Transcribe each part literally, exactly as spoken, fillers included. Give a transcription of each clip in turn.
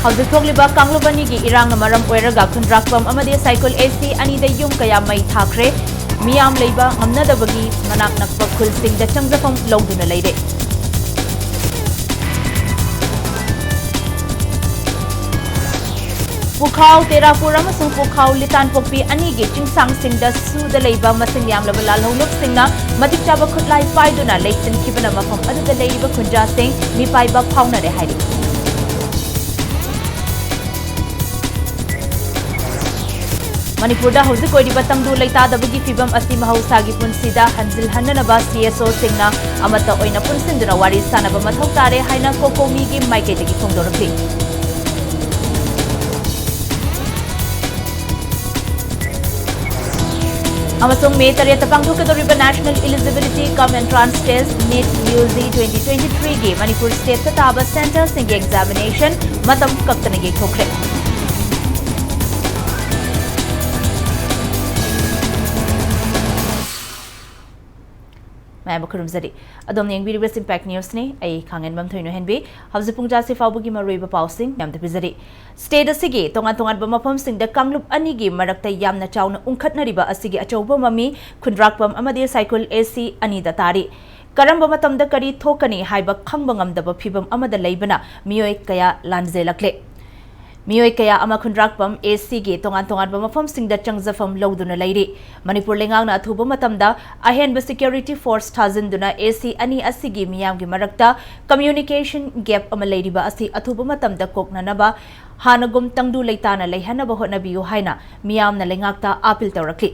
ꯍꯧꯖꯤꯛ ꯊꯣꯛꯂꯤꯕ ꯀꯥꯡꯂꯨꯞ ꯑꯅꯤꯒꯤ ꯏꯔꯥꯡꯅ ꯃꯔꯝ ꯑꯣꯏꯔꯒ ꯈꯨꯟꯗ꯭ꯔꯥꯛꯄꯝ ꯑꯃꯗꯤ ꯁꯥꯏꯀꯨꯜ ꯑꯦꯁꯤ ꯑꯅꯤꯗ ꯌꯨꯝ ꯀꯌꯥ ꯃꯩ ꯊꯥꯈ꯭ꯔꯦ꯫ ꯃꯤꯌꯥꯝ ꯂꯩꯕ ꯉꯝꯅꯗꯕꯒꯤ ꯃꯅꯥꯛ ꯅꯛꯄ ꯈꯨꯜꯁꯤꯡꯗ ꯆꯪꯖꯐꯝ ꯂꯧꯗꯨꯅ ꯂꯩꯔꯦ꯫ ꯄꯨꯈꯥꯎ ꯇꯦꯔꯥꯄꯨꯔ ꯑꯃꯁꯨꯡ ꯄꯨꯈꯥꯎ ꯂꯤꯇꯥꯟꯄꯣꯛꯄꯤ ꯑꯅꯤꯒꯤ ꯆꯤꯡꯁꯥꯡꯁꯤꯡꯗ ꯁꯨꯗ ꯂꯩꯕ ꯃꯁꯤꯡ ꯌꯥꯝꯂꯕ ꯂꯥꯜꯍꯧꯂꯨꯞꯁꯤꯡꯅ ꯃꯇꯤꯛ ꯆꯥꯕ ꯈꯨꯠꯂꯥꯏ ꯄꯥꯏꯗꯨꯅ ꯂꯩꯁꯤꯟꯈꯤꯕꯅ ꯃꯐꯝ ꯑꯗꯨꯗ ꯂꯩꯔꯤꯕ ꯈꯨꯟꯖꯥꯁꯤꯡ ꯃꯤꯄꯥꯏꯕ ꯐꯥꯎꯅꯔꯦ ꯍꯥꯏꯔꯤ꯫ ꯃꯅꯤꯄꯨꯔꯗ ꯍꯧꯖꯤꯛ ꯑꯣꯏꯔꯤꯕ ꯇꯪꯗꯨ ꯂꯩꯇꯥꯗꯕꯒꯤ ꯐꯤꯚꯝ ꯑꯁꯤ ꯃꯍꯧꯁꯥꯒꯤ ꯄꯨꯟꯁꯤꯗ ꯍꯟꯖꯤꯜꯍꯟꯅꯅꯕ ꯁꯤ ꯑꯦꯁ ꯑꯣꯁꯤꯡꯅ ꯑꯃꯠꯇ ꯑꯣꯏꯅ ꯄꯨꯟꯁꯤꯟꯗꯨꯅ ꯋꯥꯔꯤ ꯁꯥꯅꯕ ꯃꯊꯧ ꯇꯥꯔꯦ ꯍꯥꯏꯅ ꯀꯣꯀꯣꯃꯤꯒꯤ ꯃꯥꯏꯀꯩꯗꯒꯤ ꯐꯣꯡꯗꯣꯔꯛꯂꯤ꯫ ꯑꯃꯁꯨꯡ ꯃꯦ ꯇꯔꯦꯠꯇ ꯄꯥꯡꯊꯣꯛꯀꯗꯧꯔꯤꯕ National Eligibility cum Entrance Test, NEET, U G twenty twenty-three ꯒꯤ ꯃꯅꯤꯄꯨꯔ ꯁ꯭ꯇꯦꯠꯇ ꯇꯥꯕ ꯁꯦꯟꯇꯔꯁꯤꯡꯒꯤ ꯑꯦꯛꯖꯥꯃꯤꯅꯦꯁꯟ ꯃꯇꯝ ꯀꯛꯇꯅ ꯌꯩꯊꯣꯛꯈ꯭ꯔꯦ꯫ ꯃꯌꯥꯝꯕꯨ ꯈꯨꯔꯨꯝꯖꯔꯤ꯫ ꯑꯗꯣꯝꯅ ꯌꯦꯡꯕꯤꯔꯤꯕꯁꯤ Impact Newsꯅꯤ꯫ ꯑꯩ ꯈꯥꯡꯉꯦꯟꯕꯝ ꯊꯣꯏꯅꯣ ꯍꯦꯟꯕꯤ꯫ ꯍꯧꯖꯤꯛ ꯄꯨꯡ ꯇꯔꯥꯁꯤ ꯐꯥꯎꯕꯒꯤ ꯃꯔꯨꯑꯣꯏꯕ ꯄꯥꯎꯁꯤꯡ ꯃꯌꯥꯝꯗ ꯄꯤꯖꯔꯤ꯫ ꯁ꯭ꯇꯦꯠ ꯑꯁꯤꯒꯤ ꯇꯣꯉꯥꯟ ꯇꯣꯉꯥꯟꯕ ꯃꯐꯝꯁꯤꯡꯗ ꯀꯥꯡꯂꯨꯞ ꯑꯅꯤꯒꯤ ꯃꯔꯛꯇ ꯌꯥꯝꯅ ꯆꯥꯎꯅ ꯎꯪꯈꯠꯅꯔꯤꯕ ꯑꯁꯤꯒꯤ ꯑꯆꯧꯕ ꯃꯃꯤ ꯈꯨꯟꯗ꯭ꯔꯥꯛꯄꯝ ꯑꯃꯗꯤ ꯁꯥꯏꯀꯨꯜ ꯑꯦꯁꯤ ꯑꯅꯤꯗ ꯇꯥꯔꯤ꯫ ꯀꯔꯝꯕ ꯃꯇꯝꯗ ꯀꯔꯤ ꯊꯣꯛꯀꯅꯤ ꯍꯥꯏꯕ ꯈꯪꯕ ꯉꯝꯗꯕ ꯐꯤꯚꯝ ꯑꯃꯗ ꯂꯩꯕꯅ ꯃꯤꯑꯣꯏ ꯀꯌꯥ ꯂꯥꯟꯖꯦꯜꯂꯛꯂꯦ꯫ ꯃꯤꯑꯣꯏ ꯀꯌꯥ ꯑꯃ ꯈꯨꯟꯗ꯭ꯔꯥꯛꯄꯝ ꯑꯦꯁꯤꯒꯤ ꯇꯣꯉꯥꯟ ꯇꯣꯉꯥꯟꯕ ꯃꯐꯝꯁꯤꯡꯗ ꯆꯪꯖꯐꯝ ꯂꯧꯗꯨꯅ ꯂꯩꯔꯤ꯫ ꯃꯅꯤꯄꯨꯔ ꯂꯩꯉꯥꯛꯅ ꯑꯊꯨꯕ ꯃꯇꯝꯗ ꯑꯍꯦꯟꯕ ꯁꯦꯀ꯭ꯌꯨꯔꯤꯇꯤ ꯐꯣꯔꯁ ꯊꯥꯖꯤꯟꯗꯨꯅ ꯑꯦꯁꯤ ꯑꯅꯤ ꯑꯁꯤꯒꯤ ꯃꯤꯌꯥꯝꯒꯤ ꯃꯔꯛꯇ ꯀꯝꯃ꯭ꯌꯨꯅꯤꯀꯦꯁꯟ ꯒꯦꯞ ꯑꯃ ꯂꯩꯔꯤꯕ ꯑꯁꯤ ꯑꯊꯨꯕ ꯃꯇꯝꯗ ꯀꯣꯛꯅꯅꯕ ꯍꯥꯟꯅꯒꯨꯝ ꯇꯪꯗꯨ ꯂꯩꯇꯥꯅ ꯂꯩꯍꯟꯅꯕ ꯍꯣꯠꯅꯕꯤꯌꯨ ꯍꯥꯏꯅ ꯃꯤꯌꯥꯝꯅ ꯂꯩꯉꯥꯛꯇ ꯑꯥꯄꯤꯜ ꯇꯧꯔꯛꯂꯤ꯫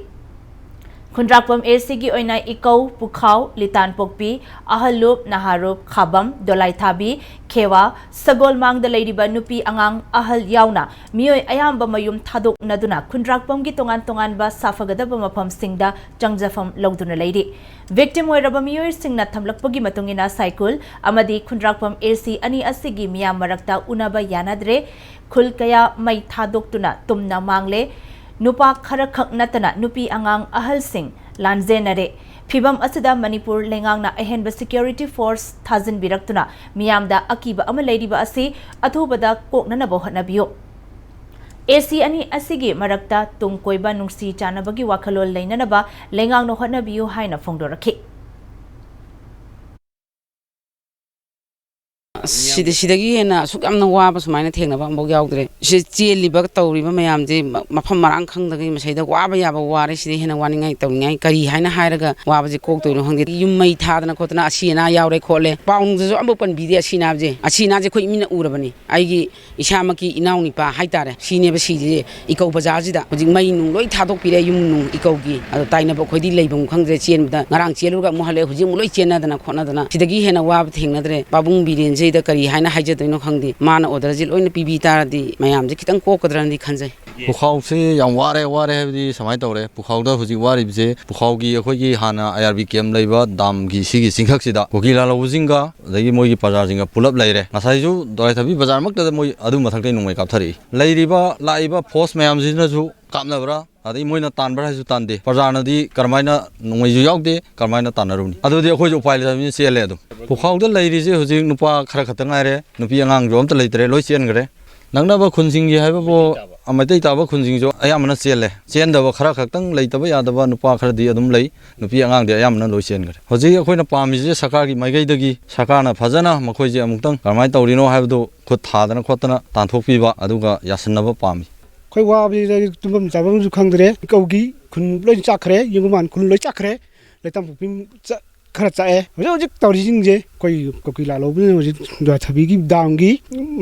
ꯈꯨꯟꯗ꯭ꯔꯥꯛꯄꯝ ꯑꯦꯁꯤꯒꯤ ꯑꯣꯏꯅ ꯏꯀꯧ, ꯄꯨꯈꯥꯎ, ꯂꯤꯇꯥꯟꯄꯣꯛꯄꯤ, ꯑꯍꯜꯂꯨꯞ, ꯅꯍꯥꯔꯨꯞ, ꯈꯥꯕꯝ, ꯗꯣꯂꯥꯏꯊꯥꯕꯤ, ꯈꯦꯋꯥ, ꯁꯒꯣꯜꯃꯥꯡꯗ ꯂꯩꯔꯤꯕ ꯅꯨꯄꯤ ꯑꯉꯥꯡ ꯑꯍꯜ ꯌꯥꯎꯅ ꯃꯤꯑꯣꯏ ꯑꯌꯥꯝꯕ ꯃꯌꯨꯝ ꯊꯥꯗꯣꯛꯅꯗꯨꯅ ꯈꯨꯟꯗ꯭ꯔꯥꯛꯄꯝꯒꯤ ꯇꯣꯉꯥꯟ ꯇꯣꯉꯥꯟꯕ ꯁꯥꯐꯒꯗꯕ ꯃꯐꯝꯁꯤꯡꯗ ꯆꯪꯖꯐꯝ ꯂꯧꯗꯨꯅ ꯂꯩꯔꯤ꯫ ꯚꯤꯛꯇꯤꯝ ꯑꯣꯏꯔꯕ ꯃꯤꯑꯣꯏꯁꯤꯡꯅ ꯊꯝꯂꯛꯄꯒꯤ ꯃꯇꯨꯡ ꯏꯟꯅ ꯁꯥꯏꯀꯨꯜ ꯑꯃꯗꯤ ꯈꯨꯟꯗ꯭ꯔꯥꯛꯄꯝ ꯑꯦꯁꯤ ꯑꯅꯤ ꯑꯁꯤꯒꯤ ꯃꯤꯌꯥꯝ ꯃꯔꯛꯇ ꯎꯅꯕ ꯌꯥꯅꯗ꯭ꯔꯦ꯫ ꯈꯨꯜ ꯀꯌꯥ ꯃꯩ ꯊꯥꯗꯣꯛꯇꯨꯅ ꯇꯨꯝꯅ ꯃꯥꯡꯂꯦ꯫ ꯅꯨꯄꯥ ꯈꯔꯈꯛ ꯅꯠꯇꯅ ꯅꯨꯄꯤ ꯑꯉꯥꯡ ꯑꯍꯜꯁꯤꯡ ꯂꯥꯟꯖꯦꯟꯅꯔꯦ꯫ ꯐꯤꯚꯝ ꯑꯁꯤꯗ ꯃꯅꯤꯄꯨꯔ ꯂꯩꯉꯥꯛꯅ ꯑꯍꯦꯟꯕ security force ꯊꯥꯖꯤꯟꯕꯤꯔꯛꯇꯨꯅ ꯃꯤꯌꯥꯝꯗ ꯑꯀꯤꯕ ꯑꯃ ꯂꯩꯔꯤꯕ ꯑꯁꯤ ꯑꯊꯨꯕꯗ ꯀꯣꯛꯅꯅꯕ ꯍꯣꯠꯅꯕꯤꯌꯨ꯫ ꯑꯦꯁꯤ ꯑꯅꯤ ꯑꯁꯤꯒꯤ ꯃꯔꯛꯇ ꯇꯨꯡ ꯀꯣꯏꯕ ꯅꯨꯡꯁꯤ ꯆꯥꯟꯅꯕꯒꯤ ꯋꯥꯈꯜꯂꯣꯟ ꯂꯩꯅꯅꯕ ꯂꯩꯉꯥꯛꯅ ꯍꯣꯠꯅꯕꯤꯌꯨ ꯍꯥꯏꯅ ꯐꯣꯡꯗꯣꯔꯛꯈꯤ꯫ ꯁꯤꯗ ꯁꯤꯗꯒꯤ ꯍꯦꯟꯅ ꯑꯁꯨꯛ ꯌꯥꯝꯅ ꯋꯥꯕ ꯁꯨꯃꯥꯏꯅ ꯊꯦꯡꯅꯕ ꯑꯃꯐꯥꯎ ꯌꯥꯎꯗ꯭ꯔꯦ꯫ ꯁꯤ ꯆꯦꯜꯂꯤꯕ ꯇꯧꯔꯤꯕ ꯃꯌꯥꯝꯁꯦ ꯃ- ꯃꯐꯝ ꯃꯔꯥꯡ ꯈꯪꯗꯒꯩ ꯃꯁꯤꯗ ꯋꯥꯕ ꯌꯥꯕ ꯋꯥꯔꯦ꯫ ꯁꯤꯗꯩ ꯍꯦꯟꯅ ꯋꯥꯅꯤꯡꯉꯥꯏ ꯇꯧꯅꯤꯡꯉꯥꯏ ꯀꯔꯤ ꯍꯥꯏꯅ ꯍꯥꯏꯔꯒ ꯋꯥꯕꯁꯦ ꯀꯣꯛꯇꯣꯏꯅꯣ ꯈꯪꯗꯦ꯫ ꯌꯨꯝ ꯃꯩ ꯊꯥꯗꯅ ꯈꯣꯠꯇꯅ ꯑꯁꯤ ꯑꯅꯥ ꯌꯥꯎꯔꯦ ꯈꯣꯠꯂꯦ ꯄꯥꯎ ꯅꯨꯡꯗꯁꯨ ꯑꯃꯐꯥꯎ ꯄꯟꯕꯤꯗꯦ꯫ ꯑꯁꯤ ꯑꯅꯥꯁꯦ ꯑꯁꯤ ꯑꯅꯥꯁꯦ ꯑꯩꯈꯣꯏ ꯃꯤꯠꯅ ꯎꯔꯕꯅꯤ꯫ ꯑꯩꯒꯤ ꯏꯁꯥꯃꯛꯀꯤ ꯏꯅꯥꯎꯅꯤꯄꯥ ꯍꯥꯏꯇꯥꯔꯦ, ꯁꯤꯅꯦꯕ ꯁꯤꯁꯦ ꯏꯀꯧ ꯕꯖꯥꯔꯁꯤꯗ꯫ ꯍꯧꯖꯤꯛ ꯃꯩ ꯅꯨꯡ ꯂꯣꯏ ꯊꯥꯗꯣꯛꯄꯤꯔꯦ, ꯌꯨꯝ ꯅꯨꯡ ꯏꯀꯧꯒꯤ꯫ ꯑꯗꯣ ꯇꯥꯏꯅꯕ ꯑꯩꯈꯣꯏꯗꯤ ꯂꯩꯐꯝ ꯈꯪꯗ꯭ꯔꯦ꯫ ꯆꯦꯟꯕꯗ ꯉꯔꯥꯡ ꯆꯦꯜꯂꯨꯔꯒ ꯑꯃꯨꯛ ꯍꯜꯂꯛꯑꯦ, ꯍꯧꯖꯤꯛ ꯑꯃꯨꯛ ꯂꯣꯏ ꯆꯦꯟꯅꯗꯅ ꯈꯣꯠꯅꯗꯅ ꯁꯤꯗꯒꯤ ꯍꯦꯟꯅ ꯋꯥꯕ ꯊꯦꯡꯅꯗ꯭ꯔꯦ꯫ ꯄꯥꯕꯨꯡ ꯕꯤꯔꯦꯟꯁꯤꯗ ꯀꯔꯤ ꯍꯥꯏꯅ ꯍꯥꯏꯖꯗꯣꯏꯅꯣ ꯈꯪꯗꯦ꯫ ꯃꯥꯅ orderꯁꯤ ꯂꯣꯏꯅ ꯄꯤꯕꯤ ꯇꯥꯔꯗꯤ ꯃꯌꯥꯝꯁꯦ ꯈꯤꯇꯪ ꯀꯣꯛꯀꯗ꯭ꯔꯅꯗꯤ ꯈꯟꯖꯩ꯫ ꯄꯨꯈꯥꯎꯁꯦ ꯌꯥꯝ ꯋꯥꯔꯦ꯫ ꯋꯥꯔꯦ ꯍꯥꯏꯕꯗꯤ ꯁꯨꯃꯥꯏꯅ ꯇꯧꯔꯦ, ꯄꯨꯈꯥꯎꯗ ꯍꯧꯖꯤꯛ ꯋꯥꯔꯤꯕꯁꯦ ꯄꯨꯈꯥꯎꯒꯤ ꯑꯩꯈꯣꯏꯒꯤ ꯍꯥꯟꯅ IRB camp ꯂꯩꯕ ꯗꯥꯝꯒꯤ ꯁꯤꯒꯤ ꯆꯤꯡꯈꯛꯁꯤꯗ ꯀꯨꯀꯤ ꯂꯥꯜꯍꯧꯕꯁꯤꯡꯒ ꯑꯗꯒꯤ ꯃꯣꯏꯒꯤ ꯄ꯭ꯔꯖꯥꯁꯤꯡꯒ ꯄꯨꯂꯞ ꯂꯩꯔꯦ꯫ ꯉꯁꯥꯏꯁꯨ ꯗꯣꯔꯥꯏꯊꯕꯤ ꯕꯖꯥꯔꯃꯛꯇꯗ ꯃꯣꯏ ꯑꯗꯨ ꯃꯊꯛꯇꯩ ꯅꯣꯡꯃꯩ ꯀꯥꯞꯊꯔꯛꯏ꯫ ꯂꯩꯔꯤꯕ ꯂꯥꯛꯏꯕ force ꯃꯌꯥꯝꯁꯤꯅꯁꯨ ꯀꯥꯞꯅꯕ꯭ꯔꯥ ꯑꯗꯩ ꯃꯣꯏꯅ ꯇꯥꯟꯕ꯭ꯔꯥ ꯍꯥꯏꯁꯨ ꯇꯥꯟꯗꯦ꯫ ꯄ꯭ꯔꯖꯥꯅꯗꯤ ꯀꯔꯝꯍꯥꯏꯅ ꯅꯣꯡꯃꯩꯁꯨ ꯌꯥꯎꯗꯦ, ꯀꯔꯝꯍꯥꯏꯅ ꯇꯥꯟꯅꯔꯨꯅꯤ? ꯑꯗꯨꯗꯤ ꯑꯩꯈꯣꯏꯁꯨ ꯎꯄꯥꯏ ꯂꯩꯇꯕꯅꯤꯅ ꯆꯦꯜꯂꯦ꯫ ꯑꯗꯨꯝ ꯄꯨꯈꯥꯎꯗ ꯂꯩꯔꯤꯁꯦ ꯍꯧꯖꯤꯛ ꯅꯨꯄꯥ ꯈꯔ ꯈꯛꯇ ꯉꯥꯏꯔꯦ, ꯅꯨꯄꯤ ꯑꯉꯥꯡꯁꯨ ꯑꯝꯇ ꯂꯩꯇ꯭ꯔꯦ, ꯂꯣꯏ ꯆꯦꯟꯈ꯭ꯔꯦ꯫ ꯅꯛꯅꯕ ꯈꯨꯟꯁꯤꯡꯒꯤ ꯍꯥꯏꯕꯕꯨ ꯃꯩꯇꯩ ꯇꯥꯕ ꯈꯨꯟꯁꯤꯡꯁꯨ ꯑꯌꯥꯝꯕꯅ ꯆꯦꯜꯂꯦ꯫ ꯆꯦꯟꯗꯕ ꯈꯔ ꯈꯛꯇꯪ ꯂꯩꯇꯕ ꯌꯥꯗꯕ ꯅꯨꯄꯥ ꯈꯔꯗꯤ ꯑꯗꯨꯝ ꯂꯩ, ꯅꯨꯄꯤ ꯑꯉꯥꯡꯗꯤ ꯑꯌꯥꯝꯕꯅ ꯂꯣꯏ ꯆꯦꯟꯈ꯭ꯔꯦ꯫ ꯍꯧꯖꯤꯛ ꯑꯩꯈꯣꯏꯅ ꯄꯥꯝꯃꯤꯁꯦ ꯁꯔꯀꯥꯔꯒꯤ ꯃꯥꯏꯀꯩꯗꯒꯤ ꯁꯔꯀꯥꯔꯅ ꯐꯖꯅ ꯃꯈꯣꯏꯁꯦ ꯑꯃꯨꯛꯇꯪ ꯀꯔꯝꯍꯥꯏꯅ ꯇꯧꯔꯤꯅꯣ ꯍꯥꯏꯕꯗꯨ ꯈꯨꯠ ꯊꯥꯗꯅ ꯈꯣꯠꯇꯅ ꯇꯥꯟꯊꯣꯛꯄꯤꯕ ꯑꯗꯨꯒ ꯌꯥꯁꯟꯅꯕ ꯄꯥꯝꯃꯤ꯫ ꯑꯩꯈꯣꯏ ꯋꯥꯕꯁꯤꯗ ꯇꯨꯝꯐꯝ ꯆꯥꯐꯝꯁꯨ ꯈꯪꯗ꯭ꯔꯦ꯫ ꯀꯧꯒꯤ ꯈꯨꯟ ꯂꯣꯏ ꯆꯥꯛꯈ꯭ꯔꯦ, ꯌꯨꯝ ꯃꯥꯟ ꯈꯨꯟ ꯂꯣꯏ ꯆꯥꯛꯈ꯭ꯔꯦ꯫ ꯂꯩꯇꯥꯝꯄꯣꯛꯄꯤ ꯆ-, ꯈꯔ ꯆꯥꯛꯑꯦ꯫ ꯍꯧꯖꯤꯛ ꯍꯧꯖꯤꯛ ꯇꯧꯔꯤꯁꯤꯡꯁꯦ ꯑꯩꯈꯣꯏ ꯀꯨꯀꯤ ꯂꯥꯂꯣꯡꯕꯁꯤꯅ ꯍꯧꯖꯤꯛ ꯗꯨꯔꯥꯊꯕꯤꯒꯤ ꯗꯥꯝꯒꯤ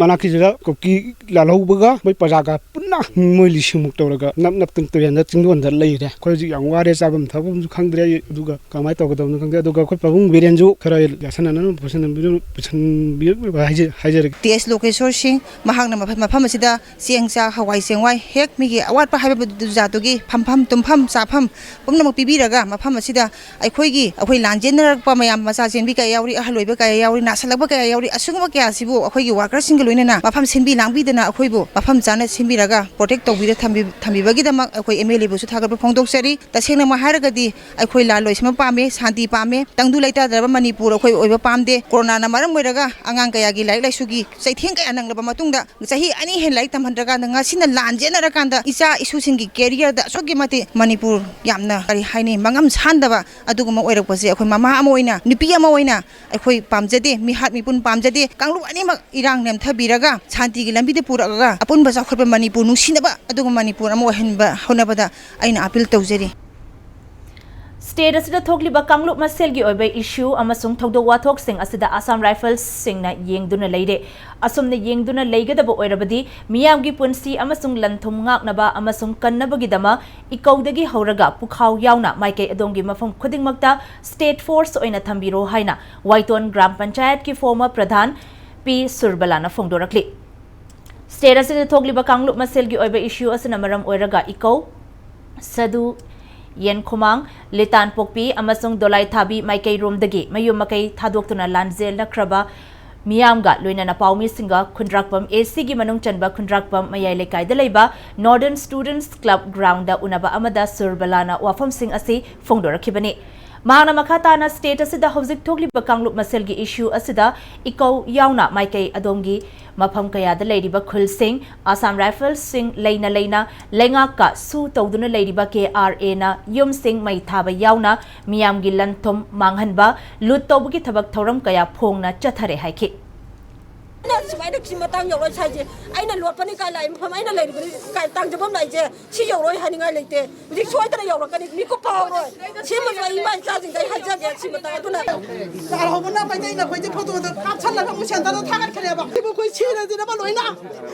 ꯃꯅꯥꯛꯀꯤꯁꯤꯗ ꯀꯨꯀꯤ ꯂꯥꯜꯍꯧꯕꯒ ꯃꯣꯏ ꯄ꯭ꯔꯖꯥꯒ ꯄꯨꯟꯅ ꯃꯣꯏ ꯂꯤꯁꯤꯡꯃꯨꯛ ꯇꯧꯔꯒ ꯅꯞ ꯅꯞꯇꯅ ꯇꯨꯔꯦꯟꯗ ꯆꯤꯡꯗꯣꯟꯗ ꯂꯩꯔꯦ꯫ ꯑꯩꯈꯣꯏ ꯍꯧꯖꯤꯛ ꯌꯥꯝ ꯋꯥꯔꯦ, ꯆꯥꯐꯝ ꯊꯛꯐꯝꯁꯨ ꯈꯪꯗ꯭ꯔꯦ꯫ ꯑꯗꯨꯒ ꯀꯃꯥꯏꯅ ꯇꯧꯒꯗꯕꯅꯣ ꯈꯪꯗꯦ꯫ ꯑꯗꯨꯒ ꯑꯩꯈꯣꯏ ꯄꯥꯕꯨꯡ ꯕꯤꯔꯦꯟꯁꯨ ꯈꯔ ꯌꯥꯁꯟꯅꯅꯕ ꯄꯨꯁꯟꯕꯤꯔꯨ-, ꯄꯨꯁꯟꯕꯤꯔꯨ ꯍꯥꯏꯖ-, ꯍꯥꯏꯖꯔꯒꯦ꯫ ꯇꯤ ꯑꯦꯁ ꯂꯣꯀꯦꯁꯣꯔ ꯁꯤꯡ, ꯃꯍꯥꯛꯅ ꯃꯐꯝ, ꯃꯐꯝ ꯑꯁꯤꯗ ꯆꯦꯡ ꯆꯥꯛ, ꯍꯋꯥꯏ ꯆꯦꯡꯋꯥꯏ ꯍꯦꯛ ꯃꯤꯒꯤ ꯑꯋꯥꯠꯄ ꯍꯥꯏꯕꯗꯨ ꯖꯥꯠꯇꯨꯒꯤ ꯐꯝꯐꯝ, ꯇꯨꯝꯐꯝ, ꯆꯥꯐꯝ ꯄꯨꯝꯅꯃꯛ ꯄꯤꯕꯤꯔꯒ ꯃꯐꯝ ꯑꯁꯤꯗ ꯑꯩꯈꯣꯏꯒꯤ, ꯑꯩꯈꯣꯏ ꯂꯥꯟꯖꯦꯟꯅꯔꯛꯄ ꯃꯌꯥꯝ, ꯃꯆꯥ ꯆꯦꯟꯕꯤ ꯀꯌꯥ ꯌꯥꯎꯔꯤ, ꯑꯍꯜ ꯂꯩꯕ ꯀꯌꯥ ꯌꯥꯎꯔꯤ, ꯅꯥꯁꯜꯂꯛꯄ ꯀꯌꯥ ꯌꯥꯎꯔꯤ꯫ ꯑꯁꯤꯒꯨꯝꯕ ꯀꯌꯥꯁꯤꯕꯨ ꯑꯩꯈꯣꯏꯒꯤ workerꯁꯤꯡꯒ ꯂꯣꯏꯅꯅ ꯃꯐꯝ ꯁꯤꯟꯕꯤ ꯂꯥꯡꯕꯤꯗꯅ ꯑꯩꯈꯣꯏꯕꯨ ꯃꯐꯝ ꯆꯥꯅ ꯁꯤꯟꯕꯤꯔꯒ protect ꯇꯧꯕꯤꯔ ꯊꯝꯕꯤ-, ꯊꯝꯕꯤꯕꯒꯤꯗꯃꯛ ꯑꯩꯈꯣꯏ MLAꯕꯨꯁꯨ ꯊꯥꯒꯠꯄ ꯐꯣꯡꯗꯣꯛꯆꯔꯤ꯫ ꯇꯁꯦꯡꯅꯃꯛ ꯍꯥꯏꯔꯒꯗꯤ ꯑꯩꯈꯣꯏ ꯂꯥꯟ ꯂꯣꯏꯁꯤꯟꯕ ꯄꯥꯝꯃꯦ, ꯁꯥꯟꯇꯤ ꯄꯥꯝꯃꯦ, ꯇꯪꯗꯨ ꯂꯩꯇꯥꯗ꯭ꯔꯕ ꯃꯅꯤꯄꯨꯔ ꯑꯩꯈꯣꯏ ꯑꯣꯏꯕ ꯄꯥꯝꯗꯦ꯫ ꯀꯣꯔꯣꯅꯥꯅ ꯃꯔꯝ ꯑꯣꯏꯔꯒ ꯑꯉꯥꯡ ꯀꯌꯥꯒꯤ ꯂꯥꯏꯔꯤꯛ ꯂꯥꯏꯁꯨꯒꯤ ꯆꯩꯊꯦꯡ ꯀꯌꯥ ꯅꯪꯂꯕ ꯃꯇꯨꯡꯗ, ꯆꯍꯤ ꯑꯅꯤ ꯍꯦꯟꯅ ꯂꯥꯏꯔꯤꯛ ꯇꯝꯍꯟꯗ꯭ꯔꯀꯥꯟꯗ, ꯉꯁꯤꯅ ꯂꯥꯟ ꯆꯦꯟꯅꯔꯀꯥꯟꯗ ꯏꯆꯥ ꯏꯁꯨꯁꯤꯡꯒꯤ careerꯗ ꯑꯁꯨꯛꯀꯤ ꯃꯇꯤꯛ ꯃꯅꯤꯄꯨꯔ ꯌꯥꯝꯅ, ꯀꯔꯤ ꯍꯥꯏꯅꯤ, ꯃꯉꯝ ꯁꯥꯟꯗꯕ ꯑꯗꯨꯒꯨꯝꯕ ꯑꯣꯏꯔꯛꯄꯁꯦ ꯑꯩꯈꯣꯏ ꯃꯃꯥ ꯑꯃ ꯑꯣꯏꯅ, ꯅꯨꯄꯤ ꯑꯃ ꯑꯣꯏꯅ ꯑꯩꯈꯣꯏ ꯄꯥꯝꯖꯗꯦ, ꯃꯤꯍꯥꯠ ꯃꯤꯄꯨꯟ ꯄꯥꯝꯖꯗꯦ꯫ ꯀꯥꯡꯂꯨꯞ ꯑꯅꯤꯃꯛ ꯏꯔꯥꯡ ꯅꯦꯝꯊꯕꯤꯔꯒ ꯁꯥꯟꯇꯤꯒꯤ ꯂꯝꯕꯤꯗ ꯄꯨꯔꯛꯑꯒ ꯑꯄꯨꯟꯕ ꯆꯥꯎꯈꯠꯄ ꯃꯅꯤꯄꯨꯔ ꯅꯨꯡꯁꯤꯅꯕ ꯑꯗꯨꯒꯨꯝꯕ ꯃꯅꯤꯄꯨꯔ ꯑꯃ ꯑꯣꯏꯍꯟꯕ ꯍꯣꯠꯅꯕꯗ ꯑꯩꯅ appeal ꯇꯧꯖꯔꯤ꯫ State ꯑꯁꯤꯗ ꯊꯣꯛꯂꯤꯕ ꯀꯥꯡꯂꯨꯞ ꯃꯁꯦꯜꯒꯤ ꯑꯣꯏꯕ issue ꯑꯃꯁꯨꯡ ꯊꯧꯗꯣꯛ ꯋꯥꯊꯣꯛꯁꯤꯡ ꯑꯁꯤꯗ Assam Riflesꯁꯤꯡꯅ ꯌꯦꯡꯗꯨꯅ ꯂꯩꯔꯦ꯫ ꯑꯁꯨꯝꯅ ꯌꯦꯡꯗꯨꯅ ꯂꯩꯒꯗꯕ ꯑꯣꯏꯔꯕꯗꯤ ꯃꯤꯌꯥꯝꯒꯤ ꯄꯨꯟꯁꯤ ꯑꯃꯁꯨꯡ ꯂꯟ-ꯊꯨꯝ ꯉꯥꯛꯅꯕ ꯑꯃꯁꯨꯡ ꯀꯟꯅꯕꯒꯤꯗꯃꯛ ꯏꯀꯧꯗꯒꯤ ꯍꯧꯔꯒ ꯄꯨꯈꯥꯎ ꯌꯥꯎꯅ ꯃꯥꯏꯀꯩ ꯑꯗꯣꯝꯒꯤ ꯃꯐꯝ ꯈꯨꯗꯤꯡꯃꯛꯇ state force ꯑꯣꯏꯅ ꯊꯝꯕꯤꯔꯣ ꯍꯥꯏꯅ ꯋꯥꯏꯇꯣꯟ ꯒ꯭ꯔꯥꯝ ꯄꯟꯆꯥꯌꯠꯀꯤ former ꯄ꯭ꯔꯙꯥꯟ ꯄꯤ ꯁꯨꯔꯕꯂꯥꯅ ꯐꯣꯡꯗꯣꯔꯛꯂꯤ꯫ State ꯑꯁꯤꯗ ꯊꯣꯛꯂꯤꯕ ꯀꯥꯡꯂꯨꯞ ꯃꯁꯦꯜꯒꯤ ꯑꯣꯏꯕ issue ꯑꯁꯤꯅ ꯃꯔꯝ ꯑꯣꯏꯔꯒ ꯏꯀꯧ, ꯁꯗꯨ, ꯌꯦꯟꯈꯨꯃꯥꯡ, ꯂꯤꯇꯥꯟꯄꯣꯛꯄꯤ ꯑꯃꯁꯨꯡ ꯗꯣꯂꯥꯏꯊꯥꯕꯤ ꯃꯥꯏꯀꯩꯔꯣꯝꯗꯒꯤ ꯃꯌꯨꯝ ꯃꯀꯩ ꯊꯥꯗꯣꯛꯇꯨꯅ ꯂꯥꯟꯖꯦꯜꯂꯛꯈ꯭ꯔꯕ ꯃꯤꯌꯥꯝꯒ ꯂꯣꯏꯅꯅ ꯄꯥꯎꯃꯤꯁꯤꯡꯒ ꯈꯨꯟꯗ꯭ꯔꯥꯛꯄꯝ ACꯒꯤ ꯃꯅꯨꯡ ꯆꯟꯕ ꯈꯨꯟꯗ꯭ꯔꯥꯛꯄꯝ ꯃꯌꯥꯏ ꯂꯩꯀꯥꯏꯗ ꯂꯩꯕ Northern Students Club groundꯗ ꯎꯅꯕ ꯑꯃꯗ ꯁꯨꯔꯕꯂꯥꯅ ꯋꯥꯐꯝꯁꯤꯡ ꯑꯁꯤ ꯐꯣꯡꯗꯣꯔꯛꯈꯤꯕꯅꯤ꯫ ꯃꯍꯥꯛꯅ ꯃꯈꯥ ꯇꯥꯅ state ꯑꯁꯤꯗ ꯍꯧꯖꯤꯛ ꯊꯣꯛꯂꯤꯕ ꯀꯥꯡꯂꯨꯞ ꯃꯁꯦꯜꯒꯤ issue ꯑꯁꯤꯗ ꯏꯀꯧ ꯌꯥꯎꯅ ꯃꯥꯏꯀꯩ ꯑꯗꯣꯝꯒꯤ ꯃꯐꯝ ꯀꯌꯥꯗ ꯂꯩꯔꯤꯕ ꯈꯨꯜꯁꯤꯡ, Assam Riflesꯁꯤꯡ ꯂꯩꯅ ꯂꯩꯅ ꯂꯩꯉꯥꯛꯀ ꯁꯨ ꯇꯧꯗꯨꯅ ꯂꯩꯔꯤꯕ KRAꯅ ꯌꯨꯝꯁꯤꯡ ꯃꯩ ꯊꯥꯕ ꯌꯥꯎꯅ ꯃꯤꯌꯥꯝꯒꯤ ꯂꯟ-ꯊꯨꯝ ꯃꯥꯡꯍꯟꯕ, ꯂꯨꯠ ꯇꯧꯕꯒꯤ ꯊꯕꯛ ꯊꯧꯔꯝ ꯀꯌꯥ ꯐꯣꯡꯅ ꯆꯠꯊꯔꯦ ꯍꯥꯏꯈꯤ꯫ ꯑꯩꯅ ꯁꯨꯃꯥꯏꯅ ꯁꯤ ꯃꯇꯥꯡ ꯌꯧꯔꯛꯏ ꯍꯥꯏꯁꯦ, ꯑꯩꯅ ꯂꯣꯠꯄꯅꯤ ꯀꯥꯏ ꯂꯥꯛꯏ, ꯃꯐꯝ ꯑꯩꯅ ꯂꯩꯔꯤꯕꯅꯤ ꯀꯥꯏ ꯇꯥꯡꯖꯐꯝ ꯂꯥꯛꯏꯁꯦ, ꯁꯤ ꯌꯧꯔꯣꯏ ꯍꯥꯏꯅꯤꯡꯉꯥꯏ ꯂꯩꯇꯦ꯫ ꯍꯧꯖꯤꯛ ꯁꯣꯏꯗꯅ ꯌꯧꯔꯛꯀꯅꯤ, ꯃꯤꯀꯨꯞ ꯐꯥꯎꯔꯣꯏ꯫ ꯁꯤꯃꯁꯨ ꯑꯩ ꯏꯃꯥ ꯏꯆꯥꯁꯤꯡꯗ ꯑꯩ ꯍꯥꯏꯖꯒꯦ ꯁꯤ ꯃꯇꯥꯡ꯫ ꯑꯗꯨꯅ ꯆꯥꯔꯍꯧꯕꯅ ꯃꯩꯇꯩꯅ ꯑꯩꯈꯣꯏꯁꯦ photoꯗ ꯀꯥꯞꯁꯜꯂꯒ ꯑꯃꯨꯛ centreꯗ ꯊꯥꯒꯠꯈ꯭ꯔꯦꯕ꯫ ꯁꯤꯕꯨ ꯑꯩꯈꯣꯏ ꯁꯤꯔꯁꯤꯔꯕ ꯂꯣꯏꯅ?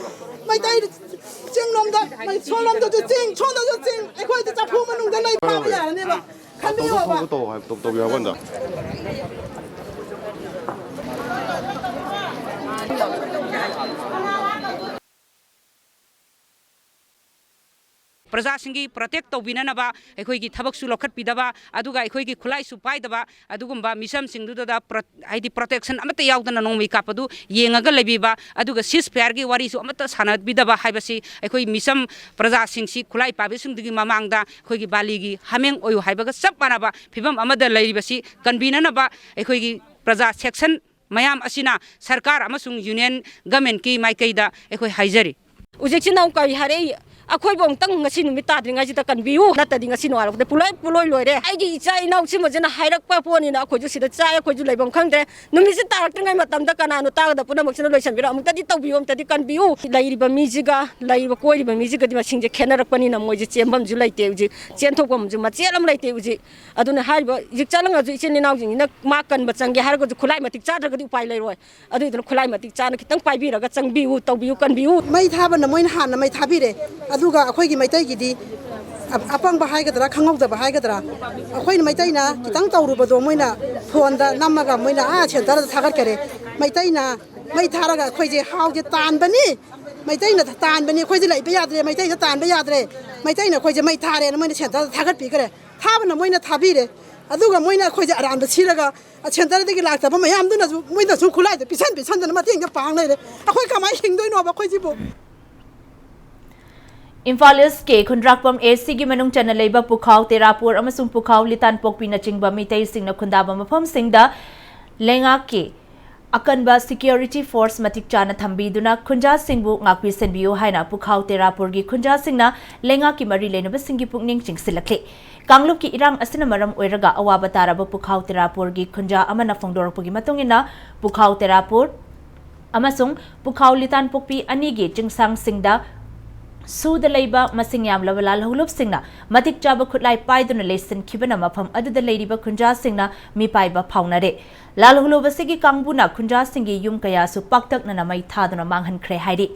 ꯃꯩꯇꯩ ꯆꯤꯡꯂꯣꯝꯗ, ꯁꯣꯝꯂꯣꯝꯗꯁꯨ ꯆꯤꯡ, ꯁꯣꯝꯗꯁꯨ ꯆꯤꯡ, ꯑꯩꯈꯣꯏꯗꯤ ꯆꯐꯨ ꯃꯅꯨꯡꯗ ꯂꯩ ꯐꯥꯕ ꯌꯥꯔꯅꯦꯕ꯫ ꯈꯟꯕꯤꯌꯣꯕ꯫ ꯇꯧꯕ ꯇꯧ ꯍꯥꯏꯕ, ꯇꯧ-, ꯇꯧꯕꯤꯌꯨ ꯍꯥꯏꯕ ꯀꯥꯟꯗ꯫ ꯄ꯭ꯔꯖꯥꯁꯤꯡꯒꯤ ꯄ꯭ꯔꯣꯇꯦꯛ ꯇꯧꯕꯤꯅꯅꯕ ꯑꯩꯈꯣꯏꯒꯤ ꯊꯕꯛꯁꯨ ꯂꯧꯈꯠꯄꯤꯗꯕ, ꯑꯗꯨꯒ ꯑꯩꯈꯣꯏꯒꯤ ꯈꯨꯠꯂꯥꯏꯁꯨ ꯄꯥꯏꯗꯕ, ꯑꯗꯨꯒꯨꯝꯕ ꯃꯤꯆꯝꯁꯤꯡꯗꯨꯗ ꯄ꯭ꯔꯣ-, ꯍꯥꯏꯗꯤ ꯄ꯭ꯔꯣꯇꯦꯛꯁꯟ ꯑꯃꯠꯇ ꯌꯥꯎꯗꯅ ꯅꯣꯡꯃꯩ ꯀꯥꯞꯄꯗꯨ ꯌꯦꯡꯉꯒ ꯂꯩꯕꯤꯕ, ꯑꯗꯨꯒ ꯁꯤꯁ ꯐꯌꯥꯔꯒꯤ ꯋꯥꯔꯤꯁꯨ ꯑꯃꯠꯇ ꯁꯥꯟꯅꯕꯤꯗꯕ ꯍꯥꯏꯕꯁꯤ ꯑꯩꯈꯣꯏ ꯃꯤꯆꯝ ꯄ꯭ꯔꯖꯥꯁꯤꯡꯁꯤ, ꯈꯨꯠꯂꯥꯏ ꯄꯥꯏꯕꯁꯤꯡꯗꯨꯒꯤ ꯃꯃꯥꯡꯗ ꯑꯩꯈꯣꯏꯒꯤ ꯕꯥꯂꯤꯒꯤ ꯍꯥꯃꯦꯡ ꯑꯣꯏꯌꯨ ꯍꯥꯏꯕꯒ ꯆꯞ ꯃꯥꯟꯅꯕ ꯐꯤꯕꯝ ꯑꯃꯗ ꯂꯩꯔꯤꯕꯁꯤ ꯀꯟꯕꯤꯅꯅꯕ ꯑꯩꯈꯣꯏꯒꯤ ꯄ꯭ꯔꯖꯥ ꯁꯦꯛꯁꯟ ꯃꯌꯥꯝ ꯑꯁꯤꯅ ꯁꯔꯀꯥꯔ ꯑꯃꯁꯨꯡ ꯌꯨꯅꯤꯌꯟ ꯒꯃꯦꯟꯀꯤ ꯃꯥꯏꯀꯩꯗ ꯑꯩꯈꯣꯏ ꯍꯥꯏꯖꯔꯤ꯫ ꯍꯧꯖꯤꯛꯁꯤꯅ ꯑꯃꯨꯛ ꯀꯔꯤ ꯍꯥꯏꯔꯛꯏ? ꯑꯩꯈꯣꯏꯕꯨ ꯑꯃꯨꯛꯇꯪ ꯉꯁꯤ ꯅꯨꯃꯤꯠ ꯇꯥꯗ꯭ꯔꯤꯉꯩꯁꯤꯗ ꯀꯟꯕꯤꯌꯨ, ꯅꯠꯇ꯭ꯔꯗꯤ ꯉꯁꯤ ꯅꯣꯡꯉꯥꯜꯂꯛꯄꯗ ꯄꯨꯂꯣꯏ ꯄꯨꯂꯣꯏ ꯂꯣꯏꯔꯦ꯫ ꯑꯩꯒꯤ ꯏꯆꯥ ꯏꯅꯥꯎ ꯁꯤꯃꯁꯤꯅ ꯍꯥꯏꯔꯛꯄ ꯄꯣꯠꯅꯤꯅ ꯑꯩꯈꯣꯏꯁꯨ ꯁꯤꯗ ꯆꯥꯏ, ꯑꯩꯈꯣꯏꯁꯨ ꯂꯩꯐꯝ ꯈꯪꯗ꯭ꯔꯦ꯫ ꯅꯨꯃꯤꯠꯁꯤ ꯇꯥꯔꯛꯇ꯭ꯔꯤꯉꯩ ꯃꯇꯝꯗ ꯀꯅꯥꯅꯣ ꯇꯥꯒꯗꯕ ꯄꯨꯝꯅꯃꯛꯁꯤꯅ ꯂꯣꯏꯁꯤꯟꯕꯤꯔꯣ, ꯑꯃꯨꯛꯇꯗꯤ ꯇꯧꯕꯤꯌꯨ, ꯑꯃꯨꯛꯇꯗꯤ ꯀꯟꯕꯤꯌꯨ꯫ ꯂꯩꯔꯤꯕ ꯃꯤꯁꯤꯒ ꯂꯩꯔꯤꯕ ꯀꯣꯏꯔꯤꯕ ꯃꯤꯁꯤꯒꯗꯤ ꯃꯁꯤꯡꯁꯦ ꯈꯦꯠꯅꯔꯛꯄꯅꯤꯅ ꯃꯣꯏꯁꯦ ꯆꯦꯟꯐꯝꯁꯨ ꯂꯩꯇꯦ ꯍꯧꯖꯤꯛ, ꯆꯦꯟꯊꯣꯛꯐꯝꯁꯨ ꯃꯆꯦꯠ ꯑꯃ ꯂꯩꯇꯦ ꯍꯧꯖꯤꯛ꯫ ꯑꯗꯨꯅ ꯍꯥꯏꯔꯤꯕ ꯍꯧꯖꯤꯛ ꯆꯠꯂꯝꯒꯁꯨ ꯏꯆꯤꯟ ꯏꯅꯥꯎꯁꯤꯡꯁꯤꯅ ꯃꯥ ꯀꯟꯕ ꯆꯪꯒꯦ ꯍꯥꯏꯔꯒꯁꯨ ꯈꯨꯠꯂꯥꯏ ꯃꯇꯤꯛ ꯆꯥꯗ꯭ꯔꯒꯗꯤ ꯎꯄꯥꯏ ꯂꯩꯔꯣꯏ꯫ ꯑꯗꯨꯏꯗꯨꯅ ꯈꯨꯠꯂꯥꯏ ꯃꯇꯤꯛ ꯆꯥꯅ ꯈꯤꯇꯪ ꯄꯥꯏꯕꯤꯔꯒ ꯆꯪꯕꯤꯌꯨ, ꯇꯧꯕꯤꯌꯨ, ꯀꯟꯕꯤꯌꯨ꯫ ꯃꯩ ꯊꯥꯕꯅ ꯃꯣꯏꯅ ꯍꯥꯟꯅ ꯃꯩ ꯊꯥꯕꯤꯔꯦ, ꯑꯗꯨꯒ ꯑꯩꯈꯣꯏꯒꯤ ꯃꯩꯇꯩꯒꯤꯗꯤ ꯑ-, ꯑꯄꯪꯕ ꯍꯥꯏꯒꯗ꯭ꯔꯥ, ꯈꯪꯍꯧꯗꯕ ꯍꯥꯏꯒꯗ꯭ꯔꯥ, ꯑꯩꯈꯣꯏꯅ ꯃꯩꯇꯩꯅ ꯈꯤꯇꯪ ꯇꯧꯔꯨꯕꯗꯣ ꯃꯣꯏꯅ ꯐꯣꯟꯗ ꯅꯝꯃꯒ ꯃꯣꯏꯅ ꯑꯥ ꯁꯦꯟꯇꯔꯗ ꯊꯥꯒꯠꯈꯔꯦ꯫ ꯃꯩꯇꯩꯅ ꯃꯩ ꯊꯥꯔꯒ ꯑꯩꯈꯣꯏꯁꯦ ꯍꯥꯎꯁꯦ ꯇꯥꯟꯕꯅꯤ, ꯃꯩꯇꯩꯅ ꯇꯥꯟꯕꯅꯤ, ꯑꯩꯈꯣꯏꯁꯦ ꯂꯩꯕ ꯌꯥꯗ꯭ꯔꯦ, ꯃꯩꯇꯩꯗ ꯇꯥꯟꯕ ꯌꯥꯗ꯭ꯔꯦ, ꯃꯩꯇꯩꯅ ꯑꯩꯈꯣꯏꯁꯦ ꯃꯩ ꯊꯥꯔꯦꯅ ꯃꯣꯏꯅ ꯁꯦꯟꯇꯔꯗ ꯊꯥꯒꯠꯄꯤꯈ꯭ꯔꯦ꯫ ꯊꯥꯕꯅ ꯃꯣꯏꯅ ꯊꯥꯕꯤꯔꯦ, ꯑꯗꯨꯒ ꯃꯣꯏꯅ ꯑꯩꯈꯣꯏꯁꯦ ꯑꯔꯥꯟꯕ ꯁꯤꯔꯒ ꯁꯦꯟꯇꯔꯗꯒꯤ ꯂꯥꯛꯇꯕ ꯃꯌꯥꯝꯗꯨꯅꯁꯨ ꯃꯣꯏꯅꯁꯨ ꯈꯨꯠꯂꯥꯏꯗ ꯄꯤꯁꯟ ꯄꯤꯁꯟꯗꯅ ꯃꯇꯦꯡꯗ ꯄꯥꯡ ꯂꯩꯔꯦ꯫ ꯑꯩꯈꯣꯏ ꯀꯃꯥꯏꯅ ꯍꯤꯡꯗꯣꯏꯅꯣꯕ ꯑꯩꯈꯣꯏꯁꯤꯕꯨ? ꯏꯝꯐꯥꯜ ꯏꯁꯀꯤ ꯈꯨꯟꯗ꯭ꯔꯥꯛꯄꯝ ꯑꯦ ꯁꯤꯒꯤ ꯃꯅꯨꯡ ꯆꯟꯅ ꯂꯩꯕ ꯄꯨꯈꯥꯎ, ꯇꯦꯔꯥꯄꯨꯔ ꯑꯃꯁꯨꯡ ꯄꯨꯈꯥꯎ ꯂꯤꯇꯥꯟꯄꯣꯛꯄꯤꯅꯆꯤꯡꯕ ꯃꯤꯇꯩꯁꯤꯡꯅ ꯈꯨꯟꯗꯥꯕ ꯃꯐꯝꯁꯤꯡꯗ ꯂꯩꯉꯥꯛꯀꯤ ꯑꯀꯟꯕ ꯁꯤꯀ꯭ꯌꯨꯔꯤꯇꯤ ꯐꯣꯔꯁ ꯃꯇꯤꯛ ꯆꯥꯅ ꯊꯝꯕꯤꯗꯨꯅ ꯈꯨꯟꯖꯥꯁꯤꯡꯕꯨ ꯉꯥꯛꯄꯤ ꯁꯦꯟꯕꯤꯌꯨ ꯍꯥꯏꯅ ꯄꯨꯈꯥꯎ ꯇꯦꯔꯥꯄꯨꯔꯒꯤ ꯈꯨꯟꯖꯥꯁꯤꯡꯅ ꯂꯩꯉꯥꯛꯀꯤ ꯃꯔꯤ ꯂꯩꯅꯕꯁꯤꯡꯒꯤ ꯄꯨꯛꯅꯤꯡ ꯆꯤꯡꯁꯤꯜꯂꯛꯂꯤ꯫ ꯀꯥꯡꯂꯨꯞꯀꯤ ꯏꯔꯥꯡ ꯑꯁꯤꯅ ꯃꯔꯝ ꯑꯣꯏꯔꯒ ꯑꯋꯥꯕ ꯇꯥꯔꯕ ꯄꯨꯈꯥꯎ ꯇꯦꯔꯥꯄꯨꯔꯒꯤ ꯈꯨꯟꯖꯥ ꯑꯃꯅ ꯐꯣꯡꯗꯣꯔꯛꯄꯒꯤ ꯃꯇꯨꯡ ꯏꯟꯅ, ꯄꯨꯈꯥꯎ ꯇꯦꯔꯥꯄꯨꯔ ꯑꯃꯁꯨꯡ ꯄꯨꯈꯥꯎ ꯂꯤꯇꯥꯟꯄꯣꯛꯄꯤ ꯑꯅꯤꯒꯤ ꯆꯤꯡꯁꯥꯡꯁꯤꯡꯗ ꯁꯨꯗ ꯂꯩꯕ ꯃꯁꯤꯡ ꯌꯥꯝꯂꯕ ꯂꯥꯜꯍꯧꯂꯨꯞꯁꯤꯡꯅ ꯃꯇꯤꯛ ꯆꯥꯕ ꯈꯨꯠꯂꯥꯏ ꯄꯥꯏꯗꯨꯅ ꯂꯩꯁꯤꯟꯈꯤꯕꯅ ꯃꯐꯝ ꯑꯗꯨꯗ ꯂꯩꯔꯤꯕ ꯈꯨꯟꯖꯥꯁꯤꯡꯅ ꯃꯤꯄꯥꯏꯕ ꯐꯥꯎꯅꯔꯦ꯫ ꯂꯥꯜꯍꯧꯂꯨꯞ ꯑꯁꯤꯒꯤ ꯀꯥꯡꯕꯨꯅ ꯈꯨꯟꯖꯥꯁꯤꯡꯒꯤ ꯌꯨꯝ ꯀꯌꯥꯁꯨ ꯄꯥꯛꯇꯛꯅꯅ ꯃꯩ ꯊꯥꯗꯨꯅ ꯃꯥꯡꯍꯟꯈ꯭ꯔꯦ ꯍꯥꯏꯔꯤ꯫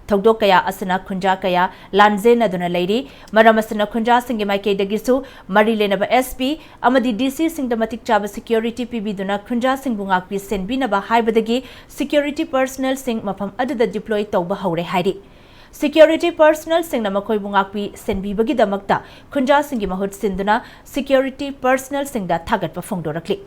ꯊꯧꯗꯣꯛ ꯀꯌꯥ ꯑꯁꯤꯅ ꯈꯨꯟꯖꯥ ꯀꯌꯥ ꯂꯥꯟꯖꯦꯟꯅꯗꯨꯅ ꯂꯩꯔꯤ꯫ ꯃꯔꯝ ꯑꯁꯤꯅ ꯈꯨꯟꯖꯥꯁꯤꯡꯒꯤ ꯃꯥꯏꯀꯩꯗꯒꯤꯁꯨ ꯃꯔꯤ ꯂꯩꯅꯕ ꯑꯦꯁ ꯄꯤ ꯑꯃꯗꯤ ꯗꯤ ꯁꯤꯁꯤꯡꯗ ꯃꯇꯤꯛ ꯆꯥꯕ ꯁꯤꯀ꯭ꯌꯨꯔꯤꯇꯤ ꯄꯤꯕꯤꯗꯨꯅ ꯈꯨꯟꯖꯥꯁꯤꯡꯕꯨ ꯉꯥꯛꯄꯤ ꯁꯦꯟꯕꯤꯅꯕ ꯍꯥꯏꯕꯗꯒꯤ ꯁꯤꯀ꯭ꯌꯨꯔꯤꯇꯤ ꯄꯔꯁꯅꯦꯜꯁꯤꯡ ꯃꯐꯝ ꯑꯗꯨꯗ ꯗꯤꯄ꯭ꯂꯣꯏ ꯇꯧꯕ ꯍꯧꯔꯦ ꯍꯥꯏꯔꯤ꯫ Security personnelꯁꯤꯡꯅ ꯃꯈꯣꯏꯕꯨ ꯉꯥꯛꯄꯤ ꯁꯦꯟꯕꯤꯕꯒꯤꯗꯃꯛꯇ ꯈꯨꯟꯖꯥꯁꯤꯡꯒꯤ ꯃꯍꯨꯠ ꯁꯤꯟꯗꯨꯅ security personnelꯁꯤꯡꯗ ꯊꯥꯒꯠꯄ ꯐꯣꯡꯗꯣꯔꯛꯂꯤ꯫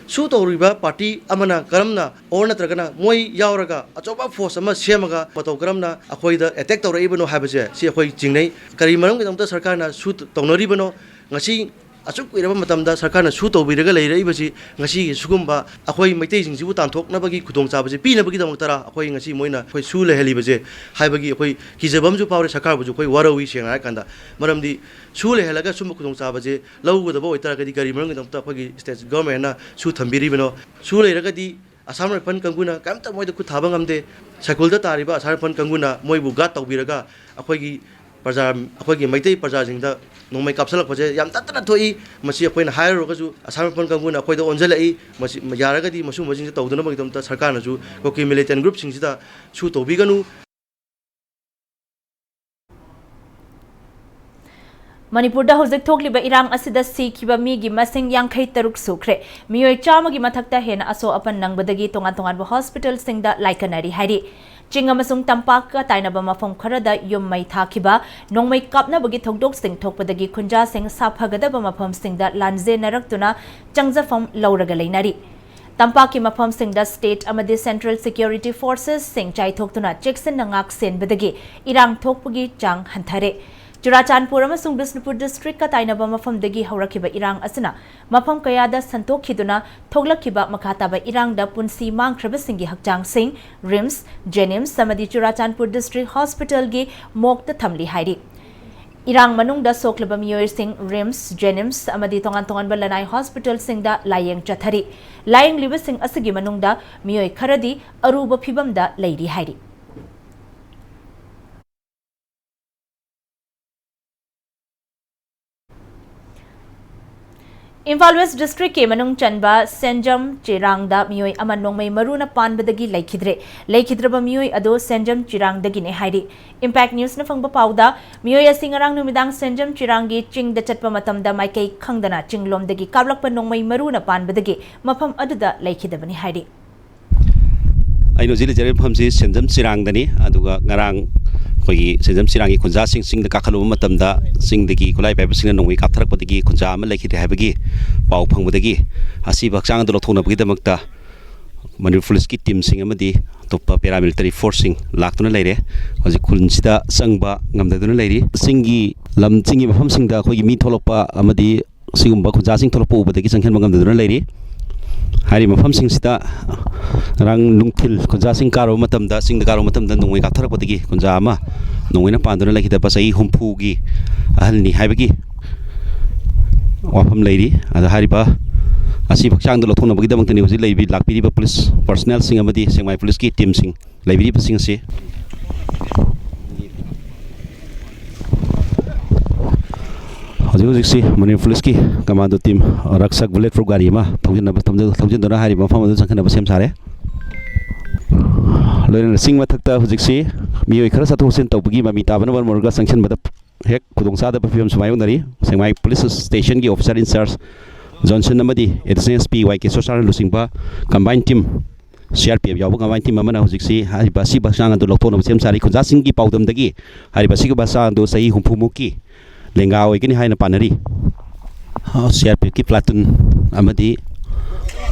ꯁꯨ ꯇꯧꯔꯤꯕ ꯄꯥꯔꯇꯤ ꯑꯃꯅ ꯀꯔꯝꯅ ꯑꯣꯔ ꯅꯠꯇ꯭ꯔꯒꯅ ꯃꯣꯏ ꯌꯥꯎꯔꯒ ꯑꯆꯧꯕ ꯐꯣꯔꯁ ꯑꯃ ꯁꯦꯝꯃꯒ ꯃꯇꯧ ꯀꯔꯝꯅ ꯑꯩꯈꯣꯏꯗ ꯑꯦꯇꯦꯛ ꯇꯧꯔꯛꯏꯕꯅꯣ ꯍꯥꯏꯕꯁꯦ ꯁꯤ ꯑꯩꯈꯣꯏ ꯆꯤꯡꯅꯩ꯫ ꯀꯔꯤ ꯃꯔꯝꯒꯤꯗꯃꯛꯇ ꯁꯔꯀꯥꯔꯅ ꯁꯨ ꯇꯧꯅꯔꯤꯕꯅꯣ? ꯉꯁꯤ ꯑꯁꯨꯛ ꯀꯨꯏꯔꯕ ꯃꯇꯝꯗ ꯁꯔꯀꯥꯔꯅ ꯁꯨ ꯇꯧꯕꯤꯔꯒ ꯂꯩꯔꯛꯏꯕꯁꯤ ꯉꯁꯤꯒꯤ ꯁꯤꯒꯨꯝꯕ ꯑꯩꯈꯣꯏ ꯃꯩꯇꯩꯁꯤꯡꯁꯤꯕꯨ ꯇꯥꯟꯊꯣꯛꯅꯕꯒꯤ ꯈꯨꯗꯣꯡꯆꯥꯕꯁꯤ ꯄꯤꯅꯕꯒꯤꯗꯃꯛꯇꯔꯥ ꯑꯩꯈꯣꯏ ꯉꯁꯤ ꯃꯣꯏꯅ ꯑꯩꯈꯣꯏ ꯁꯨ ꯂꯩꯍꯜꯂꯤꯕꯁꯦ ꯍꯥꯏꯕꯒꯤ ꯑꯩꯈꯣꯏ ꯀꯤꯖꯕ ꯑꯃꯁꯨ ꯐꯥꯎꯔꯦ꯫ ꯁꯔꯀꯥꯔꯕꯨꯁꯨ ꯑꯩꯈꯣꯏ ꯋꯥꯔꯧꯏ꯫ ꯁꯦꯡꯅ ꯍꯥꯏꯔꯀꯥꯟꯗ ꯃꯔꯝꯗꯤ ꯁꯨ ꯂꯩꯍꯜꯂꯒ ꯁꯨꯝꯕ ꯈꯨꯗꯣꯡꯆꯥꯕꯁꯦ ꯂꯧꯒꯗꯕ ꯑꯣꯏꯇꯥꯔꯒꯗꯤ ꯀꯔꯤ ꯃꯔꯝꯒꯤꯗꯃꯛꯇ ꯑꯩꯈꯣꯏꯒꯤ ꯁ꯭ꯇꯦꯠ ꯒꯣꯔꯃꯦꯟꯅ ꯁꯨ ꯊꯝꯕꯤꯔꯤꯕꯅꯣ? ꯁꯨ ꯂꯩꯔꯒꯗꯤ ꯑꯁꯥꯝ ꯔꯥꯏꯐꯜ ꯀꯥꯡꯕꯨꯅ ꯀꯔꯤꯝꯇ ꯃꯣꯏꯗ ꯈꯨꯠ ꯊꯥꯕ ꯉꯝꯗꯦ꯫ ꯁꯥꯏꯀꯨꯜꯗ ꯇꯥꯔꯤꯕ ꯑꯁꯥꯝ ꯔꯥꯏꯐꯜ ꯀꯥꯡꯕꯨꯅ ꯃꯣꯏꯕꯨ ꯒꯥꯔꯗ ꯇꯧꯕꯤꯔꯒ ꯑꯩꯈꯣꯏꯒꯤ ꯄ꯭ꯔꯖꯥ ꯑꯩꯈꯣꯏꯒꯤ ꯃꯩꯇꯩ ꯄ꯭ꯔꯖꯥꯁꯤꯡꯗ ꯅꯣꯡꯃꯩ ꯀꯥꯞꯁꯤꯜꯂꯛꯄꯁꯦ ꯌꯥꯝ ꯇꯠꯇꯅ ꯊꯣꯛꯏ꯫ ꯃꯁꯤ ꯑꯩꯈꯣꯏꯅ ꯍꯥꯏꯔꯨꯔꯒꯁꯨ ꯑꯁꯥꯝ ꯔꯥꯏꯐꯜ ꯀꯥꯡꯕꯨꯅ ꯑꯩꯈꯣꯏꯗ ꯑꯣꯟꯁꯤꯜꯂꯛꯏ꯫ ꯃꯁꯤ ꯌꯥꯔꯒꯗꯤ ꯃꯁꯤꯒꯨꯝꯕꯁꯤꯡꯁꯦ ꯇꯧꯗꯅꯕꯒꯤꯗꯃꯛꯇ ꯁꯔꯀꯥꯔꯅꯁꯨ ꯀꯨꯀꯤ ꯃꯤꯂꯤꯇꯦꯟ ꯒ꯭ꯔꯨꯞꯁꯤꯡꯁꯤꯗ ꯁꯨ ꯇꯧꯕꯤꯒꯅꯨ꯫ ꯃꯅꯤꯄꯨꯔꯗ ꯍꯧꯖꯤꯛ ꯊꯣꯛꯂꯤꯕ ꯏꯔꯥꯡ ꯑꯁꯤꯗ ꯁꯤꯈꯤꯕ ꯃꯤꯒꯤ ꯃꯁꯤꯡ ꯌꯥꯡꯈꯩ ꯇꯔꯨꯛ ꯁꯨꯈ꯭ꯔꯦ꯫ ꯃꯤꯑꯣꯏ ꯆꯥꯝꯃꯒꯤ ꯃꯊꯛꯇ ꯍꯦꯟꯅ ꯑꯁꯣꯛ ꯑꯄꯟ ꯅꯪꯕꯗꯒꯤ ꯇꯣꯉꯥꯟ ꯇꯣꯉꯥꯟꯕ ꯍꯣꯁꯄꯤꯇꯥꯜꯁꯤꯡꯗ ꯂꯥꯏꯀꯠꯅꯔꯤ ꯍꯥꯏꯔꯤ꯫ ꯆꯤꯡ ꯑꯃꯁꯨꯡ ꯇꯝꯄꯥꯛꯀ ꯇꯥꯏꯅꯕ ꯃꯐꯝ ꯈꯔꯗ ꯌꯨꯝ ꯃꯩ ꯊꯥꯈꯤꯕ, ꯅꯣꯡꯃꯩ ꯀꯥꯞꯅꯕꯒꯤ ꯊꯧꯗꯣꯛꯁꯤꯡ ꯊꯣꯛꯄꯗꯒꯤ ꯈꯨꯟꯖꯥꯁꯤꯡ ꯁꯥꯐꯒꯗꯕ ꯃꯐꯝꯁꯤꯡꯗ ꯂꯥꯟꯖꯦꯟꯅꯔꯛꯇꯨꯅ ꯆꯪꯖꯐꯝ ꯂꯧꯔꯒ ꯂꯩꯅꯔꯤ꯫ ꯇꯝꯄꯥꯛꯀꯤ ꯃꯐꯝꯁꯤꯡꯗ ꯁ꯭ꯇꯦꯠ ꯑꯃꯗꯤ ꯁꯦꯟꯇ꯭ꯔꯦꯜ ꯁꯦꯀ꯭ꯌꯨꯔꯤꯇꯤ ꯐꯣꯔꯁꯦꯁꯁꯤꯡ ꯆꯥꯏꯊꯣꯛꯇꯨꯅ ꯆꯦꯛꯁꯤꯟꯅ ꯉꯥꯛ ꯁꯦꯟꯕꯗꯒꯤ ꯏꯔꯥꯡ ꯊꯣꯛꯄꯒꯤ ꯆꯥꯡ ꯍꯟꯊꯔꯦ꯫ ꯆꯨꯔꯥꯆꯥꯟꯄꯨꯔ ꯑꯃꯁꯨꯡ ꯕꯤꯁꯅꯨꯄꯨꯔ ꯗꯤꯁꯇ꯭ꯔꯤꯛꯀ ꯇꯥꯏꯅꯕ ꯃꯐꯝꯗꯒꯤ ꯍꯧꯔꯛꯈꯤꯕ ꯏꯔꯥꯡ ꯑꯁꯤꯅ ꯃꯐꯝ ꯀꯌꯥꯗ ꯁꯟꯗꯣꯛꯈꯤꯗꯨꯅ ꯊꯣꯛꯂꯛꯈꯤꯕ ꯃꯈꯥ ꯇꯥꯕ ꯏꯔꯥꯡꯗ ꯄꯨꯟꯁꯤ ꯃꯥꯡꯈ꯭ꯔꯕꯁꯤꯡꯒꯤ ꯍꯛꯆꯥꯡꯁꯤꯡ ꯔꯤꯝꯁ, ꯖꯦꯅꯤꯝꯁ ꯑꯃꯗꯤ ꯆꯨꯔꯥꯆꯥꯟꯄꯨꯔ ꯗꯤꯁꯇ꯭ꯔꯤꯛ ꯍꯣꯁꯄꯤꯇꯥꯜꯒꯤ ꯃꯣꯔꯒꯇ ꯊꯝꯂꯤ ꯍꯥꯏꯔꯤ꯫ ꯏꯔꯥꯡ ꯃꯅꯨꯡꯗ ꯁꯣꯛꯂꯕ ꯃꯤꯑꯣꯏꯁꯤꯡ ꯔꯤꯝꯁ, ꯖꯦꯅꯤꯝꯁ ꯑꯃꯗꯤ ꯇꯣꯉꯥꯟ ꯇꯣꯉꯥꯟꯕ ꯂꯅꯥꯏ ꯍꯣꯁꯄꯤꯇꯥꯜꯁꯤꯡꯗ ꯂꯥꯌꯦꯡ ꯆꯠꯊꯔꯤ꯫ ꯂꯥꯌꯦꯡꯂꯤꯕꯁꯤꯡ ꯑꯁꯤꯒꯤ ꯃꯅꯨꯡꯗ ꯃꯤꯑꯣꯏ ꯈꯔꯗꯤ ꯑꯔꯨꯕ ꯐꯤꯚꯝꯗ ꯂꯩꯔꯤ ꯍꯥꯏꯔꯤ꯫ ꯏꯝꯐꯥꯜ ꯋꯦꯁ ꯗꯤꯁꯇ꯭ꯔꯤꯛꯀꯤ ꯃꯅꯨꯡ ꯆꯟꯕ ꯁꯦꯟꯖꯝ ꯆꯤꯔꯥꯡꯗ ꯃꯤꯑꯣꯏ ꯑꯃ ꯅꯣꯡꯃꯩ ꯃꯔꯨꯅ ꯄꯥꯟꯕꯗꯒꯤ ꯂꯩꯈꯤꯗ꯭ꯔꯦ꯫ ꯂꯩꯈꯤꯗ꯭ꯔꯕ ꯃꯤꯑꯣꯏ ꯑꯗꯨ ꯁꯦꯟꯖꯝ ꯆꯤꯔꯥꯡꯗꯒꯤꯅꯦ ꯍꯥꯏꯔꯤ꯫ ꯏꯝꯄꯦꯛ ꯅ꯭ꯌꯨꯁꯅ ꯐꯪꯕ ꯄꯥꯎꯗ ꯃꯤꯑꯣꯏ ꯑꯁꯤ ꯉꯔꯥꯡ ꯅꯨꯃꯤꯗꯥꯡ ꯁꯦꯟꯖꯝ ꯆꯤꯔꯥꯡꯒꯤ ꯆꯤꯡꯗ ꯆꯠꯄ ꯃꯇꯝꯗ ꯃꯥꯏꯀꯩ ꯈꯪꯗꯅ ꯆꯤꯡꯂꯣꯝꯗꯒꯤ ꯀꯥꯞꯂꯛꯄ ꯅꯣꯡꯃꯩ ꯃꯔꯨꯅ ꯄꯥꯟꯕꯗꯒꯤ ꯃꯐꯝ ꯑꯗꯨꯗ ꯂꯩꯈꯤꯗꯕꯅꯤ ꯍꯥꯏꯔꯤ꯫ ꯑꯩꯅ ꯍꯧꯖꯤꯛ ꯂꯩꯖꯔꯤꯕ ꯃꯐꯝꯁꯤ ꯁꯦꯟꯖꯝ ꯆꯤꯔꯥꯡꯗꯅꯤ꯫ ꯑꯗꯨꯒ ꯉꯔꯥꯡ ꯑꯩꯈꯣꯏꯒꯤ ꯁꯦꯟꯖꯝ ꯆꯤꯔꯥꯡꯒꯤ ꯈꯨꯟꯖꯥꯁꯤꯡ ꯆꯤꯡꯗ ꯀꯥꯈꯠꯂꯨꯕ ꯃꯇꯝꯗ, ꯆꯤꯡꯗꯒꯤ ꯈꯨꯠꯂꯥꯏ ꯄꯥꯏꯕꯁꯤꯡꯅ ꯅꯣꯡꯃꯩ ꯀꯥꯞꯊꯔꯛꯄꯗꯒꯤ ꯈꯨꯟꯖꯥ ꯑꯃ ꯂꯩꯈꯤꯗꯦ ꯍꯥꯏꯕꯒꯤ ꯄꯥꯎ ꯐꯪꯕꯗꯒꯤ, ꯑꯁꯤꯕ ꯍꯛꯆꯥꯡ ꯑꯗꯨ ꯂꯧꯊꯣꯛꯅꯕꯒꯤꯗꯃꯛꯇ ꯃꯅꯤꯄꯨꯔ ꯄꯨꯂꯤꯁꯀꯤ ꯇꯤꯝꯁꯤꯡ ꯑꯃꯗꯤ ꯑꯇꯣꯞꯄ ꯄꯦꯔꯥꯃꯤꯂꯤꯇꯔꯤ ꯐꯣꯔꯁꯁꯤꯡ ꯂꯥꯛꯇꯨꯅ ꯂꯩꯔꯦ꯫ ꯍꯧꯖꯤꯛ ꯈꯨꯜꯁꯤꯗ ꯆꯪꯕ ꯉꯝꯗꯗꯨꯅ ꯂꯩꯔꯤ꯫ ꯆꯤꯡꯒꯤ ꯂꯝ, ꯆꯤꯡꯒꯤ ꯃꯐꯝꯁꯤꯡꯗ ꯑꯩꯈꯣꯏꯒꯤ ꯃꯤ ꯊꯣꯛꯂꯛꯄ ꯑꯃꯗꯤ ꯁꯤꯒꯨꯝꯕ ꯈꯨꯟꯖꯥꯁꯤꯡ ꯊꯣꯛꯂꯛꯄ ꯎꯕꯗꯒꯤ ꯆꯪꯁꯤꯟꯕ ꯉꯝꯗꯗꯨꯅ ꯂꯩꯔꯤ꯫ ꯍꯥꯏꯔꯤꯕ ꯃꯐꯝꯁꯤꯡꯁꯤꯗ ꯉꯔꯥꯡ ꯅꯨꯡꯊꯤꯜ ꯈꯨꯟꯖꯥꯁꯤꯡ ꯀꯥꯔꯨꯕ ꯃꯇꯝꯗ, ꯆꯤꯡꯗ ꯀꯥꯔꯨꯕ ꯃꯇꯝꯗ ꯅꯣꯡꯃꯩ ꯀꯥꯞꯊꯔꯛꯄꯗꯒꯤ ꯈꯨꯟꯖꯥ ꯑꯃ ꯅꯣꯡꯃꯩꯅ ꯄꯥꯟꯗꯨꯅ ꯂꯩꯈꯤꯗꯕ ꯆꯍꯤ ꯍꯨꯝꯐꯨꯒꯤ ꯑꯍꯜꯅꯤ ꯍꯥꯏꯕꯒꯤ ꯋꯥꯐꯝ ꯂꯩꯔꯤ꯫ ꯑꯗ ꯍꯥꯏꯔꯤꯕ ꯑꯁꯤꯕ ꯍꯛꯆꯥꯡꯗ ꯂꯧꯊꯣꯛꯅꯕꯒꯤꯗꯃꯛꯇꯅꯤ ꯍꯧꯖꯤꯛ ꯂꯩꯕꯤ-, ꯂꯥꯛꯄꯤꯔꯤꯕ ꯄꯨꯂꯤꯁ ꯄꯔꯁꯅꯦꯜꯁꯤꯡ ꯑꯃꯗꯤ ꯁꯦꯛꯃꯥꯏ ꯄꯨꯂꯤꯁꯀꯤ ꯇꯤꯝꯁꯤꯡ ꯂꯩꯕꯤꯔꯤꯕꯁꯤꯡ ꯑꯁꯤ꯫ ꯍꯧꯖꯤꯛ ꯍꯧꯖꯤꯛꯁꯤ ꯃꯅꯤꯄꯨꯔ ꯄꯨꯂꯤꯁꯀꯤ ꯀꯃꯥꯟꯗꯣ ꯇꯤꯝ ꯔꯛꯁꯛ ꯕꯨꯂꯦꯠ ꯄ꯭ꯔꯨꯐ ꯒꯥꯔꯤ ꯑꯃ ꯊꯧꯖꯤꯟꯅꯕ, ꯊꯧꯖꯤꯟ-, ꯊꯧꯖꯤꯟꯗꯨꯅ ꯍꯥꯏꯔꯤꯕ ꯃꯐꯝ ꯑꯗꯨ ꯆꯪꯁꯤꯟꯅꯕ ꯁꯦꯝ ꯁꯥꯔꯦ꯫ ꯂꯣꯏꯅꯅ ꯆꯤꯡ ꯃꯊꯛꯇ ꯍꯧꯖꯤꯛꯁꯤ ꯃꯤꯑꯣꯏ ꯈꯔ ꯆꯠꯊꯣꯛ ꯆꯠꯁꯤꯟ ꯇꯧꯕꯒꯤ ꯃꯃꯤ ꯇꯥꯕꯅ ꯃꯔꯝ ꯑꯣꯏꯔꯒ ꯆꯪꯁꯤꯟꯕꯗ ꯍꯦꯛ ꯈꯨꯗꯣꯡꯆꯥꯗꯕ ꯐꯤꯕꯝꯁꯨ ꯃꯥꯌꯣꯛꯅꯔꯤ꯫ ꯁꯦꯛꯃꯥꯏ ꯄꯨꯂꯤꯁ ꯁ꯭ꯇꯦꯁꯟꯒꯤ ꯑꯣꯐꯤꯁꯥꯔ ꯏꯟꯆꯥꯔꯖ ꯖꯣꯟꯁꯟ ꯑꯃꯗꯤ ꯑꯦꯗꯤꯁꯅꯦꯜ ꯑꯦꯁ ꯄꯤ ꯋꯥꯏ ꯀꯦꯁꯣꯔ ꯁꯥꯔꯅ ꯂꯨꯆꯤꯡꯕ ꯀꯝꯕꯥꯏꯟ ꯇꯤꯝ, ꯁꯤ ꯑꯥꯔ ꯄꯤ ꯑꯦꯐ ꯌꯥꯎꯕ ꯀꯝꯕꯥꯏꯟ ꯇꯤꯝ ꯑꯃꯅ ꯍꯧꯖꯤꯛꯁꯤ ꯍꯥꯏꯔꯤꯕ ꯑꯁꯤꯕ ꯍꯛꯆꯥꯡ ꯑꯗꯨ ꯂꯧꯊꯣꯛꯅꯕ ꯁꯦꯝ ꯁꯥꯔꯤ꯫ ꯈꯨꯟꯖꯥꯁꯤꯡꯒꯤ ꯄꯥꯎꯗꯝꯗꯒꯤ ꯍꯥꯏꯔꯤꯕ ꯑꯁꯤꯒꯨꯝꯕ ꯍꯛꯆꯥꯡ ꯑꯗꯨ ꯆꯍꯤ ꯍꯨꯝꯐꯨꯃꯨꯛꯀꯤ ꯂꯦꯡꯒꯥ ꯑꯣꯏꯒꯅꯤ ꯍꯥꯏꯅ ꯄꯥꯅꯔꯤ꯫ ꯁꯤ ꯑꯥꯔ ꯄꯤ ꯑꯦꯐꯀꯤ ꯄ꯭ꯂꯥꯇꯨꯟ ꯑꯃꯗꯤ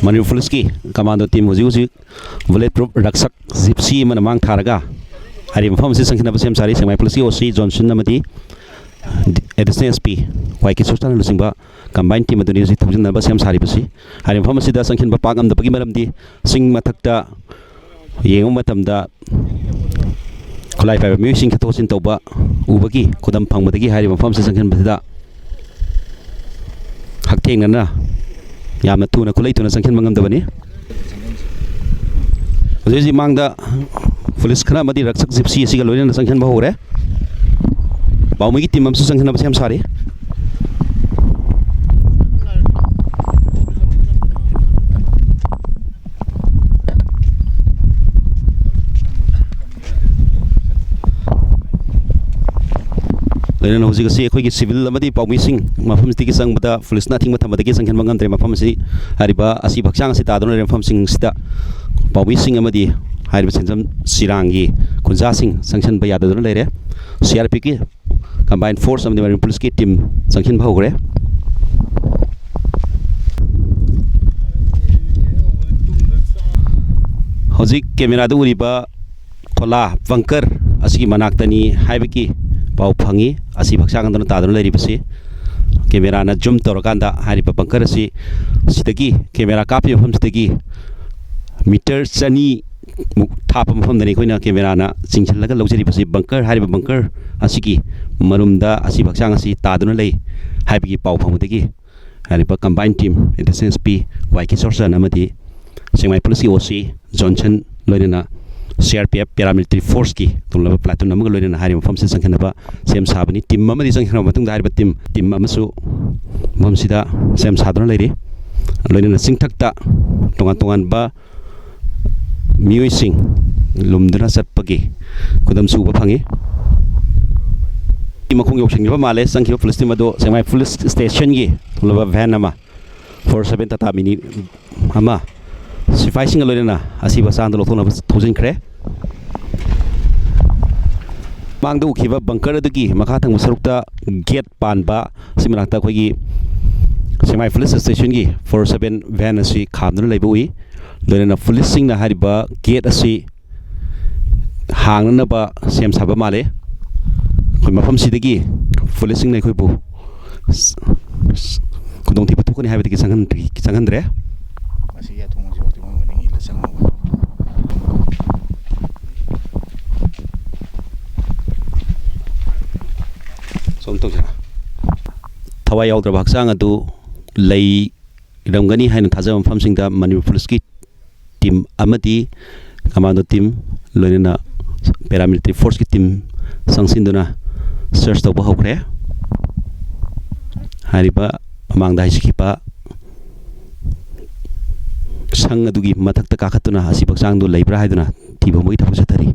ꯃꯅꯤꯄꯨꯔ ꯄꯨꯂꯤꯁꯀꯤ ꯀꯃꯥꯟꯗꯣ ꯇꯤꯝ ꯍꯧꯖꯤꯛ ꯍꯧꯖꯤꯛ ꯕꯨꯂꯦꯠ ꯄ꯭ꯔꯨꯐ ꯔꯛꯁꯛ ꯖꯤꯞꯁꯤ ꯑꯃꯅ ꯃꯥꯡ ꯊꯥꯔꯒ ꯍꯥꯏꯔꯤꯕ ꯃꯐꯝ ꯑꯁꯤ ꯆꯪꯁꯤꯟꯅꯕ ꯁꯦꯝ ꯁꯥꯔꯤ꯫ ꯁꯦꯛꯃꯥꯏ ꯄꯨꯂꯤꯁꯀꯤ ꯑꯣ ꯁꯤ ꯖꯣꯟꯁꯟ ꯑꯃꯗꯤ ꯑꯦꯗꯤꯁꯅꯦꯜ ꯑꯦꯁ ꯄꯤ ꯋꯥꯏ ꯀꯦ ꯁꯨꯜꯇꯥꯟꯅ ꯂꯨꯆꯤꯡꯕ ꯀꯝꯕꯥꯏꯟ ꯇꯤꯝ ꯑꯗꯨꯅꯤ ꯍꯧꯖꯤꯛ ꯊꯧꯖꯤꯟꯅꯕ ꯁꯦꯝ ꯁꯥꯔꯤꯕꯁꯤ꯫ ꯍꯥꯏꯔꯤꯕ ꯃꯐꯝ ꯑꯁꯤꯗ ꯆꯪꯁꯤꯟꯕ ꯄꯥꯛ ꯉꯝꯗꯕꯒꯤ ꯃꯔꯝꯗꯤ ꯆꯤꯡ ꯃꯊꯛꯇ ꯌꯦꯡꯕ ꯃꯇꯝꯗ ꯈꯨꯠꯂꯥꯏ ꯄꯥꯏꯕ ꯃꯤꯑꯣꯏꯁꯤꯡ ꯆꯠꯊꯣꯛ ꯆꯠꯁꯤꯟ ꯇꯧꯕ ꯎꯕꯒꯤ ꯈꯨꯗꯝ ꯐꯪꯕꯗꯒꯤ ꯍꯥꯏꯔꯤꯕ ꯃꯐꯝꯁꯤꯗ ꯆꯪꯁꯤꯟꯕꯁꯤꯗ ꯍꯛꯊꯦꯡꯅꯅ ꯌꯥꯝꯅ ꯊꯨꯅ, ꯈꯨꯠꯂꯩ ꯊꯨꯅ ꯆꯪꯁꯤꯟꯕ ꯉꯝꯗꯕꯅꯤ꯫ ꯍꯧꯖꯤꯛ ꯍꯧꯖꯤꯛ ꯃꯥꯡꯗ ꯄꯨꯂꯤꯁ ꯈꯔ ꯑꯃꯗꯤ ꯔꯛꯁꯛ ꯖꯤꯞꯁꯤ ꯑꯁꯤꯒ ꯂꯣꯏꯅꯅ ꯆꯪꯁꯤꯟꯕ ꯍꯧꯔꯦ꯫ ꯄꯥꯎꯃꯤꯒꯤ ꯇꯤꯝ ꯑꯃꯁꯨ ꯆꯪꯁꯤꯟꯅꯕ ꯁꯦꯝ ꯁꯥꯔꯤ꯫ ꯂꯣꯏꯅꯅ ꯍꯧꯖꯤꯛ ꯑꯁꯤ ꯑꯩꯈꯣꯏꯒꯤ ꯁꯤꯚꯤꯜ ꯑꯃꯗꯤ ꯄꯥꯎꯃꯤꯁꯤꯡ ꯃꯐꯝꯁꯤꯗꯒꯤ ꯆꯪꯕꯗ ꯄꯨꯂꯤꯁꯅ ꯑꯊꯤꯡꯕ ꯊꯝꯕꯗꯒꯤ ꯆꯪꯁꯤꯟꯕ ꯉꯝꯗ꯭ꯔꯦ꯫ ꯃꯐꯝ ꯑꯁꯤ ꯍꯥꯏꯔꯤꯕ ꯑꯁꯤꯕ ꯍꯛꯆꯥꯡ ꯑꯁꯤ ꯇꯥꯗꯨꯅ ꯂꯩꯔꯤꯕ ꯃꯐꯝꯁꯤꯡꯁꯤꯗ ꯄꯥꯎꯃꯤꯁꯤꯡ ꯑꯃꯗꯤ ꯍꯥꯏꯔꯤꯕ ꯁꯦꯟꯖꯝ ꯆꯤꯔꯥꯡꯒꯤ ꯈꯨꯟꯖꯥꯁꯤꯡ ꯆꯪꯁꯤꯟꯕ ꯌꯥꯗꯗꯨꯅ ꯂꯩꯔꯦ꯫ ꯁꯤ ꯑꯥꯔ ꯄꯤ ꯑꯦꯐꯀꯤ combined force ꯑꯃꯗꯤ ꯃꯅꯤꯄꯨꯔ ꯄꯨꯂꯤꯁꯀꯤ team ꯆꯪꯁꯤꯟꯕ ꯍꯧꯈ꯭ꯔꯦ꯫ ꯍꯧꯖꯤꯛ cameraꯗ ꯎꯔꯤꯕ ꯈꯣꯂꯥ bunker ꯑꯁꯤꯒꯤ ꯃꯅꯥꯛꯇꯅꯤ ꯍꯥꯏꯕꯒꯤ ꯄꯥꯎ ꯐꯪꯉꯤ꯫ ꯑꯁꯤꯕ ꯍꯛꯆꯥꯡ ꯑꯗꯨꯅ ꯇꯥꯗꯨꯅ ꯂꯩꯔꯤꯕꯁꯤ꯫ Cameraꯅ zoom ꯇꯧꯔꯀꯥꯟꯗ ꯍꯥꯏꯔꯤꯕ bunker ꯑꯁꯤ ꯁꯤꯗꯒꯤ, camera ꯀꯥꯞꯄꯤꯕ ꯃꯐꯝꯁꯤꯗꯒꯤ meter ꯆꯅꯤ ꯃꯨꯛ ꯊꯥꯞꯄ ꯃꯐꯝꯗꯅꯤ ꯑꯩꯈꯣꯏꯅ cameraꯅ ꯆꯤꯡꯁꯤꯜꯂꯒ ꯂꯧꯖꯔꯤꯕꯁꯤ꯫ Bunker ꯍꯥꯏꯔꯤꯕ bunker ꯑꯁꯤꯒꯤ ꯃꯔꯨꯝꯗ ꯑꯁꯤꯕ ꯍꯛꯆꯥꯡ ꯑꯁꯤ ꯇꯥꯗꯨꯅ ꯂꯩ ꯍꯥꯏꯕꯒꯤ ꯄꯥꯎ ꯐꯪꯕꯗꯒꯤ ꯍꯥꯏꯔꯤꯕ combined team, additional S P Y Kishor Chan ꯑꯃꯗꯤ ꯁꯦꯡꯃꯥꯏ ꯄꯨꯂꯤꯁꯀꯤ ꯑꯣ ꯁꯤ ꯖꯣꯟꯁꯟ, ꯂꯣꯏꯅꯅ C R P F paramilitary forceꯀꯤ ꯇꯣꯉꯥꯟꯕ platoon ꯑꯃꯒ ꯂꯣꯏꯅꯅ ꯍꯥꯏꯔꯤꯕ ꯃꯐꯝꯁꯤꯗ ꯆꯪꯁꯤꯟꯅꯕ ꯁꯦꯝ ꯁꯥꯕꯅꯤ꯫ Team ꯑꯃꯗꯤ ꯆꯪꯁꯤꯟꯈ꯭ꯔꯕ ꯃꯇꯨꯡꯗ ꯍꯥꯏꯔꯤꯕ team, team ꯑꯃꯁꯨ ꯃꯐꯝꯁꯤꯗ ꯁꯦꯝ ꯁꯥꯗꯨꯅ ꯂꯩꯔꯤ꯫ ꯂꯣꯏꯅꯅ ꯆꯤꯡꯊꯛꯇ ꯇꯣꯉꯥꯟ ꯇꯣꯉꯥꯟꯕ ꯃꯤꯑꯣꯏꯁꯤꯡ ꯂꯨꯝꯗꯨꯅ ꯆꯠꯄꯒꯤ ꯈꯨꯗꯝꯁꯨ ꯎꯕ ꯐꯪꯉꯤ꯫ ꯃꯈꯣꯡ ꯌꯧꯁꯤꯟꯈꯤꯕ ꯃꯥꯜꯂꯦ꯫ ꯆꯪꯈꯤꯕ ꯄꯨꯂꯤꯁ team ꯑꯗꯨ ꯁꯦꯡꯃꯥꯏ ꯄꯨꯂꯤꯁ stationꯒꯤ ꯂꯨꯝꯂꯕ van ꯑꯃ, four seven Tata Mini ꯑꯃ, ꯁꯤꯐꯥꯏꯁꯤꯡꯒ ꯂꯣꯏꯅꯅ ꯑꯁꯤꯕ ꯍꯛꯆꯥꯡꯗ ꯂꯧꯊꯣꯛꯅꯕ ꯊꯧꯖꯤꯟꯈ꯭ꯔꯦ꯫ ꯃꯥꯡꯗ ꯎꯈꯤꯕ bunker ꯑꯗꯨꯒꯤ ꯃꯈꯥ ꯊꯪꯕ ꯁꯔꯨꯛꯇ gate ꯄꯥꯟꯕ ꯑꯁꯤ ꯃꯅꯥꯛꯇ ꯑꯩꯈꯣꯏꯒꯤ ꯁꯦꯡꯃꯥꯏ ꯄꯨꯂꯤꯁ stationꯒꯤ four seven van ꯑꯁꯤ ꯈꯥꯝꯗꯨꯅ ꯂꯩꯕ ꯎꯏ꯫ ꯂꯣꯏꯅꯅ ꯄꯨꯂꯤꯁꯁꯤꯡꯅ ꯍꯥꯏꯔꯤꯕ gate ꯑꯁꯤ ꯍꯥꯡꯅꯅꯕ ꯁꯦꯝ ꯁꯥꯕ ꯃꯥꯜꯂꯦ꯫ ꯑꯩꯈꯣꯏ ꯃꯐꯝꯁꯤꯗꯒꯤ ꯄꯨꯂꯤꯁꯁꯤꯡꯅ ꯑꯩꯈꯣꯏꯕꯨ ꯈꯨꯗꯣꯡꯊꯤꯕ ꯊꯣꯛꯀꯅꯤ ꯍꯥꯏꯕꯗꯒꯤ ꯆꯪꯍꯟꯗ꯭ꯔꯤ-, ꯆꯪꯍꯟꯗ꯭ꯔꯦ꯫ ꯃꯁꯤꯒꯤ ꯑꯊꯣꯡ ꯑꯁꯤꯐꯥꯎꯗꯤ ꯃꯣꯏ ꯃꯅꯤꯡ ꯏꯜꯂ ꯆꯪꯍꯧꯕ꯫ ꯁꯣꯝ ꯇꯧꯁꯤꯔꯥ? ꯊꯋꯥꯏ ꯌꯥꯎꯗ꯭ꯔꯕ ꯍꯛꯆꯥꯡ ꯑꯗꯨ ꯂꯩꯔꯝꯒꯅꯤ ꯍꯥꯏꯅ ꯊꯥꯖꯕ ꯃꯐꯝꯁꯤꯡꯗ ꯃꯅꯤꯄꯨꯔ ꯄꯨꯂꯤꯁꯀꯤ team ꯑꯃꯗꯤ commando team, ꯂꯣꯏꯅꯅ paramilitary forceꯀꯤ team ꯆꯪꯁꯤꯟꯗꯨꯅ search ꯇꯧꯕ ꯍꯧꯈ꯭ꯔꯦ꯫ ꯍꯥꯏꯔꯤꯕ ꯃꯃꯥꯡꯗ ꯍꯥꯏꯖꯈꯤꯕ ꯁꯪ ꯑꯗꯨꯒꯤ ꯃꯊꯛꯇ ꯀꯥꯈꯠꯇꯨꯅ ꯑꯁꯤꯕ ꯍꯛꯆꯥꯡꯗꯨ ꯂꯩꯕ꯭ꯔꯥ ꯍꯥꯏꯗꯨꯅ ꯊꯤꯕ ꯍꯨꯝꯕꯒꯤ ꯊꯕꯛ ꯆꯠꯊꯔꯤ꯫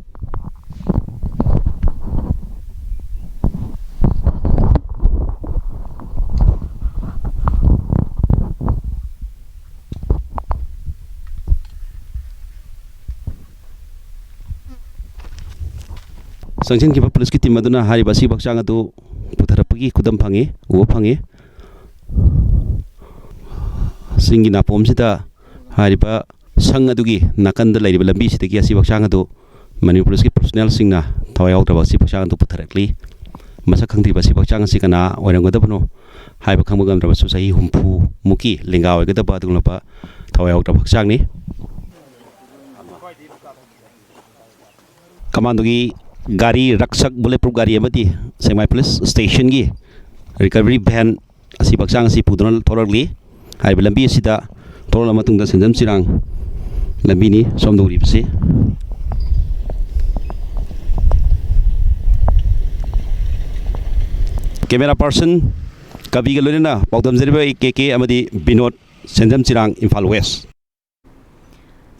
ꯆꯪꯁꯤꯟꯈꯤꯕ ꯄꯨꯂꯤꯁꯀꯤ ꯇꯤꯝ ꯑꯗꯨꯅ ꯍꯥꯏꯔꯤꯕ ꯑꯁꯤꯕ ꯍꯛꯆꯥꯡ ꯑꯗꯨ ꯄꯨꯊꯔꯛꯄꯒꯤ ꯈꯨꯗꯝ ꯐꯪꯉꯤ, ꯎꯕ ꯐꯪꯉꯤ꯫ ꯆꯤꯡꯒꯤ ꯅꯥꯄꯣꯝꯁꯤꯗ ꯍꯥꯏꯔꯤꯕ ꯁꯪ ꯑꯗꯨꯒꯤ ꯅꯥꯀꯟꯗ ꯂꯩꯔꯤꯕ ꯂꯝꯕꯤꯁꯤꯗꯒꯤ ꯑꯁꯤꯕ ꯍꯛꯆꯥꯡ ꯑꯗꯨ ꯃꯅꯤꯄꯨꯔ ꯄꯨꯂꯤꯁꯀꯤ ꯄꯔꯁꯣꯅꯦꯜꯁꯤꯡꯅ ꯊꯋꯥꯏ ꯌꯥꯎꯗ꯭ꯔꯕ ꯑꯁꯤꯕ ꯍꯛꯆꯥꯡ ꯑꯗꯨ ꯄꯨꯊꯔꯛꯂꯤ꯫ ꯃꯁꯛ ꯈꯪꯗ꯭ꯔꯤꯕ ꯑꯁꯤꯕ ꯍꯛꯆꯥꯡ ꯑꯁꯤ ꯀꯅꯥ ꯑꯣꯏꯔꯝꯒꯗꯕꯅꯣ ꯍꯥꯏꯕ ꯈꯪꯕ ꯉꯝꯗ꯭ꯔꯕꯁꯨ ꯆꯍꯤ ꯍꯨꯝꯐꯨ ꯃꯨꯛꯀꯤ ꯂꯦꯡꯒꯥ ꯑꯣꯏꯒꯗꯕ ꯑꯗꯨꯒꯨꯝꯂꯕ ꯊꯋꯥꯏ ꯌꯥꯎꯗ꯭ꯔꯕ ꯍꯛꯆꯥꯡꯅꯤ꯫ ꯀꯃꯥꯟꯗꯣꯒꯤ ꯒꯥꯔꯤ, ꯔꯛꯁꯛ ꯕꯨꯂꯦꯠ ꯄ꯭ꯔꯨꯐ ꯒꯥꯔꯤ ꯑꯃꯗꯤ ꯁꯦꯛꯃꯥꯏ ꯄꯨꯂꯤꯁ ꯁ꯭ꯇꯦꯁꯟꯒꯤ ꯔꯤꯀꯚꯔꯤ ꯚꯦꯟ ꯑꯁꯤꯕ ꯍꯛꯆꯥꯡ ꯑꯁꯤ ꯄꯨꯗꯨꯅ ꯊꯣꯛꯂꯛꯂꯤ꯫ ꯍꯥꯏꯔꯤꯕ ꯂꯝꯕꯤ ꯑꯁꯤꯗ ꯊꯣꯛꯂꯛꯂꯕ ꯃꯇꯨꯡꯗ ꯁꯦꯟꯖꯝ ꯆꯤꯔꯥꯡ ꯂꯝꯕꯤꯅꯤ ꯁꯣꯝꯗ ꯎꯔꯤꯕꯁꯤ꯫ ꯀꯦꯃꯦꯔꯥ ꯄꯥꯔꯁꯟ ꯀꯕꯤꯒ ꯂꯣꯏꯅꯅ ꯄꯥꯎꯗꯝꯖꯔꯤꯕ ꯑꯩ ꯀꯦ ꯀꯦ ꯑꯃꯗꯤ ꯕꯤꯅꯣꯗ, ꯁꯦꯟꯖꯝ ꯆꯤꯔꯥꯡ, ꯏꯝꯐꯥꯜ ꯋꯦꯁ꯫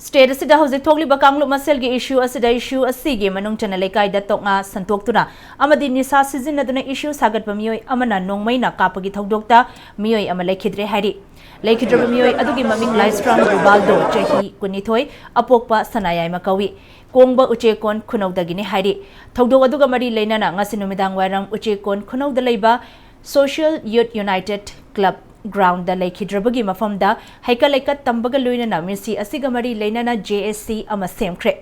ꯁ꯭ꯇꯦꯠ ꯑꯁꯤꯗ ꯍꯧꯖꯤꯛ ꯊꯣꯛꯂꯤꯕ ꯀꯥꯡꯂꯨꯞ ꯃꯁꯦꯜꯒꯤ ꯏꯁꯨ ꯑꯁꯤꯗ ꯏꯁꯨ ꯑꯁꯤꯒꯤ ꯃꯅꯨꯡ ꯆꯟꯅ ꯂꯩꯀꯥꯏꯗ ꯇꯣꯛꯉꯥ ꯁꯟꯗꯣꯛꯇꯨꯅ ꯑꯃꯗꯤ ꯅꯤꯁꯥ ꯁꯤꯖꯤꯟꯅꯗꯨꯅ ꯏꯁꯨ ꯁꯥꯒꯠꯄ ꯃꯤꯑꯣꯏ ꯑꯃꯅ ꯅꯣꯡꯃꯩꯅ ꯀꯥꯞꯄꯒꯤ ꯊꯧꯗꯣꯛꯇ ꯃꯤꯑꯣꯏ ꯑꯃ ꯂꯩꯈꯤꯗ꯭ꯔꯦ ꯍꯥꯏꯔꯤ꯫ ꯂꯩꯈꯤꯗ꯭ꯔꯕ ꯃꯤꯑꯣꯏ ꯑꯗꯨꯒꯤ ꯃꯃꯤꯡ ꯂꯥꯏꯁ꯭ꯔꯝ ꯔꯤꯕꯥꯜꯗꯣ, ꯆꯍꯤ ꯀꯨꯟꯅꯤꯊꯣꯏ, ꯑꯄꯣꯛꯄ ꯁꯅꯥꯌꯥꯏꯃ ꯀꯧꯏ꯫ ꯀꯣꯡꯕ ꯎꯆꯦꯀꯣꯟ ꯈꯨꯅꯧꯗꯒꯤꯅꯤ ꯍꯥꯏꯔꯤ꯫ ꯊꯧꯗꯣꯛ ꯑꯗꯨꯒ ꯃꯔꯤ ꯂꯩꯅꯅ ꯉꯁꯤ ꯅꯨꯃꯤꯗꯥꯡ ꯋꯥꯏꯔꯝ ꯎꯆꯦꯀꯣꯟ ꯈꯨꯅꯧꯗ ꯂꯩꯕ Social Youth United Club ground ꯗ ꯂꯩꯈꯤꯗ꯭ꯔꯕꯒꯤ ꯃꯐꯝꯗ ꯍꯩꯀꯠ ꯂꯩꯀꯠ ꯇꯝꯕꯒ ꯂꯣꯏꯅꯅ ꯃꯤꯁꯤ ꯑꯁꯤꯒ ꯃꯔꯤ ꯂꯩꯅꯅ ꯖꯦ ꯑꯦꯁ ꯁꯤ ꯑꯃ ꯁꯦꯝꯈ꯭ꯔꯦ꯫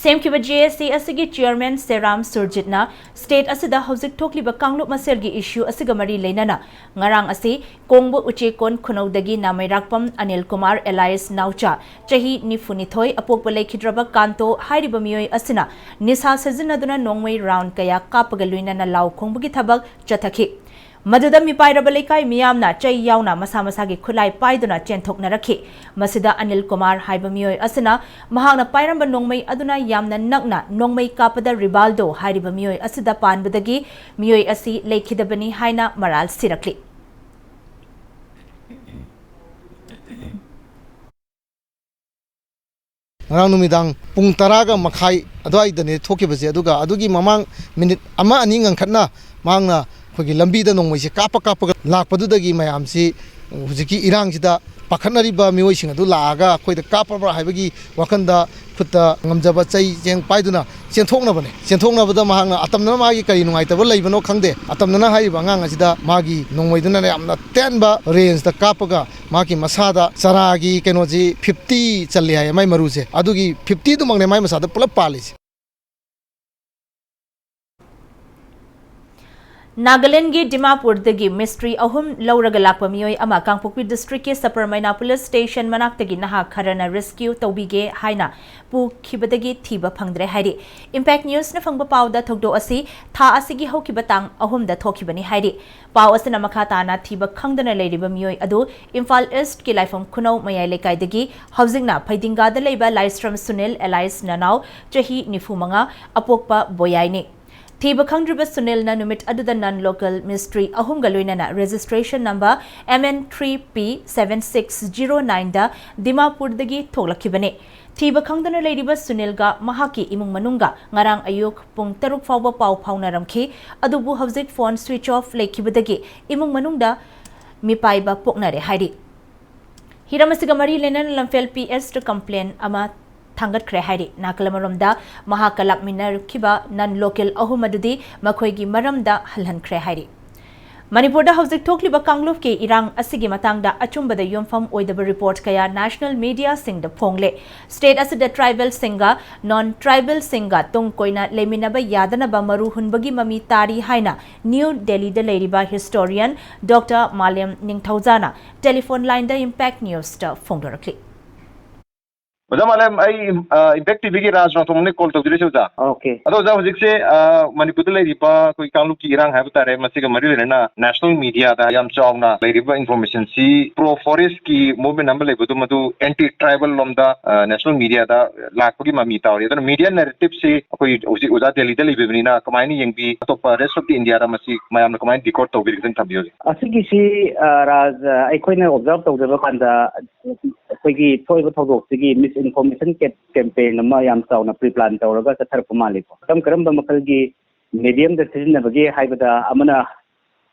ꯁꯦꯝꯈꯤꯕ ꯖꯦ ꯑꯦꯁ ꯁꯤ ꯑꯁꯤꯒꯤ ꯆꯤꯌꯔꯃꯦꯟ ꯁꯦꯔꯥꯝ ꯁꯨꯔꯖꯤꯠꯅ ꯁ꯭ꯇꯦꯠ ꯑꯁꯤꯗ ꯍꯧꯖꯤꯛ ꯊꯣꯛꯂꯤꯕ ꯀꯥꯡꯂꯨꯞ ꯃꯁꯦꯜꯒꯤ ꯏꯁꯨ ꯑꯁꯤꯒ ꯃꯔꯤ ꯂꯩꯅꯅ ꯉꯔꯥꯡ ꯑꯁꯤ ꯀꯣꯡꯕ ꯎꯆꯦꯀꯣꯟ ꯈꯨꯅꯧꯗꯒꯤ ꯅꯥꯃꯩꯔꯥꯛꯄꯝ ꯑꯅꯤꯜ ꯀꯨꯃꯥꯔ alias ꯅꯥꯎꯆꯥ, ꯆꯍꯤ ꯅꯤꯐꯨꯅꯤꯊꯣꯏ, ꯑꯄꯣꯛꯄ ꯂꯩꯈꯤꯗ꯭ꯔꯕ ꯀꯥꯟꯇꯣ ꯍꯥꯏꯔꯤꯕ ꯃꯤꯑꯣꯏ ꯑꯁꯤꯅ ꯅꯤꯁꯥ ꯁꯤꯖꯤꯟꯅꯗꯨꯅ ꯅꯣꯡꯃꯩ ꯔꯥꯎꯟ ꯀꯌꯥ ꯀꯥꯞꯄꯒ ꯂꯣꯏꯅꯅ ꯂꯥꯎ ꯈꯣꯡꯕꯒꯤ ꯊꯕꯛ ꯆꯠꯊꯈꯤ꯫ ꯃꯗꯨꯗ ꯃꯤꯄꯥꯏꯔꯕ ꯂꯩꯀꯥꯏ ꯃꯤꯌꯥꯝꯅ ꯆꯩ ꯌꯥꯎꯅ ꯃꯁꯥ ꯃꯁꯥꯒꯤ ꯈꯨꯠꯂꯥꯏ ꯄꯥꯏꯗꯨꯅ ꯆꯦꯟꯊꯣꯛꯅꯔꯛꯈꯤ꯫ ꯃꯁꯤꯗ ꯑꯅꯤꯜ ꯀꯨꯃꯥꯔ ꯍꯥꯏꯕ ꯃꯤꯑꯣꯏ ꯑꯁꯤꯅ ꯃꯍꯥꯛꯅ ꯄꯥꯏꯔꯝꯕ ꯅꯣꯡꯃꯩ ꯑꯗꯨꯅ ꯌꯥꯝꯅ ꯅꯛꯅ ꯅꯣꯡꯃꯩ ꯀꯥꯞꯄꯗ ꯔꯤꯕꯥꯜꯗꯣ ꯍꯥꯏꯔꯤꯕ ꯃꯤꯑꯣꯏ ꯑꯁꯤꯗ ꯄꯥꯟꯕꯗꯒꯤ ꯃꯤꯑꯣꯏ ꯑꯁꯤ ꯂꯩꯈꯤꯗꯕꯅꯤ ꯍꯥꯏꯅ ꯃꯔꯥꯜ ꯁꯤꯔꯛꯂꯤ꯫ ꯉꯔꯥꯡ ꯅꯨꯃꯤꯗꯥꯡ ꯄꯨꯡ ꯇꯔꯥꯒ ꯃꯈꯥꯏ ꯑꯗꯨꯋꯥꯏꯗꯅꯦ ꯊꯣꯛꯈꯤꯕꯁꯦ꯫ ꯑꯗꯨꯒ ꯑꯗꯨꯒꯤ ꯃꯃꯥꯡ ꯃꯤꯅꯤꯠ ꯑꯃ ꯑꯅꯤ ꯉꯟꯈꯠꯅ ꯃꯍꯥꯛꯅ ꯑꯩꯈꯣꯏꯒꯤ ꯂꯝꯕꯤꯗ ꯅꯣꯡꯃꯩꯁꯦ ꯀꯥꯞꯄ ꯀꯥꯞꯄꯒ ꯂꯥꯛꯄꯗꯨꯗꯒꯤ ꯃꯌꯥꯝꯁꯤ ꯍꯧꯖꯤꯛꯀꯤ ꯏꯔꯥꯡꯁꯤꯗ ꯄꯥꯈꯠꯅꯔꯤꯕ ꯃꯤꯑꯣꯏꯁꯤꯡ ꯑꯗꯨ ꯂꯥꯛꯑꯒ ꯑꯩꯈꯣꯏꯗ ꯀꯥꯞꯄꯕ꯭ꯔꯥ ꯍꯥꯏꯕꯒꯤ ꯋꯥꯈꯜꯗ ꯈꯨꯠꯇ ꯉꯝꯖꯕ ꯆꯩ ꯆꯦꯡ ꯄꯥꯏꯗꯨꯅ ꯆꯦꯟꯊꯣꯛꯅꯕꯅꯦ꯫ ꯆꯦꯟꯊꯣꯛꯅꯕꯗ ꯃꯍꯥꯛꯅ ꯑꯇꯝꯅꯅ ꯃꯥꯒꯤ ꯀꯔꯤ ꯅꯨꯡꯉꯥꯏꯇꯕ ꯂꯩꯕꯅꯣ ꯈꯪꯗꯦ, ꯑꯇꯝꯅꯅ ꯍꯥꯏꯔꯤꯕ ꯑꯉꯥꯡ ꯑꯁꯤꯗ ꯃꯥꯒꯤ ꯅꯣꯡꯃꯩꯗꯨꯅ ꯌꯥꯝꯅ ꯇꯦꯟꯕ ꯔꯦꯟꯖꯇ ꯀꯥꯞꯄꯒ ꯃꯥꯒꯤ ꯃꯁꯥꯗ ꯆꯔꯥꯒꯤ ꯀꯩꯅꯣꯁꯤ ꯐꯤꯐꯇꯤ ꯆꯜꯂꯤ ꯍꯥꯏꯌꯦ, ꯃꯥꯏ ꯃꯔꯨꯁꯦ꯫ ꯑꯗꯨꯒꯤ ꯐꯤꯐꯇꯤꯗꯨꯃꯛꯅꯦ ꯃꯥꯏ ꯃꯁꯥꯗ ꯄꯨꯂꯞ ꯄꯥꯜꯂꯤꯁꯦ꯫ ꯅꯥꯒꯥꯂꯦꯟꯒꯤ ꯗꯤꯃꯥꯄꯨꯔꯗꯒꯤ ꯃꯤꯁꯇ꯭ꯔꯤ ꯑꯍꯨꯝ ꯂꯧꯔꯒ ꯂꯥꯛꯄ ꯃꯤꯑꯣꯏ ꯑꯃ ꯀꯥꯡꯄꯣꯛꯄꯤ ꯗꯤꯁꯇ꯭ꯔꯤꯛꯀꯤ ꯁꯄꯔꯃꯩꯅꯥ ꯄꯨꯂꯤꯁ ꯁ꯭ꯇꯦꯁꯟ ꯃꯅꯥꯛꯇꯒꯤ ꯅꯍꯥ ꯈꯔꯅ ꯔꯦꯁꯀ꯭ꯌꯨ ꯇꯧꯕꯤꯒꯦ ꯍꯥꯏꯅ ꯄꯨꯈꯤꯕꯗꯒꯤ ꯊꯤꯕ ꯐꯪꯗ꯭ꯔꯦ ꯍꯥꯏꯔꯤ꯫ ꯏꯝꯄꯦꯛ ꯅ꯭ꯌꯨꯁꯅ ꯐꯪꯕ ꯄꯥꯎꯗ ꯊꯧꯗꯣꯛ ꯑꯁꯤ ꯊꯥ ꯑꯁꯤꯒꯤ ꯍꯧꯈꯤꯕ ꯇꯥꯡ ꯑꯍꯨꯝꯗ ꯊꯣꯛꯈꯤꯕꯅꯤ ꯍꯥꯏꯔꯤ꯫ ꯄꯥꯎ ꯑꯁꯤꯅ ꯃꯈꯥ ꯇꯥꯅ ꯊꯤꯕ ꯈꯪꯗꯅ ꯂꯩꯔꯤꯕ ꯃꯤꯑꯣꯏ ꯑꯗꯨ ꯏꯝꯐꯥꯜ ꯏꯁ꯭ꯠꯀꯤ ꯂꯥꯏꯐꯝ ꯈꯨꯅꯧ ꯃꯌꯥꯏ ꯂꯩꯀꯥꯏꯗꯒꯤ ꯍꯧꯖꯤꯛꯅ ꯐꯩꯗꯤꯡꯒꯥꯗ ꯂꯩꯕ ꯂꯥꯏꯁ꯭ꯔꯝ ꯁꯨꯅꯤꯜ alias ꯅꯅꯥꯎ ꯆꯍꯤ ꯅꯤꯐꯨ ꯃꯉꯥ ꯑꯄꯣꯛꯄ ꯕꯣꯌꯥꯏꯅꯤ꯫ ꯊꯤꯕ ꯈꯪꯗ꯭ꯔꯤꯕ ꯁꯨꯅꯤꯜꯅ ꯅꯨꯃꯤꯠ ꯑꯗꯨꯗ non local ꯃꯤꯁꯇ꯭ꯔꯤ ꯑꯍꯨꯝꯒ ꯂꯣꯏꯅꯅ registration number M N three P seven six zero nine ꯗ ꯗꯤꯃꯥꯄꯨꯔꯗꯒꯤ ꯊꯣꯛꯂꯛꯈꯤꯕꯅꯤ꯫ ꯊꯤꯕ ꯈꯪꯗꯅ ꯂꯩꯔꯤꯕ ꯁꯨꯅꯤꯜꯒ ꯃꯍꯥꯛꯀꯤ ꯏꯃꯨꯡ ꯃꯅꯨꯡꯒ ꯉꯔꯥꯡ ꯑꯌꯨꯛ ꯄꯨꯡ ꯇꯔꯨꯛ ꯐꯥꯎꯕ ꯄꯥꯎ ꯐꯥꯎꯅꯔꯝꯈꯤ꯫ ꯑꯗꯨꯕꯨ ꯍꯧꯖꯤꯛ phone switch off ꯂꯩꯈꯤꯕꯗꯒꯤ ꯏꯃꯨꯡ ꯃꯅꯨꯡꯗ ꯃꯤꯄꯥꯏꯕ ꯄꯣꯛꯅꯔꯦ ꯍꯥꯏꯔꯤ꯫ ꯍꯤꯔꯝ ꯑꯁꯤꯒ ꯃꯔꯤ ꯂꯩꯅꯅ ꯂꯝꯐꯦꯜ P S ꯇ complaint ꯑꯃ ꯊꯥꯡꯒꯠꯈ꯭ꯔꯦ ꯍꯥꯏꯔꯤ꯫ ꯅꯥꯀꯜ ꯑꯃꯔꯣꯝꯗ ꯃꯍꯥꯛꯀ ꯂꯥꯛꯃꯤꯟꯅꯔꯛꯈꯤꯕ non local ꯑꯍꯨꯝ ꯑꯗꯨꯗꯤ ꯃꯈꯣꯏꯒꯤ ꯃꯔꯝꯗ ꯍꯜꯍꯟꯈ꯭ꯔꯦ ꯍꯥꯏꯔꯤ꯫ ꯃꯅꯤꯄꯨꯔꯗ ꯍꯧꯖꯤꯛ ꯊꯣꯛꯂꯤꯕ ꯀꯥꯡꯂꯨꯞꯀꯤ ꯏꯔꯥꯡ ꯑꯁꯤꯒꯤ ꯃꯇꯥꯡꯗ ꯑꯆꯨꯝꯕꯗ ꯌꯨꯝꯐꯝ ꯑꯣꯏꯗꯕ report ꯀꯌꯥ national media ꯁꯤꯡꯗ ꯐꯣꯡꯂꯦ꯫ State ꯑꯁꯤꯗ tribal ꯁꯤꯡꯒ non tribal ꯁꯤꯡꯒ ꯇꯨꯡ ꯀꯣꯏꯅ ꯂꯩꯃꯤꯟꯅꯕ ꯌꯥꯗꯅꯕ ꯃꯔꯨ ꯍꯨꯟꯕꯒꯤ ꯃꯃꯤ ꯇꯥꯔꯤ ꯍꯥꯏꯅ ꯅ꯭ꯌꯨ ꯗꯦꯜꯂꯤꯗ ꯂꯩꯔꯤꯕ historian Doctor ꯃꯥꯂꯦꯝ ꯅꯤꯡꯊꯧꯖꯥꯅ telephone line ꯗ Impact News ꯇ ꯐꯣꯡꯗꯣꯔꯛꯂꯤ꯫ ꯑꯣꯖꯥ ꯃꯥꯂꯦꯝ, ꯑꯩ ꯏꯝꯄꯦꯛ ꯇꯤꯚꯤꯒꯤ ꯔꯥꯖ ꯔꯣꯡꯊꯣꯡꯅꯦ call ꯇꯧꯖꯔꯤꯁꯦ ꯑꯣꯖꯥ꯫ ꯑꯣꯀꯦ꯫ ꯑꯗꯣ ꯑꯣꯖꯥ, ꯍꯧꯖꯤꯛꯁꯦ ꯑ, ꯃꯅꯤꯄꯨꯔꯗ ꯂꯩꯔꯤꯕ ꯑꯩꯈꯣꯏ ꯀꯥꯡꯂꯨꯞꯀꯤ ꯏꯔꯥꯡ ꯍꯥꯏꯕ ꯇꯥꯔꯦ, ꯃꯁꯤꯒ ꯃꯔꯤ ꯂꯩꯅꯅ national media ꯗ ꯌꯥꯝ ꯆꯥꯎꯅ ꯂꯩꯔꯤꯕ information ꯁꯤ pro forest ꯀꯤ movement ꯑꯃ ꯂꯩꯕꯗꯨ ꯃꯗꯨ anti tribal ꯂꯣꯝꯗ ꯑ, national media ꯗ ꯂꯥꯛꯄꯒꯤ ꯃꯃꯤ ꯇꯧꯔꯤ꯫ ꯑꯗꯨꯅ media narrative ꯁꯤ ꯑꯩꯈꯣꯏ ꯍꯧꯖꯤꯛ ꯑꯣꯖꯥ ꯗꯦꯜꯂꯤꯗ ꯂꯩꯕꯤꯕꯅꯤꯅ ꯀꯃꯥꯏꯅ ꯌꯦꯡꯕꯤ, ꯑꯇꯣꯞꯄ rest of the India ꯗ ꯃꯁꯤ ꯃꯌꯥꯝꯅ ꯀꯃꯥꯏꯅ decode ꯇꯧꯕꯤꯔꯤꯒꯦ ꯈꯤꯇꯪ ꯊꯝꯕꯤꯌꯨ꯫ ꯑꯁꯤꯒꯤꯁꯤ ꯑ, ꯔꯥꯖ, ꯑ, ꯑꯩꯈꯣꯏꯅ observe ꯇꯧꯖꯕ ꯀꯥꯟꯗ ꯑꯩꯈꯣꯏꯒꯤ ꯊꯣꯛꯏꯕ ꯊꯧꯗꯣꯛꯁꯤꯒꯤ misinformation campaign ꯑꯃ ꯌꯥꯝ ꯆꯥꯎꯅ pre plan ꯇꯧꯔꯒ ꯆꯠꯊꯔꯛꯄ ꯃꯥꯜꯂꯤꯀꯣ꯫ ꯀꯔꯝ ꯀꯔꯝꯕ ꯃꯈꯜꯒꯤ medium ꯗ ꯁꯤꯖꯤꯟꯅꯕꯒꯦ ꯍꯥꯏꯕꯗ, ꯑꯃꯅ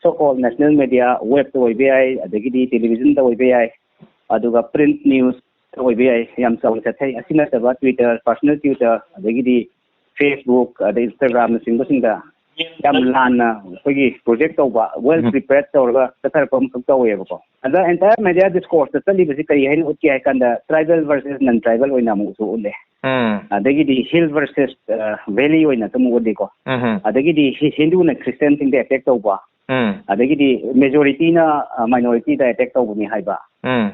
so called national media, web ꯇ ꯑꯣꯏꯕ ꯌꯥꯏ, ꯑꯗꯒꯤꯗꯤ television ꯗ ꯑꯣꯏꯕ ꯌꯥꯏ, ꯑꯗꯨꯒ print news ꯑꯣꯏꯕ ꯌꯥꯏ, ꯌꯥꯝ ꯆꯥꯎꯅ ꯆꯠꯊꯩ꯫ ꯑꯁꯤ ꯅꯠꯇꯕ Twitter, personal Twitter, ꯑꯗꯒꯤꯗꯤ Facebook, ꯑꯗꯩ Instagram ꯅꯆꯤꯡꯕꯁꯤꯡꯗ ꯌꯥꯝ ꯂꯥꯟꯅ ꯑꯩꯈꯣꯏꯒꯤ project ꯇꯧꯕ, well ꯎꯝ꯫ prepared ꯇꯧꯔꯒ ꯆꯠꯊꯔꯛꯄ ꯑꯃꯈꯛ ꯇꯧꯋꯦꯕꯀꯣ꯫ ꯑꯗ entire media discourse ꯇ ꯆꯠꯂꯤꯕꯁꯤ ꯀꯔꯤ ꯍꯥꯏꯅ ꯎꯠꯀꯦ ꯍꯥꯏ ꯀꯥꯟꯗ, tribal versus non tribal ꯑꯣꯏꯅ ꯑꯃꯨꯛꯁꯨ ꯎꯠꯂꯦ꯫ ꯎꯝ꯫ ꯑꯗꯒꯤꯗꯤ hill versus, ꯑ, valley ꯑꯣꯏꯅꯁꯨ ꯑꯃꯨꯛ ꯎꯠꯂꯤꯀꯣ꯫ ꯎꯝ꯫ ꯑꯗꯒꯤꯗꯤ ꯍꯤ-, ꯍꯤꯟꯗꯨꯅ ꯈ꯭ꯔꯤꯁꯇꯤꯌꯥꯟꯁꯤꯡꯗ attack ꯇꯧꯕ, ꯎꯝ꯫ ꯑꯗꯒꯤꯗꯤ majority ꯅ, ꯑ, minority ꯗ attack ꯇꯧꯕꯅꯤ ꯍꯥꯏꯕ꯫ ꯎꯝ꯫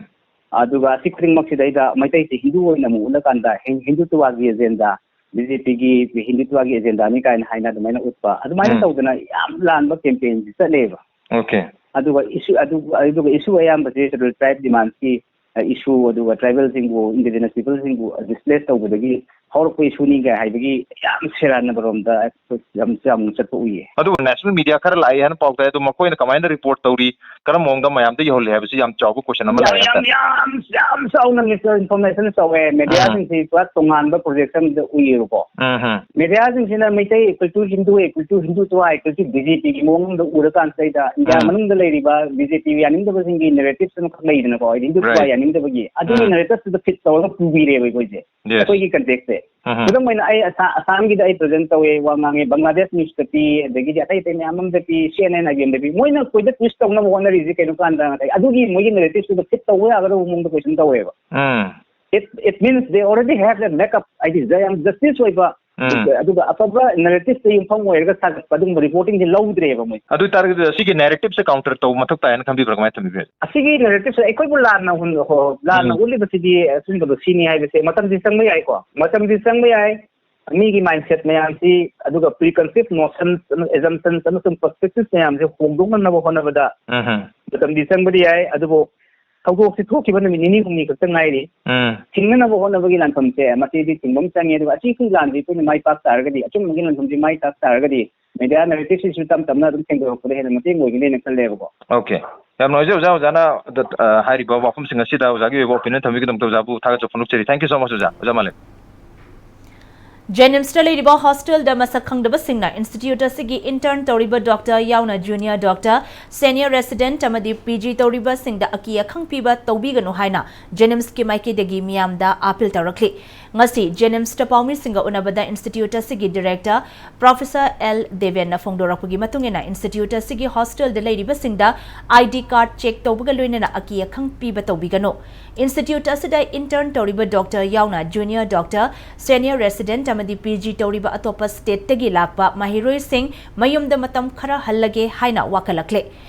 ꯑꯗꯨꯒ ꯑꯁꯤ ꯈꯨꯗꯤꯡꯃꯛꯁꯤꯗꯩꯗ ꯃꯩꯇꯩꯁꯤ ꯍꯤꯟꯗꯨ ꯑꯣꯏꯅ ꯑꯃꯨꯛ ꯎꯠꯂꯀꯥꯟꯗ ꯍꯤꯟ-, ꯍꯤꯟꯗꯨꯠꯋꯥꯒꯤ agenda, BJP ꯒꯤ ꯍꯤꯟꯗꯨꯠꯋꯥꯒꯤ agenda ꯅꯤ ꯀꯥꯏꯅ ꯍꯥꯏꯅ ꯑꯗꯨꯃꯥꯏꯅ ꯎꯠꯄ, ꯑꯗꯨꯃꯥꯏꯅ ꯎꯝ꯫ ꯇꯧꯗꯅ ꯌꯥꯝ ꯂꯥꯟꯕ campaign ꯁꯤ ꯆꯠꯂꯦꯕ꯫ Okay꯫ ꯑꯗꯨꯒ issue, ꯑꯗꯨ-, ꯑꯗꯨꯒ issue ꯑꯌꯥꯝꯕꯁꯦ Scheduled Tribe demands ꯀꯤ, ꯑ, issue, ꯑꯗꯨꯒ tribal ꯁꯤꯡꯕꯨ, indigenous people ꯁꯤꯡꯕꯨ displace ꯇꯧꯕꯗꯒꯤ ꯍꯧꯔꯛꯄ issue ꯅꯤ ꯀꯥꯏ ꯍꯥꯏꯕꯒꯤ ꯌꯥꯝ ꯁꯦꯔꯥꯟꯅꯕ ꯔꯣꯝꯗ ꯌꯥꯝ, ꯌꯥꯝ ꯆꯠꯄ ꯎꯏꯌꯦ꯫ ꯑꯗꯨꯕꯨ national media ꯈꯔ ꯂꯥꯛꯏ ꯍꯥꯏꯅ ꯄꯥꯎ ꯇꯥꯏ, ꯑꯗꯨ ꯃꯈꯣꯏꯅ ꯀꯃꯥꯏꯅ report ꯇꯧꯔꯤ, ꯀꯔꯝꯕ ꯃꯑꯣꯡꯗ ꯃꯌꯥꯝꯗ ꯌꯧꯍꯜꯂꯤ ꯍꯥꯏꯕꯁꯤ ꯌꯥꯝ ꯆꯥꯎꯕ question ꯑꯃ ꯌꯥꯝ, ꯂꯥꯛꯑꯦ ꯌꯥꯝ, ꯍꯥꯏꯇꯥꯔꯦ꯫ ꯌꯥꯝ, ꯌꯥꯝ ꯆꯥꯎꯅ misinformation ꯇꯧꯋꯦ꯫ ꯎꯝ꯫ Media ꯁꯤꯡꯁꯤ ꯄꯨꯔꯥ ꯇꯣꯉꯥꯟꯕ projection ꯗ ꯎꯏꯌꯦꯕꯀꯣ꯫ ꯎꯝ, ꯎꯝ꯫ Media ꯁꯤꯡꯁꯤꯅ ꯃꯩꯇꯩ ꯑꯩꯈꯣꯏꯁꯨ ꯍꯤꯟꯗꯨ, ꯑꯩꯈꯣꯏꯁꯨ ꯍꯤꯟꯗꯨ ꯇꯨ, ꯑꯩꯈꯣꯏꯁꯨ BJP ꯒꯤ ꯃꯑꯣꯡꯗ ꯎꯔꯀꯥꯟꯁꯤꯗꯩꯗ ꯏꯟꯗꯤꯌꯥ ꯎꯝ꯫ ꯃꯅꯨꯡꯗ ꯂꯩꯔꯤꯕ BJP ꯌꯥꯅꯤꯡꯗꯕꯁꯤꯡꯒꯤ narrative ꯑꯃꯈꯛ ꯂꯩꯗꯅꯀꯣ, ꯍꯥꯏꯗꯤ ꯍꯤꯟꯗꯨ ꯇꯨ Right꯫ ꯌꯥꯅꯤꯡꯗꯕꯒꯤ, ꯑꯗꯨꯒꯤ ꯎꯝ꯫ Narrative ꯇꯨꯗ fit ꯇꯧꯔꯒ ꯄꯨꯕꯤꯔꯦꯕ ꯑꯩꯈꯣꯏꯁꯦ꯫ Yes꯫ ꯑꯩꯈꯣꯏꯒꯤ context ꯁꯦ꯫ ꯎꯝ, ꯎꯝ꯫ ꯈꯨꯗꯝ ꯑꯣꯏꯅ ꯑꯩ ꯑꯁꯥ-, ꯑꯁꯥꯝꯒꯤꯗ ꯑꯩ present ꯇꯧꯋꯦ, ꯋꯥ ꯉꯥꯡꯉꯦ, ꯕꯪꯒ꯭ꯂꯥꯗꯦꯁ news ꯇ ꯄꯤ, ꯑꯗꯒꯤꯗꯤ ꯑꯇꯩ ꯑꯇꯩ ꯃꯌꯥꯝ ꯑꯃꯗ ꯄꯤ, C N N, I B M ꯗ ꯄꯤ꯫ ꯃꯣꯏꯅ ꯑꯩꯈꯣꯏꯗ twist ꯇꯧꯅꯕ ꯍꯣꯠꯅꯔꯤꯁꯦ ꯀꯩꯅꯣ ꯀꯥꯟꯗ, ꯉꯁꯥꯏ ꯑꯗꯨꯒꯤ ꯃꯣꯏꯒꯤ narrative ꯇꯨꯗ fit ꯇꯧꯕ ꯌꯥꯒꯗꯕ ꯃꯑꯣꯡꯗ question ꯇꯧꯋꯦꯕ꯫ ꯎꯝ꯫ It, it means they already have a makeup, ꯍꯥꯏꯗꯤ ꯌꯥꯝ justice ꯑꯣꯏꯕ, ꯎꯝ꯫ ꯑꯗꯨꯒ ꯑꯐꯕ narrative ꯇ ꯌꯨꯝꯐꯝ ꯑꯣꯏꯔꯒ ꯁꯥꯒꯠꯄ ꯑꯗꯨꯒꯨꯝꯕ reporting ꯁꯦ ꯂꯧꯗ꯭ꯔꯦꯕ ꯃꯣꯏ꯫ ꯑꯗꯨ ꯑꯣꯏꯇꯥꯔꯒꯗꯤ ꯑꯁꯤꯒꯤ narrative ꯁꯦ counter ꯇꯧꯕ ꯃꯊꯧ ꯇꯥꯏ ꯍꯥꯏꯅ ꯈꯟꯕꯤꯕ꯭ꯔꯥ? ꯀꯃꯥꯏꯅ ꯊꯝꯕꯤꯕ꯭ꯔꯥ? ꯑꯁꯤꯒꯤ narrative ꯁꯦ ꯑꯩꯈꯣꯏꯕꯨ ꯂꯥꯟꯅ ꯍꯨꯟ-, ꯍꯣ-, ꯂꯥꯟꯅ ꯎꯝ꯫ ꯎꯠꯂꯤꯕꯁꯤꯗꯤ ꯑꯆꯨꯝꯕꯗꯣ ꯁꯤꯅꯤ ꯍꯥꯏꯕꯁꯦ ꯃꯇꯝꯗꯤ ꯆꯪꯕ ꯌꯥꯏꯀꯣ, ꯃꯇꯝꯗꯤ ꯆꯪꯕ ꯌꯥꯏ꯫ ꯃꯤꯒꯤ mindset ꯃꯌꯥꯝꯁꯤ, ꯑꯗꯨꯒ preconceived notions, assumptions ꯑꯃꯁꯨꯡ perspectives ꯃꯌꯥꯝꯁꯦ ꯍꯣꯡꯗꯣꯛꯅꯅꯕ ꯍꯣꯠꯅꯕꯗ ꯎꯝ꯫ ꯃꯇꯝꯗꯤ ꯆꯪꯕꯗꯤ ꯌꯥꯏ, ꯑꯗꯨꯕꯨ ꯊꯧꯗꯣꯛꯁꯤ ꯊꯣꯛꯈꯤꯕ ꯅꯨꯃꯤꯠ ꯅꯤꯅꯤ ꯍꯨꯝꯅꯤ ꯈꯛꯇ ꯉꯥꯏꯔꯤ꯫ ꯎꯝ꯫ ꯊꯤꯡꯅꯅꯕ ꯍꯣꯠꯅꯕꯒꯤ ꯂꯥꯟꯐꯝꯁꯦ ꯃꯁꯤꯗꯤ ꯊꯤꯡꯕ ꯑꯃ ꯆꯪꯉꯤ꯫ ꯑꯗꯨꯒ ꯑꯁꯤꯒꯤ ꯂꯥꯟꯁꯤ ꯑꯩꯈꯣꯏꯅ ꯃꯥꯏ ꯄꯥꯛ ꯇꯥꯔꯒꯗꯤ, ꯑꯆꯨꯝꯕꯒꯤ ꯂꯥꯟꯐꯝꯁꯤ ꯃꯥꯏ ꯄꯥꯛ ꯇꯥꯔꯒꯗꯤ, media narrative ꯁꯤꯁꯨ ꯇꯞ ꯇꯞꯅ ꯑꯗꯨꯝ ꯁꯦꯡꯗꯣꯔꯛꯄꯗ ꯍꯦꯟꯅ ꯃꯇꯦꯡ ꯑꯣꯏꯒꯅꯤꯅ ꯈꯜꯂꯦꯕꯀꯣ꯫ Okay꯫ ꯌꯥꯝ ꯅꯨꯡꯉꯥꯏꯖꯩ ꯑꯣꯖꯥ, ꯑꯣꯖꯥꯅ, ꯑ, ꯍꯥꯏꯔꯤꯕ ꯋꯥꯐꯝꯁꯤꯡ ꯑꯁꯤꯗ ꯑꯣꯖꯥꯒꯤ ꯑꯣꯏꯕ opinion ꯊꯝꯕꯤꯒꯤꯗꯃꯛꯇ ꯑꯣꯖꯥꯕꯨ ꯊꯥꯒꯠꯆꯕ ꯐꯣꯡꯗꯣꯛꯆꯔꯤ꯫ Thank you so much, ꯑꯣꯖꯥ꯫ ꯑꯣꯖꯥ ꯃꯥꯂꯦꯝ꯫ ꯖꯦꯅꯤꯝꯁꯇ ꯂꯩꯔꯤꯕ ꯍꯣꯁꯇꯦꯜꯗ ꯃꯁꯛ ꯈꯪꯗꯕꯁꯤꯡꯅ ꯏꯟꯁꯇꯤꯇ꯭ꯌꯨꯠ ꯑꯁꯤꯒꯤ ꯏꯟꯇꯔꯟ ꯇꯧꯔꯤꯕ ꯗꯣꯛꯇꯔ ꯌꯥꯎꯅ ꯖꯨꯅꯤꯌꯔ ꯗꯣꯛꯇꯔ, ꯁꯦꯅꯤꯌꯔ ꯔꯦꯁꯤꯗꯦꯟꯠ ꯑꯃꯗꯤ ꯄꯤ ꯖꯤ ꯇꯧꯔꯤꯕꯁꯤꯡꯗ ꯑꯀꯤ ꯑꯈꯪ ꯄꯤꯕ ꯇꯧꯕꯤꯒꯅꯨ ꯍꯥꯏꯅ ꯖꯦꯅꯤꯝꯁꯀꯤ ꯃꯥꯏꯀꯩꯗꯒꯤ ꯃꯤꯌꯥꯝꯗ ꯑꯥꯄꯤꯜ ꯇꯧꯔꯛꯂꯤ꯫ ꯉꯁꯤ ꯖꯦꯅꯤꯝꯁꯇ ꯄꯥꯎꯃꯤꯁꯤꯡꯒ ꯎꯅꯕꯗ ꯏꯟꯁꯇꯤꯇ꯭ꯌꯨꯠ ꯑꯁꯤꯒꯤ ꯗꯤꯔꯦꯛꯇꯔ ꯄ꯭ꯔꯣꯐꯦꯁꯔ ꯑꯦꯜ ꯗꯦꯕꯦꯟꯅ ꯐꯣꯡꯗꯣꯔꯛꯄꯒꯤ ꯃꯇꯨꯡ ꯏꯟꯅ, ꯏꯟꯁꯇꯤꯇ꯭ꯌꯨꯠ ꯑꯁꯤꯒꯤ ꯍꯣꯁꯇꯦꯜꯗ ꯂꯩꯔꯤꯕꯁꯤꯡꯗ ꯑꯥꯏ ꯗꯤ ꯀꯥꯔꯗ ꯆꯦꯛ ꯇꯧꯕꯒ ꯂꯣꯏꯅꯅ ꯑꯀꯤ ꯑꯈꯪ ꯄꯤꯕ ꯇꯧꯕꯤꯒꯅꯨ꯫ ꯏꯟꯁꯇꯤꯇ꯭ꯌꯨꯠ ꯑꯁꯤꯗ ꯏꯟꯇꯔꯟ ꯇꯧꯔꯤꯕ ꯗꯣꯛꯇꯔ ꯌꯥꯎꯅ ꯖꯨꯅꯤꯌꯔ ꯗꯣꯛꯇꯔ, ꯁꯦꯅꯤꯌꯔ ꯔꯦꯁꯤꯗꯦꯟꯠ ꯑꯃꯗꯤ ꯄꯤ ꯖꯤ ꯇꯧꯔꯤꯕ ꯑꯇꯣꯞꯄ ꯁ꯭ꯇꯦꯠꯇꯒꯤ ꯂꯥꯛꯄ ꯃꯍꯩꯔꯣꯏꯁꯤꯡ ꯃꯌꯨꯝꯗ ꯃꯇꯝ ꯈꯔ ꯍꯜꯂꯒꯦ ꯍꯥꯏꯅ ꯋꯥꯀꯠꯂꯛꯂꯦ꯫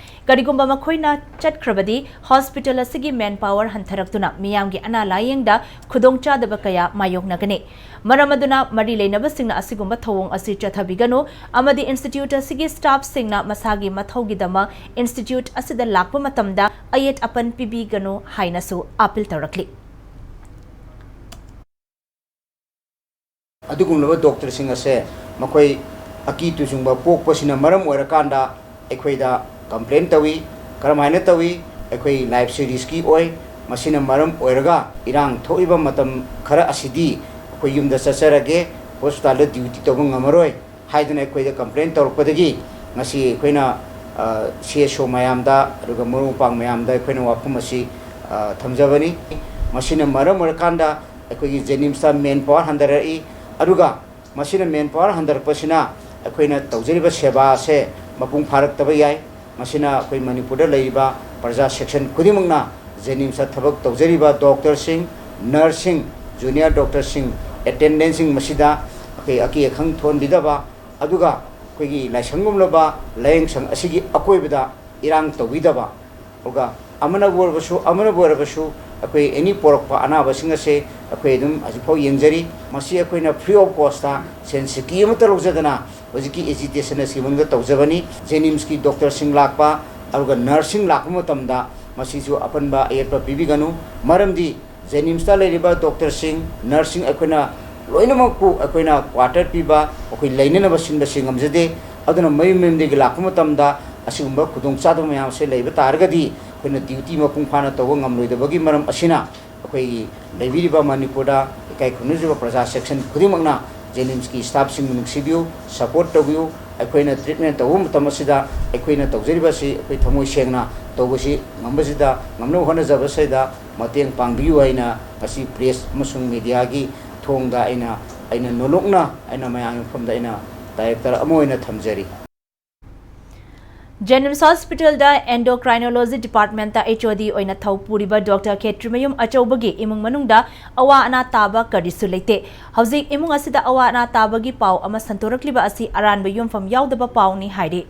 ꯀꯔꯤꯒꯨꯝꯕ ꯃꯈꯣꯏꯅ ꯆꯠꯈ꯭ꯔꯕꯗꯤ ꯍꯣꯁꯄꯤꯇꯥꯜ ꯑꯁꯤꯒꯤ ꯃꯦꯟ ꯄꯥꯋꯔ ꯍꯟꯊꯔꯛꯇꯨꯅ ꯃꯤꯌꯥꯝꯒꯤ ꯑꯅꯥ ꯂꯥꯌꯦꯡꯗ ꯈꯨꯗꯣꯡꯆꯥꯗꯕ ꯀꯌꯥ ꯃꯥꯌꯣꯛꯅꯒꯅꯤ꯫ ꯃꯔꯝ ꯑꯗꯨꯅ ꯃꯔꯤ ꯂꯩꯅꯕꯁꯤꯡꯅ ꯑꯁꯤꯒꯨꯝꯕ ꯊꯧꯑꯣꯡ ꯑꯁꯤ ꯆꯠꯊꯕꯤꯒꯅꯨ ꯑꯃꯗꯤ ꯏꯟꯁꯇꯤꯇ꯭ꯌꯨꯠ ꯑꯁꯤꯒꯤ ꯁ꯭ꯇꯥꯐꯁꯤꯡꯅ ꯃꯁꯥꯒꯤ ꯃꯊꯧꯒꯤꯗꯃꯛ ꯏꯟꯁꯇꯤꯇ꯭ꯌꯨꯠ ꯑꯁꯤꯗ ꯂꯥꯛꯄ ꯃꯇꯝꯗ ꯑꯌꯦꯠ ꯑꯄꯟ ꯄꯤꯕꯤꯒꯅꯨ ꯍꯥꯏꯅꯁꯨ ꯑꯥꯄꯤꯜ ꯇꯧꯔꯛꯂꯤ꯫ ꯑꯗꯨꯒꯨꯝꯂꯕ ꯗꯣꯛꯇꯔꯁꯤꯡ ꯑꯁꯦ ꯃꯈꯣꯏ ꯑꯀꯤ ꯇꯨꯖꯨꯡꯕ ꯄꯣꯛꯄꯁꯤꯅ ꯃꯔꯝ ꯑꯣꯏꯔꯀꯥꯟꯗ ꯑꯩꯈꯣꯏꯗ ꯀꯝꯄ꯭ꯂꯦꯟ ꯇꯧꯏ꯫ ꯀꯔꯝꯍꯥꯏꯅ ꯇꯧꯏ? ꯑꯩꯈꯣꯏ ꯂꯥꯏꯐꯁꯤ ꯔꯤꯁꯀꯤ ꯑꯣꯏ꯫ ꯃꯁꯤꯅ ꯃꯔꯝ ꯑꯣꯏꯔꯒ ꯏꯔꯥꯡ ꯊꯣꯛꯏꯕ ꯃꯇꯝ ꯈꯔ ꯑꯁꯤꯗꯤ ꯑꯩꯈꯣꯏ ꯌꯨꯝꯗ ꯆꯠꯆꯔꯒꯦ, ꯍꯣꯁꯄꯤꯇꯥꯜꯗ ꯗ꯭ꯌꯨꯇꯤ ꯇꯧꯕ ꯉꯝꯃꯔꯣꯏ ꯍꯥꯏꯗꯨꯅ ꯑꯩꯈꯣꯏꯗ ꯀꯝꯄ꯭ꯂꯦꯟ ꯇꯧꯔꯛꯄꯗꯒꯤ ꯉꯁꯤ ꯑꯩꯈꯣꯏꯅ, ꯑ, ꯁꯤ ꯑꯦꯁ ꯑꯣ ꯃꯌꯥꯝꯗ, ꯑꯗꯨꯒ ꯃꯔꯨꯞ ꯃꯄꯥꯡ ꯃꯌꯥꯝꯗ ꯑꯩꯈꯣꯏꯅ ꯋꯥꯐꯝ ꯑꯁꯤ, ꯑ, ꯊꯝꯖꯕꯅꯤ꯫ ꯃꯁꯤꯅ ꯃꯔꯝ ꯑꯣꯏꯔꯀꯥꯟꯗ ꯑꯩꯈꯣꯏꯒꯤ ꯖꯦꯅꯤꯝꯁꯇ ꯃꯦꯟ ꯄꯥꯋꯔ ꯍꯟꯊꯔꯛꯏ꯫ ꯑꯗꯨꯒ ꯃꯁꯤꯅ ꯃꯦꯟ ꯄꯥꯋꯔ ꯍꯟꯊꯔꯛꯄꯁꯤꯅ ꯑꯩꯈꯣꯏꯅ ꯇꯧꯖꯔꯤꯕ ꯁꯦꯕꯥ ꯑꯁꯦ ꯃꯄꯨꯡ ꯐꯥꯔꯛꯇꯕ ꯌꯥꯏ꯫ ꯃꯁꯤꯅ ꯑꯩꯈꯣꯏ ꯃꯅꯤꯄꯨꯔꯗ ꯂꯩꯔꯤꯕ ꯄ꯭ꯔꯖꯥ ꯁꯦꯛꯁꯟ ꯈꯨꯗꯤꯡꯃꯛꯅ ꯖꯦꯅꯤꯝꯁꯇ ꯊꯕꯛ ꯇꯧꯖꯔꯤꯕ ꯗꯣꯛꯇꯔꯁꯤꯡ, ꯅꯔꯁꯁꯤꯡ, ꯖꯨꯅꯤꯌꯔ ꯗꯣꯛꯇꯔꯁꯤꯡ, ꯑꯦꯇꯦꯟꯗꯦꯟꯁꯁꯤꯡ ꯃꯁꯤꯗ ꯑꯩꯈꯣꯏ ꯑꯀꯤ ꯑꯈꯪ ꯊꯣꯛꯍꯟꯕꯤꯗꯕ, ꯑꯗꯨꯒ ꯑꯩꯈꯣꯏꯒꯤ ꯂꯥꯏꯁꯪꯒꯨꯝꯂꯕ ꯂꯥꯏꯌꯦꯡꯁꯪ ꯑꯁꯤꯒꯤ ꯑꯀꯣꯏꯕꯗ ꯏꯔꯥꯡ ꯇꯧꯕꯤꯗꯕ, ꯑꯗꯨꯒ ꯑꯃꯅꯕꯨ ꯑꯣꯏꯔꯕꯁꯨ, ꯑꯃꯅꯕꯨ ꯑꯣꯏꯔꯕꯁꯨ, ꯑꯩꯈꯣꯏ ꯑꯦꯅꯤ ꯄꯣꯔꯛꯄ ꯑꯅꯥꯕꯁꯤꯡ ꯑꯁꯦ ꯑꯩꯈꯣꯏ ꯑꯗꯨꯝ ꯍꯧꯖꯤꯛꯐꯥꯎ ꯌꯦꯡꯖꯔꯤ꯫ ꯃꯁꯤ ꯑꯩꯈꯣꯏꯅ ꯐ꯭ꯔꯤ ꯑꯣꯐ ꯀꯣꯁꯇ, ꯁꯦꯟ ꯁꯤꯀꯤ ꯑꯃꯠꯇ ꯂꯧꯖꯗꯅ ꯍꯧꯖꯤꯛꯀꯤ ꯑꯦꯖꯤꯇꯦꯁꯟ ꯑꯁꯤ ꯃꯅꯨꯡꯗ ꯇꯧꯖꯕꯅꯤ꯫ ꯖꯦꯅꯤꯝꯁꯀꯤ ꯗꯣꯛꯇꯔꯁꯤꯡ ꯂꯥꯛꯄ, ꯑꯗꯨꯒ ꯅꯔꯁꯁꯤꯡ ꯂꯥꯛꯄ ꯃꯇꯝꯗ ꯃꯁꯤꯁꯨ ꯑꯄꯟꯕ ꯑꯌꯦꯠꯄ ꯄꯤꯕꯤꯒꯅꯨ꯫ ꯃꯔꯝꯗꯤ ꯖꯦꯅꯤꯝꯁꯇ ꯂꯩꯔꯤꯕ ꯗꯣꯛꯇꯔꯁꯤꯡ, ꯅꯔꯁꯁꯤꯡ ꯑꯩꯈꯣꯏꯅ ꯂꯣꯏꯅꯃꯛꯄꯨ ꯑꯩꯈꯣꯏꯅ ꯀ꯭ꯋꯥꯇꯔ ꯄꯤꯕ, ꯑꯩꯈꯣꯏ ꯂꯩꯅꯅꯕ ꯁꯤꯟꯕꯁꯤ ꯉꯝꯖꯗꯦ꯫ ꯑꯗꯨꯅ ꯃꯌꯨꯝ ꯃꯌꯨꯝꯗꯒꯤ ꯂꯥꯛꯄ ꯃꯇꯝꯗ ꯑꯁꯤꯒꯨꯝꯕ ꯈꯨꯗꯣꯡꯆꯥꯗꯕ ꯃꯌꯥꯝ ꯑꯁꯤ ꯂꯩꯕ ꯇꯥꯔꯒꯗꯤ ꯑꯩꯈꯣꯏꯅ ꯗ꯭ꯌꯨꯇꯤ ꯃꯄꯨꯡ ꯐꯥꯅ ꯇꯧꯕ ꯉꯝꯂꯣꯏꯗꯕꯒꯤ ꯃꯔꯝ ꯑꯁꯤꯅ ꯑꯩꯈꯣꯏꯒꯤ ꯂꯩꯕꯤꯔꯤꯕ ꯃꯅꯤꯄꯨꯔꯗ ꯏꯀꯥꯏ ꯈꯨꯝꯅꯖꯕ ꯄ꯭ꯔꯖꯥ ꯁꯦꯛꯁꯟ ꯈꯨꯗꯤꯡꯃꯛꯅ ꯖꯦꯅꯤꯝꯁꯀꯤ ꯁ꯭ꯇꯥꯐꯁꯤꯡꯕꯨ ꯅꯨꯡꯁꯤꯕꯤꯌꯨ, ꯁꯄꯣꯔꯠ ꯇꯧꯕꯤꯌꯨ꯫ ꯑꯩꯈꯣꯏꯅ ꯇ꯭ꯔꯤꯠꯃꯦꯟ ꯇꯧꯕ ꯃꯇꯝ ꯑꯁꯤꯗ ꯑꯩꯈꯣꯏꯅ ꯇꯧꯖꯔꯤꯕ ꯑꯁꯤ ꯑꯩꯈꯣꯏ ꯊꯃꯣꯏ ꯁꯦꯡꯅ ꯇꯧꯕꯁꯤ ꯉꯝꯕꯁꯤꯗ, ꯉꯝꯅꯕ ꯍꯣꯠꯅꯖꯕꯁꯤꯗ ꯃꯇꯦꯡ ꯄꯥꯡꯕꯤꯌꯨ ꯍꯥꯏꯅ ꯉꯁꯤ ꯄ꯭ꯔꯦꯁ ꯑꯃꯁꯨꯡ ꯃꯦꯗꯤꯌꯥꯒꯤ ꯊꯣꯡꯗ ꯑꯩꯅ, ꯑꯩꯅ ꯅꯣꯂꯨꯛꯅ ꯑꯩꯅ ꯃꯌꯥꯝꯒꯤ ꯃꯐꯝꯗ ꯑꯩꯅ ꯗꯥꯏꯔꯦꯛꯇꯔ ꯑꯃ ꯑꯣꯏꯅ ꯊꯝꯖꯔꯤ꯫ ꯖꯦꯅꯤꯝꯁ ꯍꯣꯁꯄꯤꯇꯥꯜꯗ ꯑꯦꯟꯗꯣꯀ꯭ꯔꯥꯏꯅꯣꯂꯣꯖꯤ ꯗꯤꯄꯥꯔꯠꯃꯦꯟꯇ ꯑꯩꯆ ꯑꯣ ꯗꯤ ꯑꯣꯏꯅ ꯊꯧ ꯄꯨꯔꯤꯕ ꯗꯣꯛꯇꯔ ꯈꯦꯇ꯭ꯔꯤꯃꯌꯨꯝ ꯑꯆꯧꯕꯒꯤ ꯏꯃꯨꯡ ꯃꯅꯨꯡꯗ ꯑꯋꯥ ꯑꯅꯥ ꯇꯥꯕ ꯀꯔꯤꯁꯨ ꯂꯩꯇꯦ꯫ ꯍꯧꯖꯤꯛ ꯏꯃꯨꯡ ꯑꯁꯤꯗ ꯑꯋꯥ ꯑꯅꯥ ꯇꯥꯕꯒꯤ ꯄꯥꯎ ꯑꯃ ꯁꯟꯗꯣꯔꯛꯂꯤꯕ ꯑꯁꯤ ꯑꯔꯥꯟꯕ ꯌꯨꯝꯐꯝ ꯌꯥꯎꯗꯕ ꯄꯥꯎꯅꯤ ꯍꯥꯏꯔꯤ꯫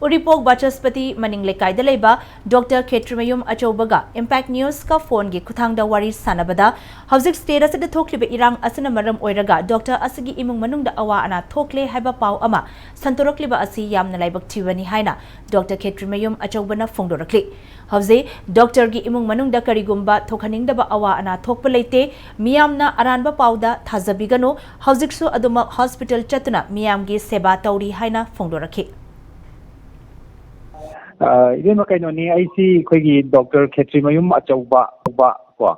ꯎꯔꯤꯄꯣꯛ ꯕꯆꯁꯄꯇꯤ ꯃꯅꯤꯡ ꯂꯩꯀꯥꯏꯗ ꯂꯩꯕ ꯗꯣꯛꯇꯔ ꯈꯦꯇ꯭ꯔꯤꯃꯌꯨꯝ ꯑꯆꯧꯕꯒ ꯏꯝꯄꯦꯛ ꯅ꯭ꯌꯨꯁꯀ ꯐꯣꯟꯒꯤ ꯈꯨꯠꯊꯥꯡꯗ ꯋꯥꯔꯤ ꯁꯥꯟꯅꯕꯗ, ꯍꯧꯖꯤꯛ ꯁ꯭ꯇꯦꯠ ꯑꯁꯤꯗ ꯊꯣꯛꯂꯤꯕ ꯏꯔꯥꯡ ꯑꯁꯤꯅ ꯃꯔꯝ ꯑꯣꯏꯔꯒ ꯗꯣꯛꯇꯔ ꯑꯁꯤꯒꯤ ꯏꯃꯨꯡ ꯃꯅꯨꯡꯗ ꯑꯋꯥ ꯑꯅꯥ ꯊꯣꯛꯂꯦ ꯍꯥꯏꯕ ꯄꯥꯎ ꯑꯃ ꯁꯟꯗꯣꯔꯛꯂꯤꯕ ꯑꯁꯤ ꯌꯥꯝꯅ ꯂꯥꯏꯕꯛ ꯊꯤꯕꯅꯤ ꯍꯥꯏꯅ ꯗꯣꯛꯇꯔ ꯈꯦꯇ꯭ꯔꯤꯃꯌꯨꯝ ꯑꯆꯧꯕꯅ ꯐꯣꯡꯗꯣꯔꯛꯂꯤ꯫ ꯍꯧꯖꯤꯛ ꯗꯣꯛꯇꯔꯒꯤ ꯏꯃꯨꯡ ꯃꯅꯨꯡꯗ ꯀꯔꯤꯒꯨꯝꯕ ꯊꯣꯛꯍꯟꯅꯤꯡꯗꯕ ꯑꯋꯥ ꯑꯅꯥ ꯊꯣꯛꯄ ꯂꯩꯇꯦ꯫ ꯃꯤꯌꯥꯝꯅ ꯑꯔꯥꯟꯕ ꯄꯥꯎꯗ ꯊꯥꯖꯕꯤꯒꯅꯨ꯫ ꯍꯧꯖꯤꯛꯁꯨ ꯑꯗꯨꯃꯛ ꯍꯣꯁꯄꯤꯇꯥꯜ ꯆꯠꯇꯨꯅ ꯃꯤꯌꯥꯝꯒꯤ ꯁꯦꯕꯥ ꯇꯧꯔꯤ ꯍꯥꯏꯅ ꯐꯣꯡꯗꯣꯔꯛꯈꯤ꯫ ꯑ, ꯏꯕꯦꯝꯃ, ꯀꯩꯅꯣꯅꯤ, ꯑꯩꯁꯤ ꯑꯩꯈꯣꯏꯒꯤ ꯗꯣꯛꯇꯔ ꯈꯦꯇ꯭ꯔꯤꯃꯌꯨꯝ ꯑꯆꯧꯕ, ꯀꯣ,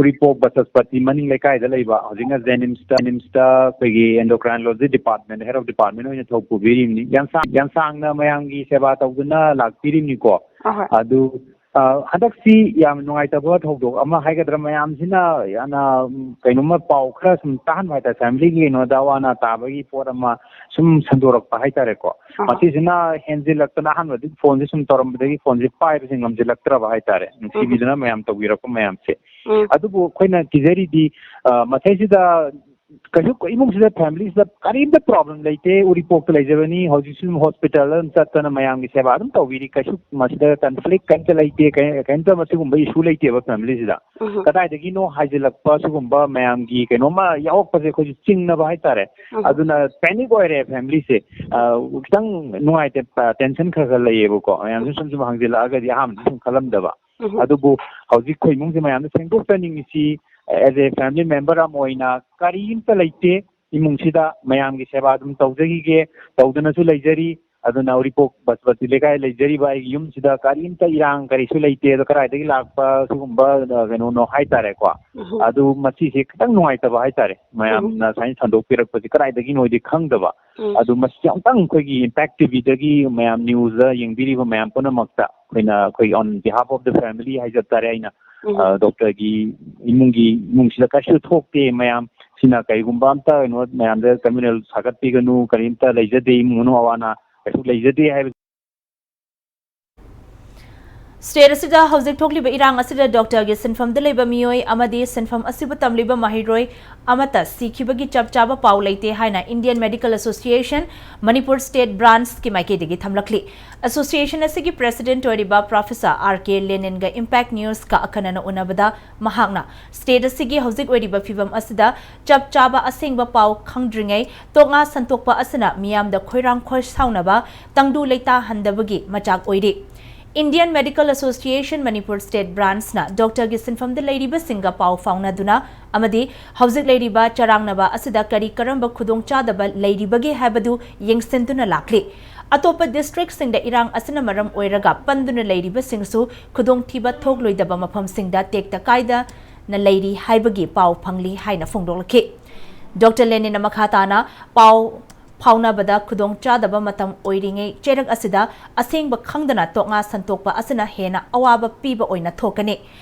ꯎꯔꯤꯄꯣꯛ ꯕꯆꯁꯄꯇꯤ ꯃꯅꯤꯡ ꯂꯩꯀꯥꯏꯗ ꯂꯩꯕ, ꯍꯧꯖꯤꯛꯅ ꯖꯦꯅꯤꯝꯁꯇ, ꯖꯦꯅꯤꯝꯁꯇ ꯑꯩꯈꯣꯏꯒꯤ endocrinology department, head of department ꯑꯣꯏꯅ ꯊꯧ ꯄꯨꯕꯤꯔꯤꯕꯅꯤ꯫ ꯌꯥꯝ ꯁꯥꯡ-, ꯌꯥꯝ ꯁꯥꯡꯅ ꯃꯌꯥꯝꯒꯤ ꯁꯦꯕꯥ ꯇꯧꯗꯨꯅ ꯂꯥꯛꯄꯤꯔꯤꯕꯅꯤꯀꯣ꯫ ꯑꯍꯣꯏ꯫ ꯑꯗꯨ, ꯑ, ꯍꯟꯗꯛꯁꯤ ꯌꯥꯝ ꯅꯨꯡꯉꯥꯏꯇꯕ ꯊꯧꯗꯣꯛ ꯑꯃ ꯍꯥꯏꯒꯗ꯭ꯔꯥ, ꯃꯌꯥꯝꯁꯤꯅ ꯌꯥꯝꯅ, ꯎꯝ, ꯀꯩꯅꯣꯝꯃ ꯄꯥꯎ ꯈꯔ ꯁꯨꯝ ꯇꯥꯍꯟꯕ ꯍꯥꯏꯇꯥꯔꯦ, ꯐꯦꯃꯤꯂꯤꯒꯤ ꯀꯩꯅꯣꯗ ꯑꯋꯥ ꯑꯅꯥ ꯇꯥꯕꯒꯤ ꯄꯣꯠ ꯑꯃ ꯁꯨꯝ ꯁꯟꯗꯣꯔꯛꯄ ꯍꯥꯏꯇꯥꯔꯦꯀꯣ꯫ ꯑꯍꯣꯏ꯫ ꯃꯁꯤꯁꯤꯅ ꯍꯦꯟꯖꯤꯜꯂꯛꯇꯅ, ꯑꯍꯥꯟꯕꯗꯤ ꯐꯣꯟꯁꯦ ꯁꯨꯝ ꯇꯧꯔꯝꯕꯗꯒꯤ ꯐꯣꯟꯁꯦ ꯄꯥꯏꯕꯁꯦ ꯉꯝꯁꯤꯜꯂꯛꯇ꯭ꯔꯕ ꯍꯥꯏꯇꯥꯔꯦ, ꯅꯨꯡꯁꯤꯕꯤꯗꯨꯅ ꯃꯌꯥꯝ ꯇꯧꯕꯤꯔꯛꯄ ꯃꯌꯥꯝꯁꯦ꯫ ꯎꯝ꯫ ꯑꯗꯨꯕꯨ ꯑꯩꯈꯣꯏꯅ ꯀꯤꯖꯔꯤꯗꯤ, ꯑ, ꯃꯊꯩꯁꯤꯗ ꯀꯩꯁꯨ ꯏꯃꯨꯡꯁꯤꯗ, ꯐꯦꯃꯤꯂꯤꯁꯤꯗ ꯀꯔꯤꯝꯇ ꯄ꯭ꯔꯣꯕ꯭ꯂꯦꯝ ꯂꯩꯇꯦ, ꯎꯔꯤꯄꯣꯛꯇ ꯂꯩꯖꯕꯅꯤ, ꯍꯧꯖꯤꯛꯁꯨ ꯑꯗꯨꯝ ꯍꯣꯁꯄꯤꯇꯥꯜꯗ ꯑꯗꯨꯝ ꯆꯠꯇꯅ ꯃꯌꯥꯝꯒꯤ ꯁꯦꯕꯥ ꯑꯗꯨꯝ ꯇꯧꯕꯤꯔꯤ, ꯀꯩꯁꯨ ꯃꯁꯤꯗ ꯀꯟꯐ꯭ꯂꯤꯛ ꯀꯔꯤꯝꯇ ꯂꯩꯇꯦ, ꯀꯩ-, ꯀꯔꯤꯝꯇ ꯃꯁꯤꯒꯨꯝꯕ ꯏꯁꯨ ꯂꯩꯇꯦꯕ ꯐꯦꯃꯤꯂꯤꯁꯤꯗ꯫ ꯎꯝ꯫ ꯀꯗꯥꯏꯗꯒꯤꯅꯣ ꯍꯥꯏꯖꯤꯜꯂꯛꯄ ꯁꯤꯒꯨꯝꯕ ꯃꯌꯥꯝꯒꯤ ꯀꯩꯅꯣꯝꯃ ꯌꯥꯎꯔꯛꯄꯁꯦ ꯑꯩꯈꯣꯏꯁꯨ ꯆꯤꯡꯅꯕ ꯍꯥꯏꯇꯥꯔꯦ꯫ ꯎꯝ꯫ ꯑꯗꯨꯅ ꯄꯦꯅꯤꯛ ꯑꯣꯏꯔꯦ ꯐꯦꯃꯤꯂꯤꯁꯦ꯫ ꯑ, ꯈꯤꯇꯪ ꯅꯨꯡꯉꯥꯏꯇꯦ, ꯇꯦꯟꯁꯟ ꯈꯔ ꯈꯔ ꯂꯩꯌꯦꯕꯀꯣ, ꯃꯌꯥꯝꯁꯨ ꯁꯨꯝ ꯁꯨꯝ ꯍꯪꯖꯤꯜꯂꯛꯑꯒꯗꯤ ꯑꯍꯥꯟꯕꯗ ꯁꯨꯝ ꯈꯜꯂꯝꯗꯕ꯫ ꯎꯝ꯫ ꯑꯗꯨꯕꯨ ꯍꯧꯖꯤꯛ ꯑꯩꯈꯣꯏ ꯏꯃꯨꯡꯁꯦ ꯃꯌꯥꯝꯗ ꯁꯦꯡꯗꯣꯛꯆꯅꯤꯡꯉꯤꯁꯤ, as a family member ꯑꯃ ꯑꯣꯏꯅ ꯀꯔꯤꯝꯇ ꯂꯩꯇꯦ ꯏꯃꯨꯡꯁꯤꯗ, ꯃꯌꯥꯝꯒꯤ ꯁꯦꯕꯥ ꯑꯗꯨꯝ ꯇꯧꯖꯈꯤꯒꯦ, ꯇꯧꯗꯅꯁꯨ ꯂꯩꯖꯔꯤ꯫ ꯑꯗꯨꯅ ꯎꯔꯤꯄꯣꯛ ꯕꯁꯄꯇꯤ ꯂꯩꯀꯥꯏ ꯂꯩꯖꯔꯤꯕ ꯑꯩꯒꯤ ꯌꯨꯝꯁꯤꯗ ꯀꯔꯤꯝꯇ ꯏꯔꯥꯡ ꯀꯔꯤꯁꯨ ꯂꯩꯇꯦ꯫ ꯑꯗꯣ ꯀꯗꯥꯏꯗꯒꯤ ꯂꯥꯛꯄ ꯁꯤꯒꯨꯝꯕ, ꯑ, ꯀꯩꯅꯣꯅꯣ ꯍꯥꯏꯇꯥꯔꯦꯀꯣ꯫ ꯎꯝ꯫ ꯑꯗꯨ ꯃꯁꯤꯁꯦ ꯈꯤꯇꯪ ꯅꯨꯡꯉꯥꯏꯇꯕ ꯍꯥꯏꯇꯥꯔꯦ꯫ ꯃꯌꯥꯝꯅ ꯎꯝ꯫ ꯁꯨꯃꯥꯏꯅ ꯁꯟꯗꯣꯛꯄꯤꯔꯛꯄꯁꯦ ꯀꯗꯥꯏꯗꯒꯤꯅꯣꯗꯤ ꯈꯪꯗꯕ꯫ ꯎꯝ꯫ ꯑꯗꯨ ꯃꯁꯤ ꯑꯃꯨꯛꯇꯪ ꯑꯩꯈꯣꯏꯒꯤ Impact ꯇꯤꯚꯤꯗꯒꯤ ꯃꯌꯥꯝ ꯅ꯭ꯌꯨꯁꯇ ꯌꯦꯡꯕꯤꯔꯤꯕ ꯃꯌꯥꯝ ꯄꯨꯝꯅꯃꯛꯇ ꯑꯩꯈꯣꯏꯅ, ꯑꯩꯈꯣꯏ on behalf of the family ꯍꯥꯏꯖꯕ ꯇꯥꯔꯦ ꯑꯩꯅ, ꯎꯝ꯫ ꯑ, ꯗꯣꯛꯇꯔꯒꯤ ꯏꯃꯨꯡꯒꯤ, ꯏꯃꯨꯡꯁꯤꯗ ꯀꯩꯁꯨ ꯊꯣꯛꯇꯦ꯫ ꯃꯌꯥꯝ ꯁꯤꯅ ꯀꯔꯤꯒꯨꯝꯕ ꯑꯝꯇ ꯀꯩꯅꯣ ꯃꯌꯥꯝꯗ ꯀꯝꯃ꯭ꯌꯨꯅꯦꯜ ꯁꯥꯒꯠꯄꯤꯒꯅꯨ, ꯀꯔꯤꯝꯇ ꯂꯩꯖꯗꯦ, ꯏꯃꯨꯡ ꯃꯅꯨꯡ ꯑꯋꯥ ꯑꯅꯥ ꯀꯩꯁꯨ ꯂꯩꯖꯗꯦ ꯍꯥꯏꯕ꯫ ꯁ꯭ꯇꯦꯠ ꯑꯁꯤꯗ ꯍꯧꯖꯤꯛ ꯊꯣꯛꯂꯤꯕ ꯏꯔꯥꯡ ꯑꯁꯤꯗ ꯗꯣꯛꯇꯔꯒꯤ ꯁꯤꯟꯐꯝꯗ ꯂꯩꯕ ꯃꯤꯑꯣꯏ ꯑꯃꯗꯤ ꯁꯤꯟꯐꯝ ꯑꯁꯤꯕꯨ ꯇꯝꯂꯤꯕ ꯃꯍꯩꯔꯣꯏ ꯑꯃꯠꯇ ꯁꯤꯈꯤꯕꯒꯤ ꯆꯞ ꯆꯥꯕ ꯄꯥꯎ ꯂꯩꯇꯦ ꯍꯥꯏꯅ Indian Medical Association Manipur state ꯕ꯭ꯔꯥꯟꯆꯀꯤ ꯃꯥꯏꯀꯩꯗꯒꯤ ꯊꯝꯂꯛꯂꯤ꯫ ꯑꯦꯁꯣꯁꯤꯌꯦꯁꯟ ꯑꯁꯤꯒꯤ ꯄ꯭ꯔꯦꯁꯤꯗꯦꯟꯠ ꯑꯣꯏꯔꯤꯕ ꯄ꯭ꯔꯣꯐꯦꯁꯔ ꯑꯥꯔ ꯀꯦ ꯂꯦꯅꯤꯟꯒ Impact ꯅ꯭ꯌꯨꯁꯀ ꯑꯈꯟꯅꯅ ꯎꯅꯕꯗ ꯃꯍꯥꯛꯅ ꯁ꯭ꯇꯦꯠ ꯑꯁꯤꯒꯤ ꯍꯧꯖꯤꯛ ꯑꯣꯏꯔꯤꯕ ꯐꯤꯕꯝ ꯑꯁꯤꯗ ꯆꯞ ꯆꯥꯕ ꯑꯁꯦꯡꯕ ꯄꯥꯎ ꯈꯪꯗ꯭ꯔꯤꯉꯩ ꯇꯣꯛꯉꯥ ꯁꯟꯇꯣꯛꯄ ꯑꯁꯤꯅ ꯃꯤꯌꯥꯝꯗ ꯈꯣꯏꯔꯥꯡ ꯈꯣꯏꯁꯥꯎꯅꯕ, ꯇꯪꯗꯨ ꯂꯩꯇꯥꯍꯟꯗꯕꯒꯤ ꯃꯆꯥꯛ ꯑꯣꯏꯔꯤ꯫ Indian Medical Association Manipur state ꯕ꯭ꯔꯥꯟꯆꯅ ꯗꯣꯛꯇꯔꯒꯤ ꯁꯤꯟꯐꯝꯗ ꯂꯩꯔꯤꯕꯁꯤꯡꯒ ꯄꯥꯎ ꯐꯥꯎꯅꯗꯨꯅ ꯑꯃꯗꯤ ꯍꯧꯖꯤꯛ ꯂꯩꯔꯤꯕ ꯆꯔꯥꯡꯅꯕ ꯑꯁꯤꯗ ꯀꯔꯤ ꯀꯔꯝꯕ ꯈꯨꯗꯣꯡꯆꯥꯗꯕ ꯂꯩꯔꯤꯕꯒꯦ ꯍꯥꯏꯕꯗꯨ ꯌꯦꯡꯁꯤꯟꯗꯨꯅ ꯂꯥꯛꯂꯤ꯫ ꯑꯇꯣꯞꯄ ꯗꯤꯁꯇ꯭ꯔꯤꯛꯁꯤꯡꯗ ꯏꯔꯥꯡ ꯑꯁꯤꯅ ꯃꯔꯝ ꯑꯣꯏꯔꯒ ꯄꯟꯗꯨꯅ ꯂꯩꯔꯤꯕꯁꯤꯡꯁꯨ ꯈꯨꯗꯣꯡꯊꯤꯕ ꯊꯣꯛꯂꯣꯏꯗꯕ ꯃꯐꯝꯁꯤꯡꯗ ꯇꯦꯛꯇ ꯀꯥꯏꯗꯅ ꯂꯩꯔꯤ ꯍꯥꯏꯕꯒꯤ ꯄꯥꯎ ꯐꯪꯂꯤ ꯍꯥꯏꯅ ꯐꯣꯡꯗꯣꯛꯂꯛꯈꯤ꯫ ꯗꯣꯛꯇꯔ ꯂꯦꯅꯤꯟꯅ ꯃꯈꯥ ꯇꯥꯅ ꯄꯥꯎ ꯐꯥꯎꯅꯕꯗ ꯈꯨꯗꯣꯡꯆꯥꯗꯕ ꯃꯇꯝ ꯑꯣꯏꯔꯤꯉꯩ ꯆꯩꯔꯛ ꯑꯁꯤꯗ ꯑꯁꯦꯡꯕ ꯈꯪꯗꯅ ꯇꯣꯛꯉꯥ ꯁꯟꯇꯣꯛꯄ ꯑꯁꯤꯅ ꯍꯦꯟꯅ ꯑꯋꯥꯕ ꯄꯤꯕ ꯑꯣꯏꯅ ꯊꯣꯛꯀꯅꯤ꯫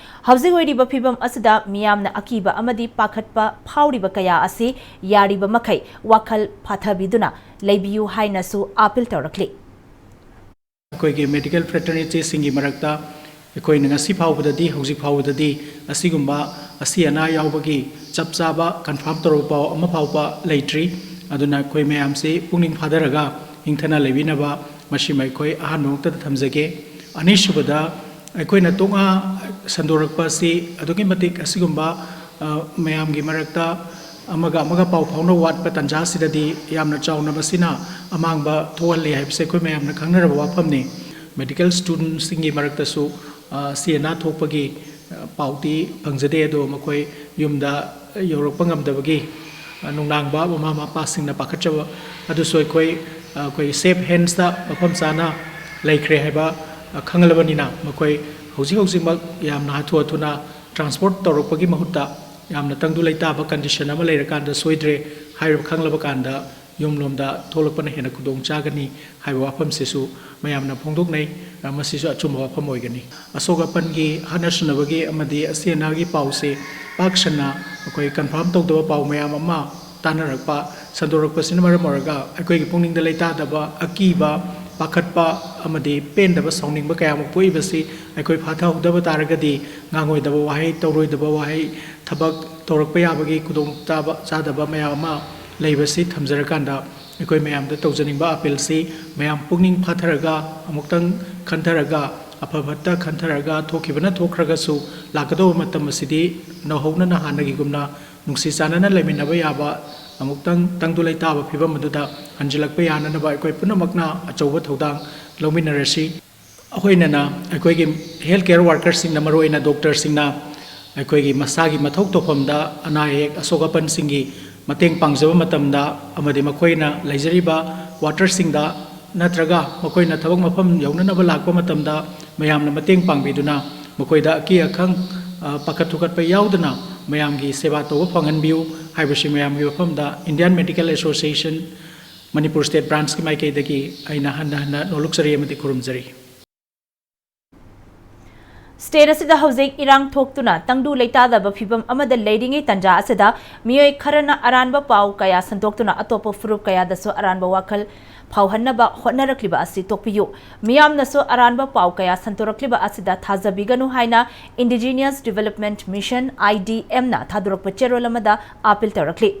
ꯍꯧꯖꯤꯛ ꯑꯣꯏꯔꯤꯕ ꯐꯤꯕꯝ ꯑꯁꯤꯗ ꯃꯤꯌꯥꯝꯅ ꯑꯀꯤꯕ ꯑꯃꯗꯤ ꯄꯥꯈꯠꯄ ꯐꯥꯎꯔꯤꯕ ꯀꯌꯥ ꯑꯁꯤ ꯌꯥꯔꯤꯕ ꯃꯈꯩ ꯋꯥꯈꯜ ꯐꯥꯊꯕꯤꯗꯨꯅ ꯂꯩꯕꯤꯌꯨ ꯍꯥꯏꯅꯁꯨ ꯑꯥꯄꯤꯜ ꯇꯧꯔꯛꯂꯤ꯫ ꯑꯩꯈꯣꯏꯒꯤ ꯃꯦꯗꯤꯀꯦꯜ ꯐ꯭ꯔꯦꯇꯔꯅꯤꯇꯤꯁꯤꯡꯒꯤ ꯃꯔꯛꯇ ꯑꯩꯈꯣꯏꯅ ꯉꯁꯤ ꯐꯥꯎꯕꯗꯗꯤ, ꯍꯧꯖꯤꯛ ꯐꯥꯎꯕꯗꯗꯤ ꯑꯁꯤꯒꯨꯝꯕ ꯑꯁꯤ ꯑꯅꯥ ꯌꯥꯎꯕꯒꯤ ꯆꯞ ꯆꯥꯕ ꯀꯟꯐꯥꯔꯝ ꯇꯧꯔꯕ ꯄꯥꯎ ꯑꯃ ꯐꯥꯎꯕ ꯂꯩꯇ꯭ꯔꯤ꯫ ꯑꯗꯨꯅ ꯑꯩꯈꯣꯏ ꯃꯌꯥꯝꯁꯤ ꯄꯨꯛꯅꯤꯡ ꯐꯥꯊꯔꯒ ꯏꯪꯊꯅ ꯂꯩꯕꯤꯅꯕ ꯃꯁꯤꯃ ꯑꯩꯈꯣꯏ ꯑꯍꯥꯟꯕ ꯃꯛꯇꯗ ꯊꯝꯖꯒꯦ꯫ ꯑꯅꯤꯁꯨꯕꯗ, ꯑꯩꯈꯣꯏꯅ ꯇꯣꯛꯉꯥ ꯁꯟꯗꯣꯔꯛꯄ ꯑꯁꯤ ꯑꯗꯨꯛꯀꯤ ꯃꯇꯤꯛ ꯑꯁꯤꯒꯨꯝꯕ, ꯑ, ꯃꯌꯥꯝꯒꯤ ꯃꯔꯛꯇ ꯑꯃꯒ ꯑꯃꯒ ꯄꯥꯎ ꯐꯥꯎꯅꯕ ꯋꯥꯠꯄ ꯇꯥꯟꯖꯥ ꯑꯁꯤꯗꯗꯤ ꯌꯥꯝꯅ ꯆꯥꯎꯅ ꯃꯁꯤꯅ ꯑꯃꯥꯡꯕ ꯊꯣꯛꯍꯜꯂꯤ ꯍꯥꯏꯕꯁꯦ ꯑꯩꯈꯣꯏ ꯃꯌꯥꯝꯅ ꯈꯪꯅꯔꯕ ꯋꯥꯐꯝꯅꯤ꯫ ꯃꯦꯗꯤꯀꯦꯜ ꯁ꯭ꯇꯨꯗꯦꯟꯠꯁꯤꯡꯒꯤ ꯃꯔꯛꯇꯁꯨ, ꯑ, ꯑꯁꯤ ꯑꯅꯥ ꯊꯣꯛꯄꯒꯤ, ꯑ, ꯄꯥꯎꯗꯤ ꯐꯪꯖꯗꯦ, ꯑꯗꯣ ꯃꯈꯣꯏ ꯌꯨꯝꯗ ꯌꯧꯔꯛꯄ ꯉꯝꯗꯕꯒꯤ, ꯑ, ꯅꯨꯡꯅꯥꯡꯕ ꯃꯃꯥ ꯃꯄꯥꯁꯤꯡꯅ ꯄꯥꯈꯠꯆꯕ ꯑꯗꯨꯁꯨ ꯑꯩꯈꯣꯏ ꯑꯩꯈꯣꯏ ꯁꯦꯐ ꯍꯦꯟꯁꯇ ꯃꯐꯝ ꯆꯥꯅ ꯂꯩꯈ꯭ꯔꯦ ꯍꯥꯏꯕ ꯈꯪꯂꯕꯅꯤꯅ, ꯃꯈꯣꯏ ꯍꯧꯖꯤꯛ ꯍꯧꯖꯤꯛꯃꯛ ꯌꯥꯝꯅ ꯍꯥꯊꯨ ꯍꯥꯊꯨꯅ ꯇ꯭ꯔꯥꯟꯁꯄꯣꯔꯠ ꯇꯧꯔꯛꯄꯒꯤ ꯃꯍꯨꯠꯇ ꯌꯥꯝꯅ ꯇꯪꯗꯨ ꯂꯩꯇꯥꯕ ꯀꯟꯗꯤꯁꯟ ꯑꯃ ꯂꯩꯔꯀꯥꯟꯗ ꯁꯣꯏꯗ꯭ꯔꯦ ꯍꯥꯏꯕ ꯈꯪꯂꯕ ꯀꯥꯟꯗ ꯌꯨꯝꯂꯣꯝꯗ ꯊꯣꯛꯂꯛꯄꯅ ꯍꯦꯟꯅ ꯈꯨꯗꯣꯡ ꯆꯥꯒꯅꯤ ꯍꯥꯏꯕ ꯋꯥꯐꯝꯁꯤꯁꯨ ꯃꯌꯥꯝꯅ ꯐꯣꯡꯗꯣꯛꯅꯩ꯫ ꯃꯁꯤꯁꯨ ꯑꯆꯨꯝꯕ ꯋꯥꯐꯝ ꯑꯣꯏꯒꯅꯤ꯫ ꯑꯁꯣꯛ ꯑꯄꯟꯒꯤ, ꯍꯥꯠꯅ ꯁꯨꯅꯕꯒꯤ ꯑꯃꯗꯤ ꯑꯁꯤ ꯑꯅꯥꯒꯤ ꯄꯥꯎꯁꯦ ꯄꯥꯛ ꯁꯟꯅ ꯑꯩꯈꯣꯏ ꯀꯟꯐꯥꯔꯝ ꯇꯧꯗꯕ ꯄꯥꯎ ꯃꯌꯥꯝ ꯑꯃ ꯇꯥꯅꯔꯛꯄ, ꯁꯟꯗꯣꯔꯛꯄꯁꯤꯅ ꯃꯔꯝ ꯑꯣꯏꯔꯒ ꯑꯩꯈꯣꯏꯒꯤ ꯄꯨꯛꯅꯤꯡꯗ ꯂꯩꯇꯥꯗꯕ, ꯑꯀꯤꯕ, ꯄꯥꯈꯠꯄ ꯑꯃꯗꯤ ꯄꯦꯟꯗꯕ, ꯁꯥꯎꯅꯤꯡꯕ ꯀꯌꯥ ꯑꯃ ꯄꯣꯛꯏꯕꯁꯤ ꯑꯩꯈꯣꯏ ꯐꯥꯊꯍꯧꯗꯕ ꯇꯥꯔꯒꯗꯤ ꯉꯥꯡꯉꯣꯏꯗꯕ ꯋꯥꯍꯩ, ꯇꯧꯔꯣꯏꯗꯕ ꯋꯥꯍꯩ, ꯊꯕꯛ ꯇꯧꯔꯛꯄ ꯌꯥꯕꯒꯤ ꯈꯨꯗꯣꯡ ꯆꯥꯕ, ꯆꯥꯗꯕ ꯃꯌꯥꯝ ꯑꯃ ꯂꯩꯕꯁꯤ ꯊꯝꯖꯔꯀꯥꯟꯗ, ꯑꯩꯈꯣꯏ ꯃꯌꯥꯝꯗ ꯇꯧꯖꯅꯤꯡꯕ ꯑꯥꯄꯤꯜꯁꯤ, ꯃꯌꯥꯝ ꯄꯨꯛꯅꯤꯡ ꯐꯥꯊꯔꯒ, ꯑꯃꯨꯛꯇꯪ ꯈꯟꯊꯔꯒ, ꯑꯐ ꯐꯠꯇ ꯈꯟꯊꯔꯒ, ꯊꯣꯛꯈꯤꯕꯅ ꯊꯣꯛꯈ꯭ꯔꯒꯁꯨ, ꯂꯥꯛꯀꯗꯧꯕ ꯃꯇꯝ ꯑꯁꯤꯗꯤ ꯅꯧꯍꯧꯅꯅ ꯍꯥꯟꯅꯒꯤꯒꯨꯝꯅ ꯅꯨꯡꯁꯤ ꯆꯥꯟꯅꯅ ꯂꯩꯃꯤꯟꯅꯕ ꯌꯥꯕ, ꯑꯃꯨꯛꯇꯪ ꯇꯪꯗꯨ ꯂꯩꯇꯥꯕ ꯐꯤꯕꯝ ꯑꯗꯨꯗ ꯍꯟꯖꯤꯜꯂꯛꯄ ꯌꯥꯅꯅꯕ ꯑꯩꯈꯣꯏ ꯄꯨꯝꯅꯃꯛꯅ ꯑꯆꯧꯕ ꯊꯧꯗꯥꯡ ꯂꯧꯃꯤꯟꯅꯔꯁꯤ꯫ ꯑꯩꯈꯣꯏꯅ, ꯑꯩꯈꯣꯏꯒꯤ ꯍꯦꯜꯊ ꯀꯦꯌꯔ ꯋꯥꯔꯀꯔꯁꯤꯡꯅ, ꯃꯔꯨꯑꯣꯏꯅ ꯗꯣꯛꯇꯔꯁꯤꯡꯅ, ꯑꯩꯈꯣꯏꯒꯤ ꯃꯁꯥꯒꯤ ꯃꯊꯧ ꯇꯧꯐꯝꯗ ꯑꯅꯥ ꯑꯌꯦꯛ, ꯑꯁꯣꯛ ꯑꯄꯟꯁꯤꯡꯒꯤ ꯃꯇꯦꯡ ꯄꯥꯡꯖꯕ ꯃꯇꯝꯗ ꯑꯃꯗꯤ ꯃꯈꯣꯏꯅ ꯂꯩꯖꯔꯤꯕ ꯀ꯭ꯋꯥꯇꯔꯁꯤꯡꯗ ꯅꯠꯇ꯭ꯔꯒ ꯃꯈꯣꯏꯅ ꯊꯕꯛ ꯃꯐꯝ ꯌꯧꯅꯅꯕ ꯂꯥꯛꯄ ꯃꯇꯝꯗ ꯃꯌꯥꯝꯅ ꯃꯇꯦꯡ ꯄꯥꯡꯕꯤꯗꯨꯅ ꯃꯈꯣꯏꯗ ꯑꯀꯤ ꯑꯈꯪ, ꯑ, ꯄꯥꯈꯠ ꯊꯨꯀꯠꯄ ꯌꯥꯎꯗꯅ ꯃꯌꯥꯝꯒꯤ ꯁꯦꯕꯥ ꯇꯧꯕ ꯐꯪꯍꯟꯕꯤꯌꯨ ꯍꯥꯏꯕꯁꯤ ꯃꯌꯥꯝꯒꯤ ꯃꯐꯝꯗ Indian Medical Association Manipur state ꯕ꯭ꯔꯥꯟꯁꯀꯤ ꯃꯥꯏꯀꯩꯗꯒꯤ ꯑꯩꯅ ꯍꯟꯅ ꯍꯟꯅ ꯅꯣꯂꯨꯛꯆꯔꯤ ꯑꯃꯗꯤ ꯈꯨꯔꯨꯝꯖꯔꯤ꯫ ꯁ꯭ꯇꯦꯠ ꯑꯁꯤꯗ ꯍꯧꯖꯤꯛ ꯏꯔꯥꯡ ꯊꯣꯛꯇꯨꯅ ꯇꯪꯗꯨ ꯂꯩꯇꯥꯗꯕ ꯐꯤꯚꯝ ꯑꯃꯗ ꯂꯩꯔꯤꯉꯩ ꯇꯟꯖꯥ ꯑꯁꯤꯗ ꯃꯤꯑꯣꯏ ꯈꯔꯅ ꯑꯔꯥꯟꯕ ꯄꯥꯎ ꯀꯌꯥ ꯁꯟꯗꯣꯛꯇꯨꯅ ꯑꯇꯣꯞꯄ ꯐꯨꯔꯨꯞ ꯀꯌꯥꯗꯁꯨ ꯑꯔꯥꯟꯕ ꯋꯥꯈꯜ ꯐꯥꯎꯍꯟꯅꯕ ꯍꯣꯠꯅꯔꯛꯂꯤꯕ ꯑꯁꯤ ꯇꯣꯛꯄꯤꯌꯨ꯫ ꯃꯤꯌꯥꯝꯅꯁꯨ ꯑꯔꯥꯟꯕ ꯄꯥꯎ ꯀꯌꯥ ꯁꯟꯗꯣꯔꯛꯂꯤꯕ ꯑꯁꯤꯗ ꯊꯥꯖꯕꯤꯒꯅꯨ ꯍꯥꯏꯅ Indigenous Development Mission, I D M, ꯅ ꯊꯥꯗꯣꯔꯛꯄ ꯆꯦꯔꯣꯜ ꯑꯃꯗ ꯑꯥꯄꯤꯜ ꯇꯧꯔꯛꯂꯤ꯫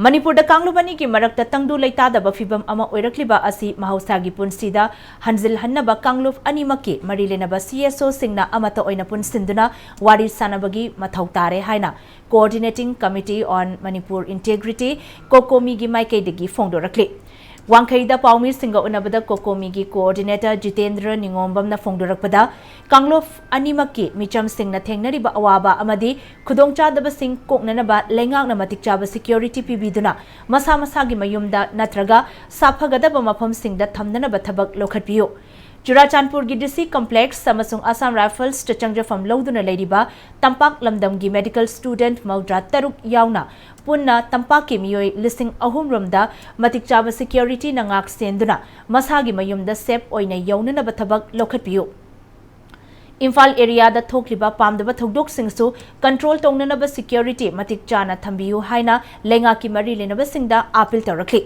ꯃꯅꯤꯄꯨꯔꯗ ꯀꯥꯡꯂꯨꯞ ꯑꯅꯤꯒꯤ ꯃꯔꯛꯇ ꯇꯪꯗꯨ ꯂꯩꯇꯥꯗꯕ ꯐꯤꯚꯝ ꯑꯃ ꯑꯣꯏꯔꯛꯂꯤꯕ ꯑꯁꯤ ꯃꯍꯧꯁꯥꯒꯤ ꯄꯨꯟꯁꯤꯗ ꯍꯟꯖꯤꯜꯍꯟꯅꯕ ꯀꯥꯡꯂꯨꯞ ꯑꯅꯤꯃꯛꯀꯤ ꯃꯔꯤ ꯂꯩꯅꯕ C S O ꯁꯤꯡꯅ ꯑꯃꯠꯇ ꯑꯣꯏꯅ ꯄꯨꯟꯁꯤꯟꯗꯨꯅ ꯋꯥꯔꯤ ꯁꯥꯅꯕꯒꯤ ꯃꯊꯧ ꯇꯥꯔꯦ ꯍꯥꯏꯅ Coordinating Committee on Manipur Integrity, COCOMI, ꯒꯤ ꯃꯥꯏꯀꯩꯗꯒꯤ ꯐꯣꯡꯗꯣꯔꯛꯂꯤ꯫ ꯋꯥꯡꯈꯩꯗ ꯄꯥꯎꯃꯤꯁꯤꯡꯒ ꯎꯅꯕꯗ ꯀꯣꯀꯣꯃꯤꯒꯤ ꯀꯣꯑꯣꯔꯗꯤꯅꯦꯇꯔ ꯖꯤꯇꯦꯟꯗ꯭ꯔ ꯅꯤꯉꯣꯝꯕꯝꯅ ꯐꯣꯡꯗꯣꯔꯛꯄꯗ, ꯀꯥꯡꯂꯨꯞ ꯑꯅꯤꯃꯛꯀꯤ ꯃꯤꯆꯝꯁꯤꯡꯅ ꯊꯦꯡꯅꯔꯤꯕ ꯑꯋꯥꯕ ꯑꯃꯗꯤ ꯈꯨꯗꯣꯡꯆꯥꯗꯕꯁꯤꯡ ꯀꯣꯛꯅꯅꯕ ꯂꯩꯉꯥꯛꯅ ꯃꯇꯤꯛ ꯆꯥꯕ ꯁꯦꯀ꯭ꯌꯨꯔꯤꯇꯤ ꯄꯤꯕꯤꯗꯨꯅ ꯃꯁꯥ ꯃꯁꯥꯒꯤ ꯃꯌꯨꯝꯗ ꯅꯠꯇ꯭ꯔꯒ ꯁꯥꯐꯒꯗꯕ ꯃꯐꯝꯁꯤꯡꯗ ꯊꯝꯅꯅꯕ ꯊꯕꯛ ꯂꯧꯈꯠꯄꯤꯌꯨ꯫ ꯆꯨꯔꯥꯆꯥꯟꯄꯨꯔꯒꯤ ꯗꯤ ꯁꯤ ꯀꯝꯄ꯭ꯂꯦꯛꯁ ꯑꯃꯁꯨꯡ ꯑꯁꯥꯝ ꯔꯥꯏꯐꯜꯁꯇ ꯆꯪꯖꯐꯝ ꯂꯧꯗꯨꯅ ꯂꯩꯔꯤꯕ ꯇꯝꯄꯥꯛ ꯂꯝꯗꯝꯒꯤ ꯃꯦꯗꯤꯀꯦꯜ ꯁ꯭ꯇꯨꯗꯦꯟꯠ ꯃꯧꯗ꯭ꯔꯥ ꯇꯔꯨꯛ ꯌꯥꯎꯅ ꯄꯨꯟꯅ ꯇꯝꯄꯥꯛꯀꯤ ꯃꯤꯑꯣꯏ ꯂꯤꯁꯤꯡ ꯑꯍꯨꯝ ꯔꯣꯝꯗ ꯃꯇꯤꯛ ꯆꯥꯕ ꯁꯦꯀ꯭ꯌꯨꯔꯤꯇꯤꯅ ꯉꯥꯛ ꯁꯦꯟꯗꯨꯅ ꯃꯁꯥꯒꯤ ꯃꯌꯨꯝꯗ ꯁꯦꯐ ꯑꯣꯏꯅ ꯌꯧꯅꯅꯕ ꯊꯕꯛ ꯂꯧꯈꯠꯄꯤꯌꯨ꯫ ꯏꯝꯐꯥꯜ ꯑꯦꯔꯤꯌꯥꯗ ꯊꯣꯛꯂꯤꯕ ꯄꯥꯝꯗꯕ ꯊꯧꯗꯣꯛꯁꯤꯡꯁꯨ ꯀꯟꯇ꯭ꯔꯣꯜ ꯇꯧꯅꯅꯕ ꯁꯦꯀ꯭ꯌꯨꯔꯤꯇꯤ ꯃꯇꯤꯛ ꯆꯥꯅ ꯊꯝꯕꯤꯌꯨ ꯍꯥꯏꯅ ꯂꯩꯉꯥꯛꯀꯤ ꯃꯔꯤ ꯂꯩꯅꯕꯁꯤꯡꯗ ꯑꯥꯄꯤꯜ ꯇꯧꯔꯛꯂꯤ꯫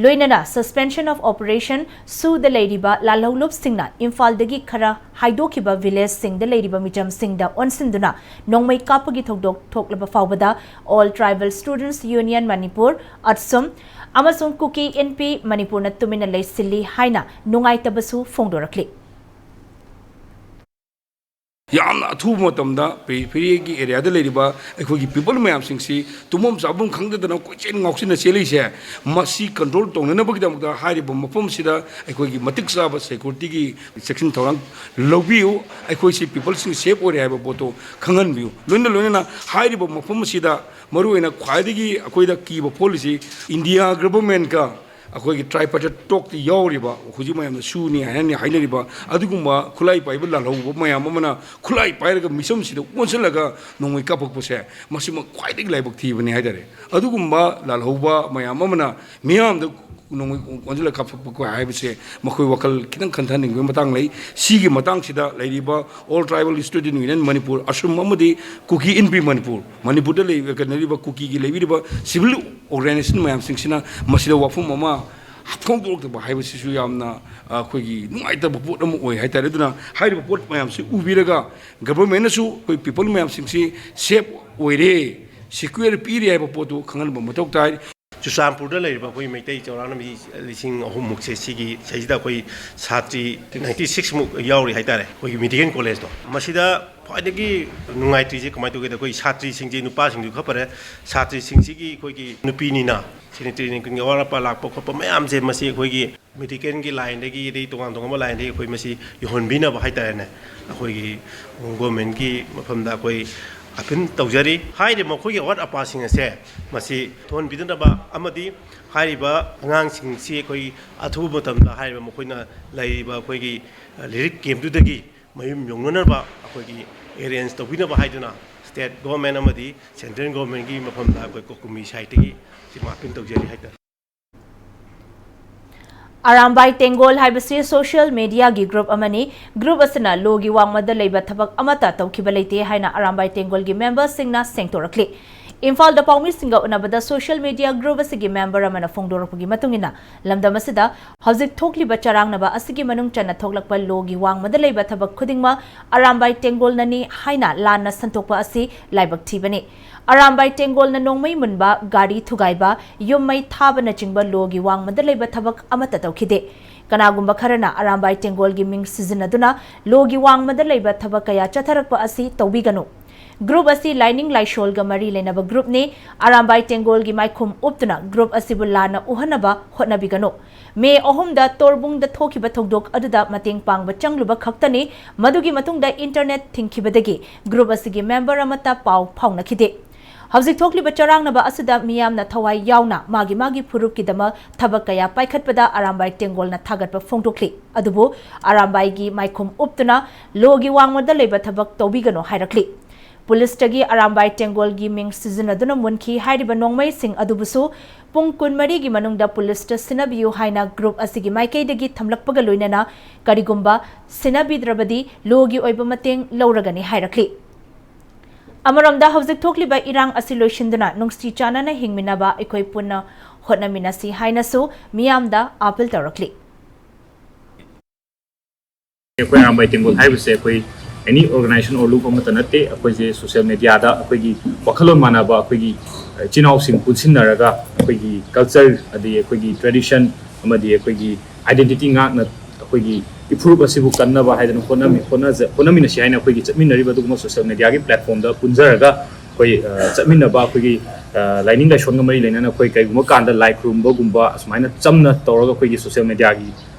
ꯂꯣꯏꯅꯅ Suspension of Operation ꯁꯨꯗ ꯂꯩꯔꯤꯕ ꯂꯥꯜꯍꯧꯂꯨꯞꯁꯤꯡꯅ ꯏꯝꯐꯥꯜꯗꯒꯤ ꯈꯔ ꯍꯥꯏꯗꯣꯛꯈꯤꯕ ꯚꯤꯂꯦꯖꯁꯤꯡꯗ ꯂꯩꯔꯤꯕ ꯃꯤꯆꯝꯁꯤꯡꯗ ꯑꯣꯟꯁꯤꯟꯗꯨꯅ ꯅꯣꯡꯃꯩ ꯀꯥꯞꯄꯒꯤ ꯊꯧꯗꯣꯛ ꯊꯣꯛꯂꯕ ꯐꯥꯎꯕꯗ All Tribal Students Union Manipur, ꯑꯠꯁꯨꯝ, ꯑꯃꯁꯨꯡ ꯀꯨꯀꯤ ꯏꯟꯄꯤ ꯃꯅꯤꯄꯨꯔꯅ ꯇꯨꯃꯤꯟꯅ ꯂꯩꯁꯤꯜꯂꯤ ꯍꯥꯏꯅ ꯅꯨꯡꯉꯥꯏꯇꯕꯁꯨ ꯐꯣꯡꯗꯣꯔꯛꯂꯤ꯫ ꯌꯥꯝꯅ ꯑꯊꯨꯕ ꯃꯇꯝꯗ ꯄꯦꯔꯤꯐꯦꯔꯤꯒꯤ ꯑꯦꯔꯤꯌꯥꯗ ꯂꯩꯔꯤꯕ ꯑꯩꯈꯣꯏꯒꯤ ꯄꯤꯄꯜ ꯃꯌꯥꯝꯁꯤꯡꯁꯤ ꯇꯨꯝꯐꯝ ꯆꯥꯐꯝ ꯈꯪꯗꯗꯅ ꯀꯣꯏꯆꯦꯟ ꯉꯥꯎꯆꯦꯟꯅ ꯆꯦꯜꯂꯤꯁꯦ, ꯃꯁꯤ ꯀꯟꯇ꯭ꯔꯣꯜ ꯇꯧꯅꯅꯕꯒꯤꯗꯃꯛꯇ ꯍꯥꯏꯔꯤꯕ ꯃꯐꯝꯁꯤꯗ ꯑꯩꯈꯣꯏꯒꯤ ꯃꯇꯤꯛ ꯆꯥꯕ ꯁꯦꯀ꯭ꯌꯨꯔꯤꯇꯤꯒꯤ ꯆꯦꯛꯁꯤꯟ ꯊꯧꯔꯥꯡ ꯂꯧꯕꯤꯌꯨ꯫ ꯑꯩꯈꯣꯏꯁꯤ ꯄꯤꯄꯜꯁꯤꯡ ꯁꯦꯐ ꯑꯣꯏꯔꯦ ꯍꯥꯏꯕ ꯄꯣꯠꯇꯣ ꯈꯪꯍꯟꯕꯤꯌꯨ꯫ ꯂꯣꯏꯅ ꯂꯣꯏꯅꯅ ꯍꯥꯏꯔꯤꯕ ꯃꯐꯝ ꯑꯁꯤꯗ ꯃꯔꯨꯑꯣꯏꯅ ꯈ꯭ꯋꯥꯏꯗꯒꯤ ꯑꯩꯈꯣꯏꯗ ꯀꯤꯕ ꯐꯥꯎꯍꯜꯂꯤꯁꯤ ꯏꯟꯗꯤꯌꯥ ꯒꯚꯔꯟꯃꯦꯟꯠꯀ ꯑꯩꯈꯣꯏꯒꯤ ꯇ꯭ꯔꯥꯏꯄꯥꯔꯇꯥꯏꯠ ꯇꯣꯛꯇ ꯌꯥꯎꯔꯤꯕ, ꯍꯧꯖꯤꯛ ꯃꯌꯥꯝꯅ ꯁꯨꯅꯤ ꯍꯥꯏꯅ ꯍꯥꯏꯅꯔꯤꯕ ꯑꯗꯨꯒꯨꯝꯕ ꯈꯨꯠꯂꯥꯏ ꯄꯥꯏꯕ ꯂꯥꯜꯍꯧꯕ ꯃꯌꯥꯝ ꯑꯃꯅ ꯈꯨꯠꯂꯥꯏ ꯄꯥꯏꯔꯒ ꯃꯤꯆꯝꯁꯤꯗ ꯑꯣꯟꯁꯤꯜꯂꯒ ꯅꯣꯡꯃꯩ ꯀꯥꯞꯄꯛꯄꯁꯦ, ꯃꯁꯤꯃꯛ ꯈ꯭ꯋꯥꯏꯗꯒꯤ ꯂꯥꯏꯕꯛ ꯊꯤꯕꯅꯤ ꯍꯥꯏꯇꯥꯔꯦ꯫ ꯑꯗꯨꯒꯨꯝꯕ ꯂꯥꯜꯍꯧꯕ ꯃꯌꯥꯝ ꯑꯃꯅ ꯃꯤꯌꯥꯝꯗ ꯅꯣꯡꯃꯩ ꯑꯣꯟꯁꯤꯜꯂꯒ ꯀꯥꯞꯊꯣꯛꯄ ꯍꯥꯏꯕꯁꯦ ꯃꯈꯣꯏ ꯋꯥꯈꯜ ꯈꯤꯇꯪ ꯈꯟꯊꯍꯟꯅꯤꯡꯕꯒꯤ ꯃꯇꯥꯡ ꯂꯩ꯫ ꯁꯤꯒꯤ ꯃꯇꯥꯡꯁꯤꯗ ꯂꯩꯔꯤꯕ All Tribal Student Union Manipur, ꯑꯁꯨꯝ, ꯑꯃꯗꯤ ꯀꯨꯀꯤ ꯏꯟꯄꯤ ꯃꯅꯤꯄꯨꯔ, ꯃꯅꯤꯄꯨꯔꯗ ꯂꯩꯔꯤꯕ, ꯀꯩꯅꯣ, ꯂꯩꯔꯤꯕ ꯀꯨꯀꯤꯒꯤ ꯂꯩꯕꯤꯔꯤꯕ ꯁꯤꯚꯤꯜ ꯑꯣꯔꯒꯅꯥꯏꯖꯦꯁꯟ ꯃꯌꯥꯝꯁꯤꯡꯁꯤꯅ ꯃꯁꯤꯗ ꯋꯥꯐꯝ ꯑꯃ ꯐꯣꯡꯗꯣꯔꯛꯇꯕ ꯍꯥꯏꯕꯁꯤꯁꯨ ꯌꯥꯝꯅ, ꯑ, ꯑꯩꯈꯣꯏꯒꯤ ꯅꯨꯡꯉꯥꯏꯇꯕ ꯄꯣꯠ ꯑꯃ ꯑꯣꯏ ꯍꯥꯏꯇꯥꯔꯦ꯫ ꯑꯗꯨꯅ ꯍꯥꯏꯔꯤꯕ ꯄꯣꯠ ꯃꯌꯥꯝꯁꯤ ꯎꯕꯤꯔꯒ ꯒꯚꯔꯟꯃꯦꯟꯠꯅꯁꯨ ꯑꯩꯈꯣꯏ ꯄꯤꯄꯜ ꯃꯌꯥꯝꯁꯤꯡꯁꯤ ꯁꯦꯐ ꯑꯣꯏꯔꯦ, ꯁꯦꯀ꯭ꯌꯨꯔ ꯄꯤꯔꯦ ꯍꯥꯏꯕ ꯄꯣꯠꯇꯨ ꯈꯪꯍꯟꯕ ꯃꯊꯧ ꯇꯥꯏ꯫ ꯆꯨꯔꯆꯥꯟꯄꯨꯔꯗ ꯂꯩꯔꯤꯕ ꯑꯩꯈꯣꯏ ꯃꯩꯇꯩ ꯆꯥꯎꯔꯥꯛꯅ ꯃꯤ ꯂꯤꯁꯤꯡ ꯑꯍꯨꯝꯃꯨꯛꯁꯦ ꯁꯤꯒꯤ ꯁꯤꯗꯩꯁꯤꯗ ꯑꯩꯈꯣꯏ ꯁꯥꯇ꯭ꯔꯤ ꯅꯥꯏꯟꯇꯤ ꯁꯤꯛꯁꯃꯨꯛ ꯌꯥꯎꯔꯤ ꯍꯥꯏꯇꯥꯔꯦ, ꯑꯩꯈꯣꯏꯒꯤ ꯃꯦꯗꯤꯀꯦꯜ ꯀꯣꯂꯦꯖꯇꯣ꯫ ꯃꯁꯤꯗ ꯈ꯭ꯋꯥꯏꯗꯒꯤ ꯅꯨꯡꯉꯥꯏꯇ꯭ꯔꯤꯁꯦ ꯀꯃꯥꯏꯅ ꯇꯧꯒꯦꯗ, ꯑꯩꯈꯣꯏ ꯁꯥꯇ꯭ꯔꯤꯁꯤꯡꯁꯦ, ꯅꯨꯄꯥꯁꯤꯡꯁꯨ ꯈꯔ ꯐꯔꯦ, ꯁꯥꯇ꯭ꯔꯤꯁꯤꯡꯁꯤꯒꯤ ꯑꯩꯈꯣꯏꯒꯤ ꯅꯨꯄꯤꯅꯤꯅ ꯁꯦꯅꯤꯇꯔꯤ ꯅꯦꯄꯀꯤꯟꯒꯤ ꯑꯋꯥꯠ ꯑꯄꯥ ꯂꯥꯛꯄ ꯈꯣꯠꯄ ꯃꯌꯥꯝꯁꯦ, ꯃꯁꯤ ꯑꯩꯈꯣꯏꯒꯤ ꯃꯦꯗꯤꯀꯦꯜꯒꯤ ꯂꯥꯏꯟꯗꯒꯤ, ꯑꯗꯩ ꯇꯣꯉꯥꯟ ꯇꯣꯉꯥꯟꯕ ꯂꯥꯏꯟꯗꯒꯤ ꯑꯩꯈꯣꯏ ꯃꯁꯤ ꯌꯧꯍꯟꯕꯤꯅꯕ ꯍꯥꯏꯇꯥꯔꯦꯅꯦ, ꯑꯩꯈꯣꯏꯒꯤ ꯒꯣꯔꯃꯦꯟꯒꯤ ꯃꯐꯝꯗ ꯑꯩꯈꯣꯏ ꯑꯄꯤꯜ ꯇꯧꯖꯔꯤ꯫ ꯍꯥꯏꯔꯤꯕ ꯃꯈꯣꯏꯒꯤ ꯑꯋꯥꯠ ꯑꯄꯥꯁꯤꯡ ꯑꯁꯦ ꯃꯁꯤ ꯊꯨꯍꯟꯕꯤꯗꯅꯕ ꯑꯃꯗꯤ ꯍꯥꯏꯔꯤꯕ ꯑꯉꯥꯡꯁꯤꯡꯁꯤ ꯑꯩꯈꯣꯏ ꯑꯊꯨꯕ ꯃꯇꯝꯗ ꯍꯥꯏꯔꯤꯕ ꯃꯈꯣꯏꯅ ꯂꯩꯔꯤꯕ ꯑꯩꯈꯣꯏꯒꯤ ꯂꯤꯔꯤꯞ ꯀꯦꯝꯞꯇꯨꯗꯒꯤ ꯃꯌꯨꯝ ꯌꯧꯅꯅꯕ ꯑꯩꯈꯣꯏꯒꯤ ꯑꯦꯔꯦꯟꯖ ꯇꯧꯕꯤꯅꯕ ꯍꯥꯏꯗꯨꯅ ꯁ꯭ꯇꯦꯠ ꯒꯣꯔꯃꯦꯟ ꯑꯃꯗꯤ ꯁꯦꯟꯇ꯭ꯔꯦꯜ ꯒꯣꯔꯃꯦꯟꯒꯤ ꯃꯐꯝꯗ ꯑꯩꯈꯣꯏ ꯀꯣꯀꯨꯃꯤ ꯁꯥꯏꯠꯇꯒꯤ ꯁꯤ ꯑꯄꯤꯜ ꯇꯧꯖꯔꯤ ꯍꯥꯏꯇꯥꯔꯦ꯫ ꯑꯔꯥꯝꯕꯥꯏ ꯇꯦꯡꯒꯣꯜ ꯍꯥꯏꯕꯁꯤ ꯁꯣꯁꯤꯌꯦꯜ ꯃꯦꯗꯤꯌꯥꯒꯤ ꯒ꯭ꯔꯨꯞ ꯑꯃꯅꯤ꯫ ꯒ꯭ꯔꯨꯞ ꯑꯁꯤꯅ ꯂꯣꯒꯤ ꯋꯥꯡꯃꯗ ꯂꯩꯕ ꯊꯕꯛ ꯑꯃꯠꯇ ꯇꯧꯈꯤꯕ ꯂꯩꯇꯦ ꯍꯥꯏꯅ ꯑꯔꯥꯝꯕꯥꯏ ꯇꯦꯡꯒꯣꯜꯒꯤ ꯃꯦꯝꯕꯔꯁꯤꯡꯅ ꯁꯦꯡꯗꯣꯔꯛꯂꯤ꯫ ꯏꯝꯐꯥꯜꯗ ꯄꯥꯎꯃꯤꯁꯤꯡꯒ ꯎꯅꯕꯗ ꯁꯣꯁꯤꯌꯦꯜ ꯃꯦꯗꯤꯌꯥ ꯒ꯭ꯔꯨꯞ ꯑꯁꯤꯒꯤ ꯃꯦꯝꯕꯔ ꯑꯃꯅ ꯐꯣꯡꯗꯣꯔꯛꯄꯒꯤ ꯃꯇꯨꯡ ꯏꯟꯅ, ꯂꯝꯗꯝ ꯑꯁꯤꯗ ꯍꯧꯖꯤꯛ ꯊꯣꯛꯂꯤꯕ ꯆꯔꯥꯡꯅꯕ ꯑꯁꯤꯒꯤ ꯃꯅꯨꯡ ꯆꯟꯅ ꯊꯣꯛꯂꯛꯄ ꯂꯣꯒꯤ ꯋꯥꯡꯃꯗ ꯂꯩꯕ ꯊꯕꯛ ꯈꯨꯗꯤꯡꯃꯛ ꯑꯔꯥꯝꯕꯥꯏ ꯇꯦꯡꯒꯣꯜꯅꯅꯤ ꯍꯥꯏꯅ ꯂꯥꯟꯅ ꯁꯟꯗꯣꯛꯄ ꯑꯁꯤ ꯂꯥꯏꯕꯛ ꯊꯤꯕꯅꯤ꯫ ꯑꯔꯥꯝꯕꯥꯏ ꯇꯦꯡꯒꯣꯜꯅ ꯅꯣꯡꯃꯩ ꯃꯨꯟꯕ, ꯒꯥꯔꯤ ꯊꯨꯒꯥꯏꯕ, ꯌꯨꯝ ꯃꯩ ꯊꯥꯕꯅꯆꯤꯡꯕ ꯂꯣꯒꯤ ꯋꯥꯡꯃꯗ ꯂꯩꯕ ꯊꯕꯛ ꯑꯃꯠꯇ ꯇꯧꯈꯤꯗꯦ꯫ ꯀꯅꯥꯒꯨꯝꯕ ꯈꯔꯅ ꯑꯔꯥꯝꯕꯥꯏ ꯇꯦꯡꯒꯣꯜꯒꯤ ꯃꯤꯡ ꯁꯤꯖꯤꯟꯅꯗꯨꯅ ꯂꯣꯒꯤ ꯋꯥꯡꯃꯗ ꯂꯩꯕ ꯊꯕꯛ ꯀꯌꯥ ꯆꯠꯊꯔꯛꯄ ꯑꯁꯤ ꯇꯧꯕꯤꯒꯅꯨ꯫ ꯒ꯭ꯔꯨꯞ ꯑꯁꯤ ꯂꯥꯏꯅꯤꯡ ꯂꯥꯏꯁꯣꯜꯒ ꯃꯔꯤ ꯂꯩꯅꯕ ꯒ꯭ꯔꯨꯞꯅꯤ꯫ ꯑꯔꯥꯝꯕꯥꯏ ꯇꯦꯡꯒꯣꯜꯒꯤ ꯃꯥꯏꯈꯨꯝ ꯎꯞꯇꯨꯅ ꯒ꯭ꯔꯨꯞ ꯑꯁꯤꯕꯨ ꯂꯥꯟꯅ ꯎꯍꯟꯅꯕ ꯍꯣꯠꯅꯕꯤꯒꯅꯨ꯫ ꯃꯦ ꯑꯍꯨꯝꯗ ꯇꯣꯔꯕꯨꯡꯗ ꯊꯣꯛꯈꯤꯕ ꯊꯧꯗꯣꯛ ꯑꯗꯨꯗ ꯃꯇꯦꯡ ꯄꯥꯡꯕ ꯆꯪꯂꯨꯕ ꯈꯛꯇꯅꯤ꯫ ꯃꯗꯨꯒꯤ ꯃꯇꯨꯡꯗ ꯏꯟꯇꯔꯅꯦꯠ ꯊꯤꯡꯈꯤꯕꯗꯒꯤ ꯒ꯭ꯔꯨꯞ ꯑꯁꯤꯒꯤ ꯃꯦꯝꯕꯔ ꯑꯃꯠꯇ ꯄꯥꯎ ꯐꯥꯎꯅꯈꯤꯗꯦ꯫ ꯍꯧꯖꯤꯛ ꯊꯣꯛꯂꯤꯕ ꯆꯔꯥꯡꯅꯕ ꯑꯁꯤꯗ ꯃꯤꯌꯥꯝꯅ ꯊꯋꯥꯏ ꯌꯥꯎꯅ ꯃꯥꯒꯤ ꯃꯥꯒꯤ ꯐꯨꯔꯨꯞꯀꯤꯗꯃꯛ ꯊꯕꯛ ꯀꯌꯥ ꯄꯥꯏꯈꯠꯄꯗ ꯑꯔꯥꯝꯕꯥꯏ ꯇꯦꯡꯒꯣꯜꯅ ꯊꯥꯒꯠꯄ ꯐꯣꯡꯗꯣꯛꯂꯤ꯫ ꯑꯗꯨꯕꯨ ꯑꯔꯥꯝꯕꯥꯏꯒꯤ ꯃꯥꯏꯈꯨꯝ ꯎꯞꯇꯨꯅ ꯂꯣꯒꯤ ꯋꯥꯡꯃꯗ ꯂꯩꯕ ꯊꯕꯛ ꯇꯧꯕꯤꯒꯅꯨ ꯍꯥꯏꯔꯛꯂꯤ꯫ ꯄꯨꯂꯤꯁꯇꯒꯤ ꯑꯔꯥꯝꯕꯥꯏ ꯇꯦꯡꯒꯣꯜꯒꯤ ꯃꯤꯡ ꯁꯤꯖꯤꯟꯅꯗꯨꯅ ꯃꯨꯟꯈꯤ ꯍꯥꯏꯔꯤꯕ ꯅꯣꯡꯃꯩꯁꯤꯡ ꯑꯗꯨꯕꯨꯁꯨ ꯄꯨꯡ ꯀꯨꯟꯃꯔꯤꯒꯤ ꯃꯅꯨꯡꯗ ꯄꯨꯂꯤꯁꯇ ꯁꯤꯟꯅꯕꯤꯌꯨ ꯍꯥꯏꯅ ꯒ꯭ꯔꯨꯞ ꯑꯁꯤꯒꯤ ꯃꯥꯏꯀꯩꯗꯒꯤ ꯊꯝꯂꯛꯄꯒ ꯂꯣꯏꯅꯅ ꯀꯔꯤꯒꯨꯝꯕ ꯁꯤꯟꯅꯕꯤꯗ꯭ꯔꯕꯗꯤ ꯂꯣꯒꯤ ꯑꯣꯏꯕ ꯃꯇꯦꯡ ꯂꯧꯔꯒꯅꯤ ꯍꯥꯏꯔꯛꯂꯤ꯫ ꯑꯃꯔꯣꯝꯗ ꯍꯧꯖꯤꯛ ꯊꯣꯛꯂꯤꯕ ꯏꯔꯥꯡ ꯑꯁꯤ ꯂꯣꯏꯁꯤꯟꯗꯨꯅ ꯅꯨꯡꯁꯤ ꯆꯥꯟꯅꯅ ꯍꯤꯡꯃꯤꯟꯅꯕ ꯑꯩꯈꯣꯏ ꯄꯨꯟꯅ ꯍꯣꯠꯅꯃꯤꯟꯅꯁꯤ ꯍꯥꯏꯅꯁꯨ ꯃꯤꯌꯥꯝꯗ ꯑꯥꯄꯤꯜ ꯇꯧꯔꯛꯂꯤ꯫ ꯑꯩꯈꯣꯏ ꯑꯔꯥꯝꯕꯥꯏ ꯇꯦꯡꯒꯣꯜ ꯍꯥꯏꯕꯁꯦ ꯑꯩꯈꯣꯏ ꯑꯦꯅꯤ ꯑꯣꯔꯒꯅꯥꯏꯖꯦꯁꯟ ꯑꯣꯔ ꯂꯨꯞ ꯑꯃꯠꯇ ꯅꯠꯇꯦ꯫ ꯑꯩꯈꯣꯏꯁꯦ ꯁꯣꯁꯤꯌꯦꯜ ꯃꯦꯗꯤꯌꯥꯗ ꯑꯩꯈꯣꯏꯒꯤ ꯋꯥꯈꯜꯂꯣꯟ ꯃꯥꯟꯅꯕ ꯑꯩꯈꯣꯏꯒꯤ ꯏꯆꯤꯟ ꯏꯅꯥꯎꯁꯤꯡ ꯄꯨꯟꯁꯤꯟꯅꯔꯒ ꯑꯩꯈꯣꯏꯒꯤ ꯀꯜꯆꯔ ꯑꯗꯒꯤ ꯑꯩꯈꯣꯏꯒꯤ ꯇ꯭ꯔꯦꯗꯤꯁꯟ ꯑꯃꯗꯤ ꯑꯩꯈꯣꯏꯒꯤ ꯑꯥꯏꯗꯦꯟꯇꯤꯇꯤ ꯉꯥꯛꯅ ꯑꯩꯈꯣꯏꯒꯤ ꯏꯐꯨꯔꯨꯞ ꯑꯁꯤꯕꯨ ꯀꯟꯅꯕ ꯍꯥꯏꯗꯅ ꯍꯣꯠꯅꯃꯤ ꯍꯣꯠꯅꯖ ꯍꯣꯠꯅꯃꯤꯟꯅꯁꯤ ꯍꯥꯏꯅ ꯑꯩꯈꯣꯏꯒꯤ ꯆꯠꯃꯤꯟꯅꯔꯤꯕ ꯑꯗꯨꯒꯨꯝꯕ ꯁꯣꯁꯤꯌꯦꯜ ꯃꯦꯗꯤꯌꯥꯒꯤ ꯄ꯭ꯂꯦꯠꯐꯣꯝꯗ ꯄꯨꯟꯖꯔꯒ ꯑꯩꯈꯣꯏ ꯆꯠꯃꯤꯟꯅꯕ ꯑꯩꯈꯣꯏꯒꯤ ꯂꯥꯏꯅꯤꯡ ꯂꯥꯏꯁꯣꯟꯒ ꯃꯔꯤ ꯂꯩꯅꯅ ꯑꯩꯈꯣꯏ ꯀꯩꯒꯨꯝꯕ ꯀꯥꯟꯗ ꯂꯥꯏ ꯈꯨꯔꯨꯝꯕꯒꯤ ꯆꯝꯅ ꯇꯧꯔꯒ ꯑꯩꯈꯣꯏꯒꯤ ꯁꯣꯁꯤꯌꯦꯜ ꯃꯦꯗꯤꯌꯥꯒꯤ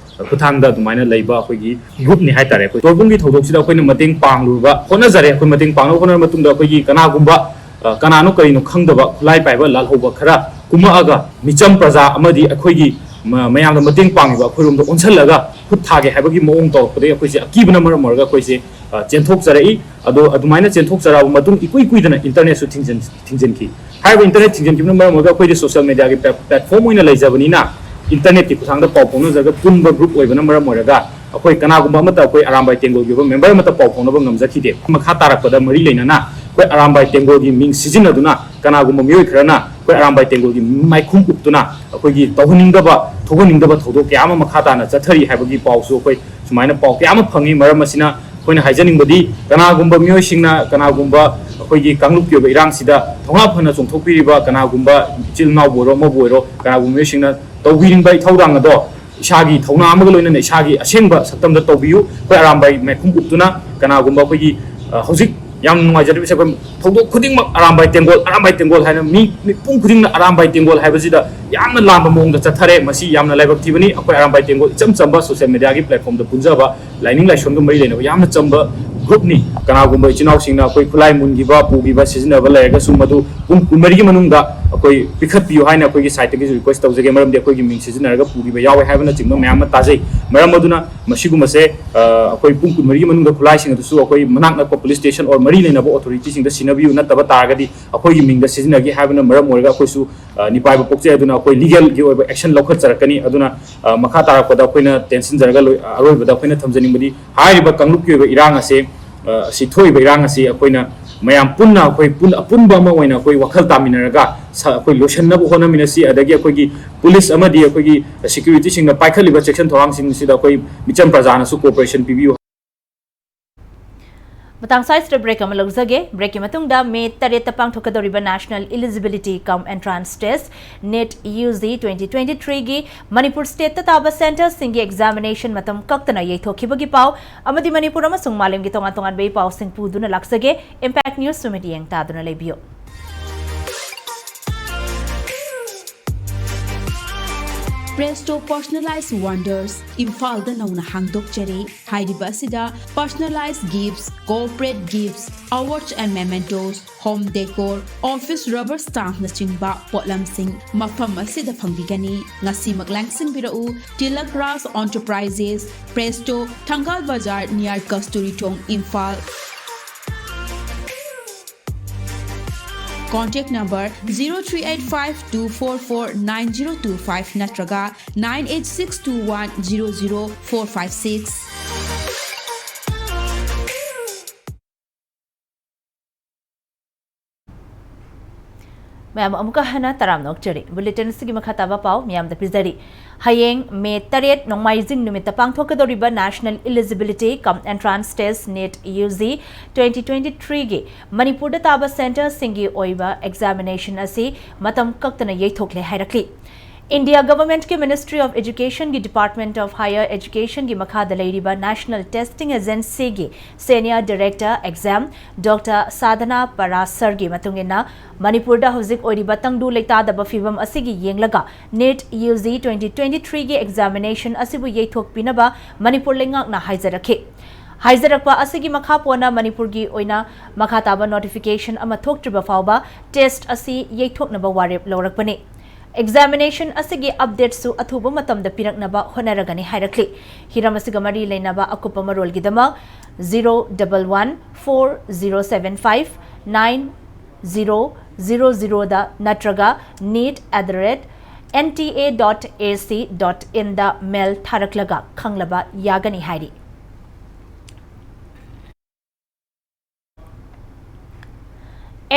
ꯈꯨꯠꯊꯥꯡꯗ ꯑꯗꯨꯃꯥꯏꯅ ꯂꯩꯕ ꯑꯩꯈꯣꯏꯒꯤ ꯒ꯭ꯔꯨꯞꯅꯤ ꯍꯥꯏꯇꯥꯔꯦ꯫ ꯑꯩꯈꯣꯏ ꯇꯣꯔꯕꯨꯡꯒꯤ ꯊꯧꯗꯣꯛꯁꯤꯗ ꯑꯩꯈꯣꯏꯅ ꯃꯇꯦꯡ ꯄꯥꯡꯂꯨꯕ ꯍꯣꯠꯅꯖꯔꯦ꯫ ꯑꯩꯈꯣꯏ ꯃꯇꯦꯡ ꯄꯥꯡꯅꯕ ꯍꯣꯠꯅꯔꯕ ꯃꯇꯨꯡꯗ ꯑꯩꯈꯣꯏꯒꯤ ꯀꯅꯥꯒꯨꯝꯕ ꯀꯅꯥꯅꯣ ꯀꯔꯤꯅꯣ ꯈꯪꯗꯕ ꯈꯨꯠꯂꯥꯏ ꯄꯥꯏꯕ ꯂꯥꯜꯍꯧꯕ ꯈꯔ ꯀꯨꯝꯃꯛꯑꯒ ꯃꯤꯆꯝ ꯄ꯭ꯔꯖꯥ ꯑꯃꯗꯤ ꯑꯩꯈꯣꯏꯒꯤ ꯃꯌꯥꯝꯗ ꯃꯇꯦꯡ ꯄꯥꯡꯉꯤꯕ ꯑꯩꯈꯣꯏꯔꯣꯝꯗ ꯑꯣꯟꯁꯤꯜꯂꯒ ꯈꯨꯠ ꯊꯥꯒꯦ ꯍꯥꯏꯕꯒꯤ ꯃꯑꯣꯡ ꯇꯧꯔꯛꯄꯗꯒꯤ ꯑꯩꯈꯣꯏꯁꯦ ꯑꯀꯤꯕꯅ ꯃꯔꯝ ꯑꯣꯏꯔꯒ ꯑꯩꯈꯣꯏꯁꯦ ꯆꯦꯟꯊꯣꯛꯆꯔꯛꯏ꯫ ꯑꯗꯣ ꯑꯗꯨꯃꯥꯏꯅ ꯆꯦꯟꯊꯣꯛꯆꯔꯛꯑꯕ ꯃꯇꯨꯡ ꯏꯀꯨꯏ ꯀꯨꯏꯗꯅ ꯏꯟꯇꯔꯅꯦꯠꯁꯨ ꯊꯤꯡꯖꯤꯟꯈꯤ꯫ ꯍꯥꯏꯔꯤꯕ ꯏꯟꯇꯔꯅꯦꯠ ꯊꯤꯡꯖꯤꯟꯈꯤꯕꯅ ꯃꯔꯝ ꯑꯣꯏꯔꯒ ꯑꯩꯈꯣꯏꯗꯤ ꯁꯣꯁꯤꯌꯦꯜ ꯃꯦꯗꯤꯌꯥꯒꯤ ꯄ꯭ꯂꯦꯠꯐꯣꯝ ꯑꯣꯏꯅ ꯂꯩꯖꯕꯅꯤꯅ ꯏꯟꯇꯔꯅꯦꯠꯀꯤ ꯈꯨꯠꯊꯥꯡꯗ ꯄꯥꯎ ꯐꯥꯎꯅꯖꯔꯒ ꯄꯨꯟꯕ ꯒ꯭ꯔꯨꯞ ꯑꯣꯏꯕꯅ ꯃꯔꯝ ꯑꯣꯏꯔꯒ ꯑꯩꯈꯣꯏ ꯀꯅꯥꯒꯨꯝꯕ ꯑꯃꯠꯇ ꯑꯩꯈꯣꯏ ꯑꯔꯥꯝꯕꯥꯏ ꯇꯦꯡꯒꯣꯜꯒꯤ ꯑꯣꯏꯕ ꯃꯦꯝꯕꯔ ꯑꯃꯠꯇ ꯄꯥꯎ ꯐꯥꯎꯅꯕ ꯉꯝꯖꯈꯤꯗꯦ꯫ ꯃꯈꯥ ꯇꯥꯔꯛꯄꯗ ꯃꯔꯤ ꯂꯩꯅꯅ ꯑꯩꯈꯣꯏ ꯑꯔꯥꯝꯕꯥꯏ ꯇꯦꯡꯒꯣꯜꯒꯤ ꯃꯤꯡ ꯁꯤꯖꯤꯟꯅꯗꯨꯅ ꯀꯅꯥꯒꯨꯝꯕ ꯃꯤꯑꯣꯏ ꯈꯔꯅ ꯑꯩꯈꯣꯏ ꯑꯔꯥꯝꯕꯥꯏ ꯇꯦꯡꯒꯣꯜꯒꯤ ꯃꯥꯏꯈꯨꯝ ꯎꯞꯇꯨꯅ ꯑꯩꯈꯣꯏꯒꯤ ꯇꯧꯍꯟꯅꯤꯡꯗꯕ ꯊꯣꯛꯍꯟꯅꯤꯡꯗꯕ ꯊꯧꯗꯣꯛ ꯀꯌꯥ ꯑꯃ ꯃꯈꯥ ꯇꯥꯅ ꯆꯠꯊꯔꯤ ꯍꯥꯏꯕꯒꯤ ꯄꯥꯎꯁꯨ ꯑꯩꯈꯣꯏ ꯁꯨꯃꯥꯏꯅ ꯄꯥꯎ ꯀꯌꯥ ꯑꯃ ꯐꯪꯉꯤ꯫ ꯃꯔꯝ ꯑꯁꯤꯅ ꯑꯩꯈꯣꯏꯅ ꯍꯥꯏꯖꯅꯤꯡꯕꯗꯤ ꯀꯅꯥꯒꯨꯝꯕ ꯃꯤꯑꯣꯏꯁꯤꯡꯅ ꯀꯅꯥꯒꯨꯝꯕ ꯑꯩꯈꯣꯏꯒꯤ ꯀꯥꯡꯂꯨꯞꯀꯤ ꯑꯣꯏꯕ ꯏꯔꯥꯡꯁꯤꯗ ꯊꯧꯅꯥ ꯐꯅ ꯆꯣꯡꯊꯣꯛꯄꯤꯔꯤꯕ ꯀꯅꯥꯒꯨꯝꯕ ꯏꯆꯤꯜ ꯏꯅꯥꯎꯕꯨ ꯑꯣꯏꯔꯣ ꯑꯃꯕꯨ ꯑꯣꯏꯔꯣ ꯀꯅꯥꯒꯨꯝꯕ ꯃꯤꯑꯣꯏꯁꯤꯡꯅ ꯇꯧꯕꯤꯅꯤꯡꯕ ꯏꯊꯧꯗꯥꯡ ꯑꯗꯣ ꯏꯁꯥꯒꯤ ꯊꯧꯅꯥ ꯑꯃꯒ ꯂꯣꯏꯅꯅ ꯏꯁꯥꯒꯤ ꯑꯁꯦꯡꯕ ꯁꯛꯇꯝꯗ ꯇꯧꯕꯤꯌꯨ꯫ ꯑꯩꯈꯣꯏ ꯑꯔꯥꯝꯕꯥꯏ ꯃꯥꯏꯈꯨꯝ ꯎꯞꯇꯨꯅ ꯀꯅꯥꯒꯨꯝꯕ ꯑꯩꯈꯣꯏꯒꯤ ꯍꯧꯖꯤꯛ ꯌꯥꯝ ꯅꯨꯡꯉꯥꯏꯖꯗꯕꯁꯦ ꯑꯩꯈꯣꯏ ꯊꯧꯗꯣꯛ ꯈꯨꯗꯤꯡꯃꯛ ꯑꯔꯥꯝꯕꯥꯏ ꯇꯦꯡꯒꯣꯜ ꯑꯔꯥꯝꯕꯥꯏ ꯇꯦꯡꯒꯣꯜ ꯍꯥꯏꯅ ꯃꯤ ꯃꯤꯄꯨꯝ ꯈꯨꯗꯤꯡꯅ ꯑꯔꯥꯝꯕꯥꯏ ꯇꯦꯡꯒꯣꯜ ꯍꯥꯏꯕꯁꯤꯗ ꯌꯥꯝꯅ ꯂꯥꯝꯕ ꯃꯑꯣꯡꯗ ꯆꯠꯊꯔꯦ꯫ ꯃꯁꯤ ꯌꯥꯝꯅ ꯂꯥꯏꯕꯛ ꯊꯤꯕꯅꯤ꯫ ꯑꯩꯈꯣꯏ ꯑꯔꯥꯝꯕꯥꯏ ꯇꯦꯡꯒꯣꯜ ꯏꯆꯝ ꯆꯝꯕ ꯁꯣꯁꯤꯌꯦꯜ ꯃꯦꯗꯤꯌꯥꯒꯤ ꯄ꯭ꯂꯦꯠꯐꯣꯝꯗ ꯄꯨꯟꯖꯕ ꯂꯥꯏꯅꯤꯡ ꯂꯥꯏꯁꯣꯟꯒ ꯃꯔꯤ ꯂꯩꯅꯕ ꯌꯥꯝꯅ ꯆꯝꯕ ꯒ꯭ꯔꯨꯞꯅꯤ꯫ ꯀꯅꯥꯒꯨꯝꯕ ꯏꯆꯤꯟ ꯏꯅꯥꯎꯁꯤꯡꯅ ꯑꯩꯈꯣꯏ ꯈꯨꯠꯂꯥꯏ ꯃꯨꯟꯈꯤꯕ ꯄꯨꯈꯤꯕ ꯁꯤꯖꯤꯟꯅꯕ ꯂꯩꯔꯒꯁꯨ ꯃꯗꯨ ꯄꯨꯡ ꯀꯨꯟꯃꯔꯤꯒꯤ ꯃꯅꯨꯡꯗ ꯑꯩꯈꯣꯏ ꯄꯤꯈꯠꯄꯤꯌꯨ ꯍꯥꯏꯅ ꯑꯩꯈꯣꯏꯒꯤ ꯁꯥꯏꯠꯇꯒꯤꯁꯨ ꯔꯤꯀ꯭ꯋꯦꯁ ꯇꯧꯖꯒꯦ꯫ ꯃꯔꯝꯗꯤ ꯑꯩꯈꯣꯏꯒꯤ ꯃꯤꯡ ꯁꯤꯖꯤꯟꯅꯔꯒ ꯄꯨꯈꯤꯕ ꯌꯥꯎꯋꯦ ꯍꯥꯏꯕꯅꯆꯤꯡꯕ ꯃꯌꯥꯝ ꯑꯃ ꯇꯥꯖꯩ꯫ ꯃꯔꯝ ꯑꯗꯨꯅ ꯃꯁꯤꯒꯨꯝꯕꯁꯦ ꯑꯩꯈꯣꯏ ꯄꯨꯡ ꯀꯨꯟꯃꯔꯤꯒꯤ ꯃꯅꯨꯡꯗ ꯈꯨꯠꯂꯥꯏꯁꯤꯡ ꯑꯗꯨꯁꯨ ꯑꯩꯈꯣꯏ ꯃꯅꯥꯛ ꯅꯛꯄ ꯄꯨꯂꯤꯁ ꯁ꯭ꯇꯦꯁꯟ ꯑꯣꯔ ꯃꯔꯤ ꯂꯩꯅꯕ ꯑꯣꯊꯣꯔꯤꯇꯤꯁꯤꯡꯗ ꯁꯤꯟꯅꯕꯤꯌꯨ, ꯅꯠꯇꯕ ꯇꯥꯔꯒꯗꯤ ꯑꯩꯈꯣꯏꯒꯤ ꯃꯤꯡꯗ ꯁꯤꯖꯤꯟꯅꯈꯤ ꯍꯥꯏꯕꯅ ꯃꯔꯝ ꯑꯣꯏꯔꯒ ꯑꯩꯈꯣꯏꯁꯨ ꯅꯤꯄꯥꯏꯕ ꯄꯣꯛꯆꯩ꯫ ꯑꯗꯨꯅ ꯑꯩꯈꯣꯏ ꯂꯤꯒꯦꯜꯒꯤ ꯑꯣꯏꯕ ꯑꯦꯛꯁꯟ ꯂꯧꯈꯠꯆꯔꯛꯀꯅꯤ꯫ ꯑꯗꯨꯅ ꯃꯈꯥ ꯇꯥꯔꯛꯄꯗ ꯑꯩꯈꯣꯏꯅ ꯇꯦꯟꯁꯤꯟꯖꯔꯒ ꯑꯔꯣꯏꯕꯗ ꯑꯩꯈꯣꯏꯅ ꯊꯝꯖꯅꯤꯡꯕꯗꯤ ꯍꯥꯏꯔꯤꯕ ꯀꯥꯡꯂꯨꯞꯀꯤ ꯑꯣꯏꯕ ꯏꯔꯥꯡ ꯑꯁꯦ ꯁꯤ ꯊꯣꯛꯏꯕ ꯏꯔꯥꯡ ꯑꯁꯤ ꯑꯩꯈꯣꯏꯅ ꯃꯌꯥꯝ ꯄꯨꯟꯅ ꯑꯩꯈꯣꯏ ꯑꯄꯨꯟꯕ ꯑꯃ ꯑꯣꯏꯅ ꯑꯩꯈꯣꯏ ꯋꯥꯈꯜ ꯇꯥꯃꯤꯟꯅꯔꯒ ꯑꯩꯈꯣꯏ ꯂꯣꯏꯁꯤꯟꯅꯕ ꯍꯣꯠꯅꯃꯤꯟꯅꯁꯤ꯫ ꯑꯗꯒꯤ ꯑꯩꯈꯣꯏꯒꯤ ꯄꯨꯂꯤꯁ ꯑꯃꯗꯤ ꯑꯩꯈꯣꯏꯒꯤ ꯁꯦꯀ꯭ꯌꯨꯔꯤꯇꯤꯁꯤꯡꯅ ꯄꯥꯏꯈꯠꯂꯤꯕ ꯆꯦꯛꯁꯤꯟ ꯊꯧꯔꯥꯡꯁꯤꯡ ꯑꯁꯤꯗ ꯑꯩꯈꯣꯏ ꯃꯤꯆꯝ ꯄ꯭ꯔꯖꯥꯅꯁꯨ ꯀꯣꯑꯣꯄꯔꯦꯁꯟ ꯄꯤꯕꯤꯌꯨ꯫ ꯃꯇꯥꯡ ꯁ꯭ꯋꯥꯏꯁꯤꯗ ꯕ꯭ꯔꯦꯛ ꯑꯃ ꯂꯧꯖꯒꯦ꯫ ꯕ꯭ꯔꯦꯛꯀꯤ ꯃꯇꯨꯡꯗ ꯃꯦ ꯇꯔꯦꯠꯇ ꯄꯥꯡꯊꯣꯛꯀꯗꯧꯔꯤꯕ National Eligibility cum Entrance Test, NET UG twenty twenty three ꯒꯤ ꯃꯅꯤꯄꯨꯔ ꯁ꯭ꯇꯦꯠꯇ ꯇꯥꯕ ꯁꯦꯟꯇꯔꯁꯤꯡꯒꯤ ꯑꯦꯛꯖꯥꯃꯤꯅꯦꯁꯟ ꯃꯇꯝ ꯀꯛꯇꯅ ꯌꯩꯊꯣꯛꯈꯤꯕꯒꯤ ꯄꯥꯎ ꯑꯃꯗꯤ ꯃꯅꯤꯄꯨꯔ ꯑꯃꯁꯨꯡ ꯃꯥꯂꯦꯝꯒꯤ ꯇꯣꯉꯥꯟ ꯇꯣꯉꯥꯟꯕ ꯏ ꯄꯥꯎꯁꯤꯡ ꯄꯨꯗꯨꯅ ꯂꯥꯛꯆꯒꯦ꯫ ꯏꯝꯄꯦꯛ ꯅ꯭ꯌꯨꯁ ꯁꯨ ꯃꯤꯠꯌꯦꯡ ꯇꯥꯗꯨꯅ ꯂꯩꯕꯤꯌꯨ꯫ Presto Personalized Wonders, ꯏꯝꯐꯥꯜꯗ ꯅꯧꯅ ꯍꯥꯡꯗꯣꯛꯆꯔꯦ꯫ ꯍꯥꯏꯔꯤꯕ ꯑꯁꯤꯗ personalized gifts, corporate gifts, awards and mementos, home decor, office rubber stampꯅꯆꯤꯡꯕ ꯄꯣꯠꯂꯝꯁꯤꯡ ꯃꯐꯝ ꯑꯁꯤꯗ ꯐꯪꯕꯤꯒꯅꯤ꯫ ꯉꯁꯤꯃꯛ ꯂꯥꯡꯁꯤꯟꯕꯤꯔꯛꯎ꯫ Tilak Raj Enterprises, Presto, Thangal Bazar, near Kasturi Thong, Imphal. Contact number zero three eight five two four four nine zero two five ꯅꯠꯇ꯭ꯔꯒ nine eight six two one zero zero four five six꯫ ꯃꯌꯥꯝ ꯑꯃꯨꯛꯀ ꯍꯟꯅ ꯇꯔꯥꯝꯅ ꯑꯣꯛꯆꯔꯤ꯫ Bulletin ꯑꯁꯤꯒꯤ ꯃꯈꯥ ꯇꯥꯕ ꯄꯥꯎ ꯃꯤꯌꯥꯝꯗ ꯄꯤꯖꯔꯤ꯫ ꯍꯌꯦꯡ ꯃꯦ ꯇꯔꯦꯠ ꯅꯣꯡꯃꯥꯏꯖꯤꯡ ꯅꯨꯃꯤꯠꯇ ꯄꯥꯡꯊꯣꯛꯀꯗꯧꯔꯤꯕ National Eligibility cum Entrance Test, NEET U G twenty twenty-threeꯒꯤ ꯃꯅꯤꯄꯨꯔꯗ ꯇꯥꯕ centreꯁꯤꯡꯒꯤ ꯑꯣꯏꯕ examination ꯑꯁꯤ ꯃꯇꯝ ꯀꯛꯇꯅ ꯌꯩꯊꯣꯛꯂꯦ ꯍꯥꯏꯔꯛꯂꯤ꯫ India Governmentꯀꯤ Ministry of Educationꯒꯤ Department of Higher Educationꯒꯤ ꯃꯈꯥꯗ ꯂꯩꯔꯤꯕ National Testing Agencyꯒꯤ Senior Director Exam Doctor ꯁꯥꯙꯅꯥ ꯄꯔꯥꯁꯔꯒꯤ ꯃꯇꯨꯡ ꯏꯟꯅ, ꯃꯅꯤꯄꯨꯔꯗ ꯍꯧꯖꯤꯛ ꯑꯣꯏꯔꯤꯕ ꯇꯪꯗꯨ ꯂꯩꯇꯥꯗꯕ ꯐꯤꯕꯝ ꯑꯁꯤꯒꯤ ꯌꯦꯡꯂꯒ NEET U G twenty twenty-threeꯒꯤ examinationꯑꯁꯤꯕꯨ ꯌꯩꯊꯣꯛꯄꯤꯅꯕ Manipur ꯂꯩꯉꯥꯛꯅ ꯍꯥꯏꯖꯔꯛꯈꯤ꯫ ꯍꯥꯏꯖꯔꯛꯄ ꯑꯁꯤꯒꯤ ꯃꯈꯥ ꯄꯣꯟꯅ ꯃꯅꯤꯄꯨꯔꯒꯤ ꯑꯣꯏꯅ ꯃꯈꯥ ꯇꯥꯕ notification ꯑꯃ ꯊꯣꯛꯇ꯭ꯔꯤꯕ ꯐꯥꯎꯕ test ꯑꯁꯤ ꯌꯩꯊꯣꯛꯅꯕ ꯋꯥꯔꯦꯞ ꯂꯧꯔꯛꯄꯅꯤ꯫ Examination ꯑꯁꯤꯒꯤ updateꯁꯨ ꯑꯊꯨꯕ ꯃꯇꯝꯗ ꯄꯤꯔꯛꯅꯕ ꯍꯣꯠꯅꯔꯒꯅꯤ ꯍꯥꯏꯔꯛꯂꯤ꯫ ꯍꯤꯔꯝ ꯑꯁꯤꯒ ꯃꯔꯤ ꯂꯩꯅꯕ ꯑꯀꯨꯞꯄ ꯃꯔꯣꯜꯒꯤꯗꯃꯛ zero double one four zero seven five nine zero zero zeroꯗ ꯅꯠꯇ꯭ꯔꯒ neet at the rate N T A dot A C dot inꯗ mail ꯊꯥꯔꯛꯂꯒ ꯈꯪꯂꯕ ꯌꯥꯒꯅꯤ ꯍꯥꯏꯔꯤ꯫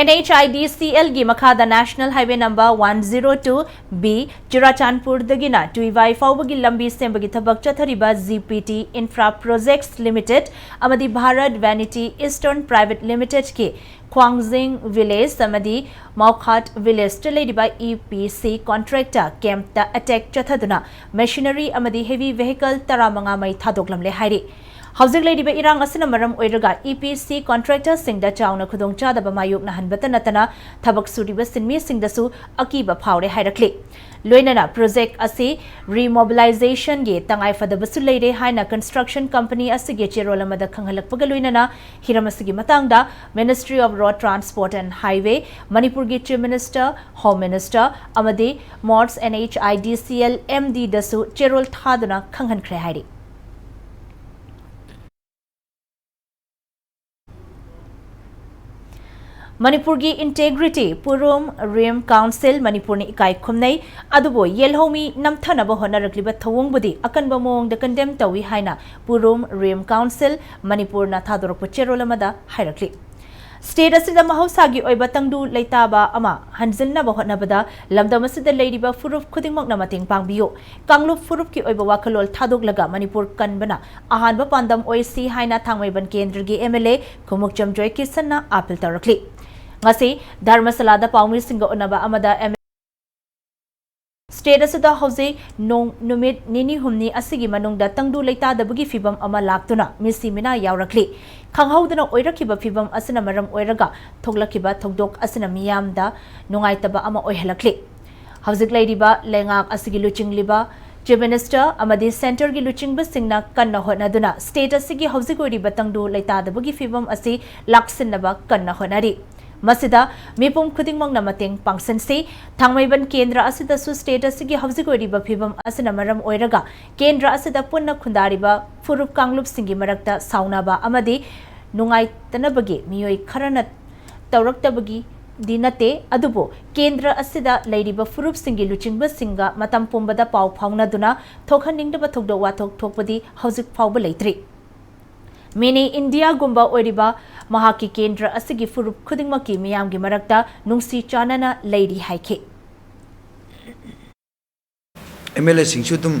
NHIDCLꯒꯤ ꯃꯈꯥꯗ National Highway number one zero two B ꯆꯨꯔꯥꯆꯥꯟꯄꯨꯔꯗꯒꯤꯅ ꯇꯨꯏꯋꯥꯏ ꯐꯥꯎꯕꯒꯤ ꯂꯝꯕꯤ ꯁꯦꯝꯕꯒꯤ ꯊꯕꯛ ꯆꯠꯊꯔꯤꯕ G P T Infra Projects Limited ꯑꯃꯗꯤ Bharat Vanity Eastern Private Limitedꯀꯤ ꯈ꯭ꯋꯥꯡꯖꯤꯡ village ꯑꯃꯗꯤ ꯃꯥꯎꯈꯥꯠ villageꯇ ꯂꯩꯔꯤꯕ E P C contractor campꯇ attack ꯆꯠꯊꯗꯨꯅ machinery ꯑꯃꯗꯤ heavy vehicle ꯇꯔꯥꯃꯉꯥ ꯃꯩ ꯊꯥꯗꯣꯛꯂꯝꯂꯦ ꯍꯥꯏꯔꯤ꯫ ꯍꯧꯖꯤꯛ ꯂꯩꯔꯤꯕ ꯏꯔꯥꯡ ꯑꯁꯤꯅ ꯃꯔꯝ ꯑꯣꯏꯔꯒ E P C contractorꯁꯤꯡꯗ ꯆꯥꯎꯅ ꯈꯨꯗꯣꯡꯆꯥꯗꯕ ꯃꯥꯌꯣꯛꯅꯍꯟꯕꯇ ꯅꯠꯇꯅ ꯊꯕꯛ ꯁꯨꯔꯤꯕ ꯁꯤꯟꯃꯤꯁꯤꯡꯗꯁꯨ ꯑꯀꯤꯕ ꯐꯥꯎꯔꯦ ꯍꯥꯏꯔꯛꯂꯤ꯫ ꯂꯣꯏꯅꯅ ꯄ꯭ꯔꯣꯖꯦꯛ ꯑꯁꯤ ꯔꯤꯃꯣꯕꯤꯂꯥꯏꯖꯦꯁꯟꯒꯤ ꯇꯉꯥꯏꯐꯗꯕꯁꯨ ꯂꯩꯔꯦ ꯍꯥꯏꯅ ꯀꯟꯁꯇ꯭ꯔꯛꯁꯟ ꯀꯝꯄꯅꯤ ꯑꯁꯤꯒꯤ ꯆꯦꯔꯣꯜ ꯑꯃꯗ ꯈꯪꯍꯜꯂꯛꯄꯒ ꯂꯣꯏꯅꯅ ꯍꯤꯔꯝ ꯑꯁꯤꯒꯤ ꯃꯇꯥꯡꯗ Ministry of Road Transport and Highway, ꯃꯅꯤꯄꯨꯔꯒꯤ Chief Minister, Home Minister ꯑꯃꯗꯤ MoRTH NHIDCL MDꯗꯁꯨ ꯆꯦꯔꯣꯜ ꯊꯥꯗꯨꯅ ꯈꯪꯍꯟꯈ꯭ꯔꯦ ꯍꯥꯏꯔꯤ꯫ ꯃꯅꯤꯄꯨꯔꯒꯤ ꯏꯟꯇꯦꯒ꯭ꯔꯤꯇꯤ ꯄꯨꯔꯨꯝ ꯔꯤꯝ ꯀꯥꯎꯟꯁꯤꯜ ꯃꯅꯤꯄꯨꯔꯅ ꯏꯀꯥꯏ ꯈꯨꯝꯅꯩ, ꯑꯗꯨꯕꯨ ꯌꯦꯜꯍꯧꯃꯤ ꯅꯝꯊꯅꯕ ꯍꯣꯠꯅꯔꯛꯂꯤꯕ ꯊꯧꯑꯣꯡꯕꯨꯗꯤ ꯑꯀꯟꯕ ꯃꯑꯣꯡꯗ ꯀꯟꯗꯦꯝ ꯇꯧꯏ ꯍꯥꯏꯅ ꯄꯨꯔꯨꯝ ꯔꯤꯝ ꯀꯥꯎꯟꯁꯤꯜ ꯃꯅꯤꯄꯨꯔꯅ ꯊꯥꯗꯣꯔꯛꯄ ꯆꯦꯔꯣꯜ ꯑꯃꯗ ꯍꯥꯏꯔꯛꯂꯤ꯫ ꯁ꯭ꯇꯦꯠ ꯑꯁꯤꯗ ꯃꯍꯧꯁꯥꯒꯤ ꯑꯣꯏꯕ ꯇꯪꯗꯨ ꯂꯩꯇꯥꯕ ꯑꯃ ꯍꯟꯖꯤꯟꯅꯕ ꯍꯣꯠꯅꯕꯗ ꯂꯝꯗꯝ ꯑꯁꯤꯗ ꯂꯩꯔꯤꯕ ꯐꯨꯔꯨꯞ ꯈꯨꯗꯤꯡꯃꯛꯅ ꯃꯇꯦꯡ ꯄꯥꯡꯕꯤꯌꯨ꯫ ꯀꯥꯡꯂꯨꯞ ꯐꯨꯔꯨꯞꯀꯤ ꯑꯣꯏꯕ ꯋꯥꯈꯜꯂꯣꯟ ꯊꯥꯗꯣꯛꯂꯒ ꯃꯅꯤꯄꯨꯔ ꯀꯟꯕꯅ ꯑꯍꯥꯟꯕ ꯄꯥꯟꯗꯝ ꯑꯣꯏꯁꯤ ꯍꯥꯏꯅ ꯊꯥꯡꯃꯩꯕꯟ ꯀꯦꯟꯗ꯭ꯔꯒꯤ MLA ꯈꯨꯃꯨꯛꯆꯝ ꯖꯣꯏꯀꯤꯁꯟꯅ ꯑꯥꯄꯤꯜ ꯇꯧꯔꯛꯂꯤ꯫ ꯉꯁꯤ ꯙꯔꯃꯁꯥꯂꯥꯗ ꯄꯥꯎꯃꯤꯁꯤꯡꯒ ꯎꯅꯕ ꯑꯃꯗ ꯁ꯭ꯇꯦꯠ ꯑꯁꯤꯗ ꯍꯧꯖꯤꯛ ꯅꯣꯡ ꯅꯨꯃꯤꯠ ꯅꯤꯅꯤ ꯍꯨꯝꯅꯤ ꯑꯁꯤꯒꯤ ꯃꯅꯨꯡꯗ ꯇꯪꯗꯨ ꯂꯩꯇꯥꯗꯕꯒꯤ ꯐꯤꯚꯝ ꯑꯃ ꯂꯥꯛꯇꯨꯅ ꯃꯤꯁꯤ ꯃꯤꯅꯥ ꯌꯥꯎꯔꯛꯂꯤ꯫ ꯈꯪꯍꯧꯗꯅ ꯑꯣꯏꯔꯛꯈꯤꯕ ꯐꯤꯚꯝ ꯑꯁꯤꯅ ꯃꯔꯝ ꯑꯣꯏꯔꯒ ꯊꯣꯛꯂꯛꯈꯤꯕ ꯊꯧꯗꯣꯛ ꯑꯁꯤꯅ ꯃꯤꯌꯥꯝꯗ ꯅꯨꯡꯉꯥꯏꯇꯕ ꯑꯃ ꯑꯣꯏꯍꯜꯂꯛꯂꯤ꯫ ꯍꯧꯖꯤꯛ ꯂꯩꯔꯤꯕ ꯂꯩꯉꯥꯛ ꯑꯁꯤꯒꯤ ꯂꯨꯆꯤꯡꯂꯤꯕ Chief Minister ꯑꯃꯗꯤ centreꯒꯤ ꯂꯨꯆꯤꯡꯕꯁꯤꯡꯅ ꯀꯟꯅ ꯍꯣꯠꯅꯗꯨꯅ ꯁ꯭ꯇꯦꯠ ꯑꯁꯤꯒꯤ ꯍꯧꯖꯤꯛ ꯑꯣꯏꯔꯤꯕ ꯇꯪꯗꯨ ꯂꯩꯇꯥꯗꯕꯒꯤ ꯐꯤꯚꯝ ꯑꯁꯤ ꯂꯥꯛꯁꯤꯟꯅꯕ ꯀꯟꯅ ꯍꯣꯠꯅꯔꯤ꯫ ꯃꯁꯤꯗ ꯃꯤꯄꯨꯝ ꯈꯨꯗꯤꯡꯃꯛꯅ ꯃꯇꯦꯡ ꯄꯥꯡꯁꯤꯟꯁꯤ꯫ ꯊꯥꯡꯃꯩꯕꯟ ꯀꯦꯟꯗ꯭ꯔ ꯑꯁꯤꯗꯁꯨ ꯁ꯭ꯇꯦꯠ ꯑꯁꯤꯒꯤ ꯍꯧꯖꯤꯛ ꯑꯣꯏꯔꯤꯕ ꯐꯤꯚꯝ ꯑꯁꯤꯅ ꯃꯔꯝ ꯑꯣꯏꯔꯒ ꯀꯦꯟꯗ꯭ꯔ ꯑꯁꯤꯗ ꯄꯨꯟꯅ ꯈꯨꯟꯗꯥꯔꯤꯕ ꯐꯨꯔꯨꯞ ꯀꯥꯡꯂꯨꯞꯁꯤꯡꯒꯤ ꯃꯔꯛꯇ ꯁꯥꯎꯅꯕ ꯑꯃꯗꯤ ꯅꯨꯡꯉꯥꯏꯇꯅꯕꯒꯤ ꯃꯤꯑꯣꯏ ꯈꯔꯅ ꯇꯧꯔꯛꯇꯕꯒꯤꯗꯤ ꯅꯠꯇꯦ, ꯑꯗꯨꯕꯨ ꯀꯦꯟꯗ꯭ꯔ ꯑꯁꯤꯗ ꯂꯩꯔꯤꯕ ꯐꯨꯔꯨꯞꯁꯤꯡꯒꯤ ꯂꯨꯆꯤꯡꯕꯁꯤꯡꯒ ꯃꯇꯝ ꯄꯨꯝꯕꯗ ꯄꯥꯎ ꯐꯥꯎꯅꯗꯨꯅ ꯊꯣꯛꯍꯟꯅꯤꯡꯗꯕ ꯊꯧꯗꯣꯛ ꯋꯥꯊꯣꯛ ꯊꯣꯛꯄꯗꯤ ꯍꯧꯖꯤꯛ ꯐꯥꯎꯕ ꯂꯩꯇ꯭ꯔꯤ꯫ ꯃꯤꯅꯤ ꯏꯟꯗꯤꯌꯥꯒꯨꯝꯕ ꯑꯣꯏꯔꯤꯕ ꯃꯍꯥꯛꯀꯤ ꯀꯦꯟꯗ꯭ꯔ ꯑꯁꯤꯒꯤ ꯐꯨꯔꯨꯞ ꯈꯨꯗꯤꯡꯃꯛꯀꯤ ꯃꯤꯌꯥꯝꯒꯤ ꯃꯔꯛꯇ ꯅꯨꯡꯁꯤ ꯆꯥꯟꯅꯅ ꯂꯩꯔꯤ ꯍꯥꯏꯈꯤ꯫ MLAꯁꯤꯡꯁꯨ ꯑꯗꯨꯝ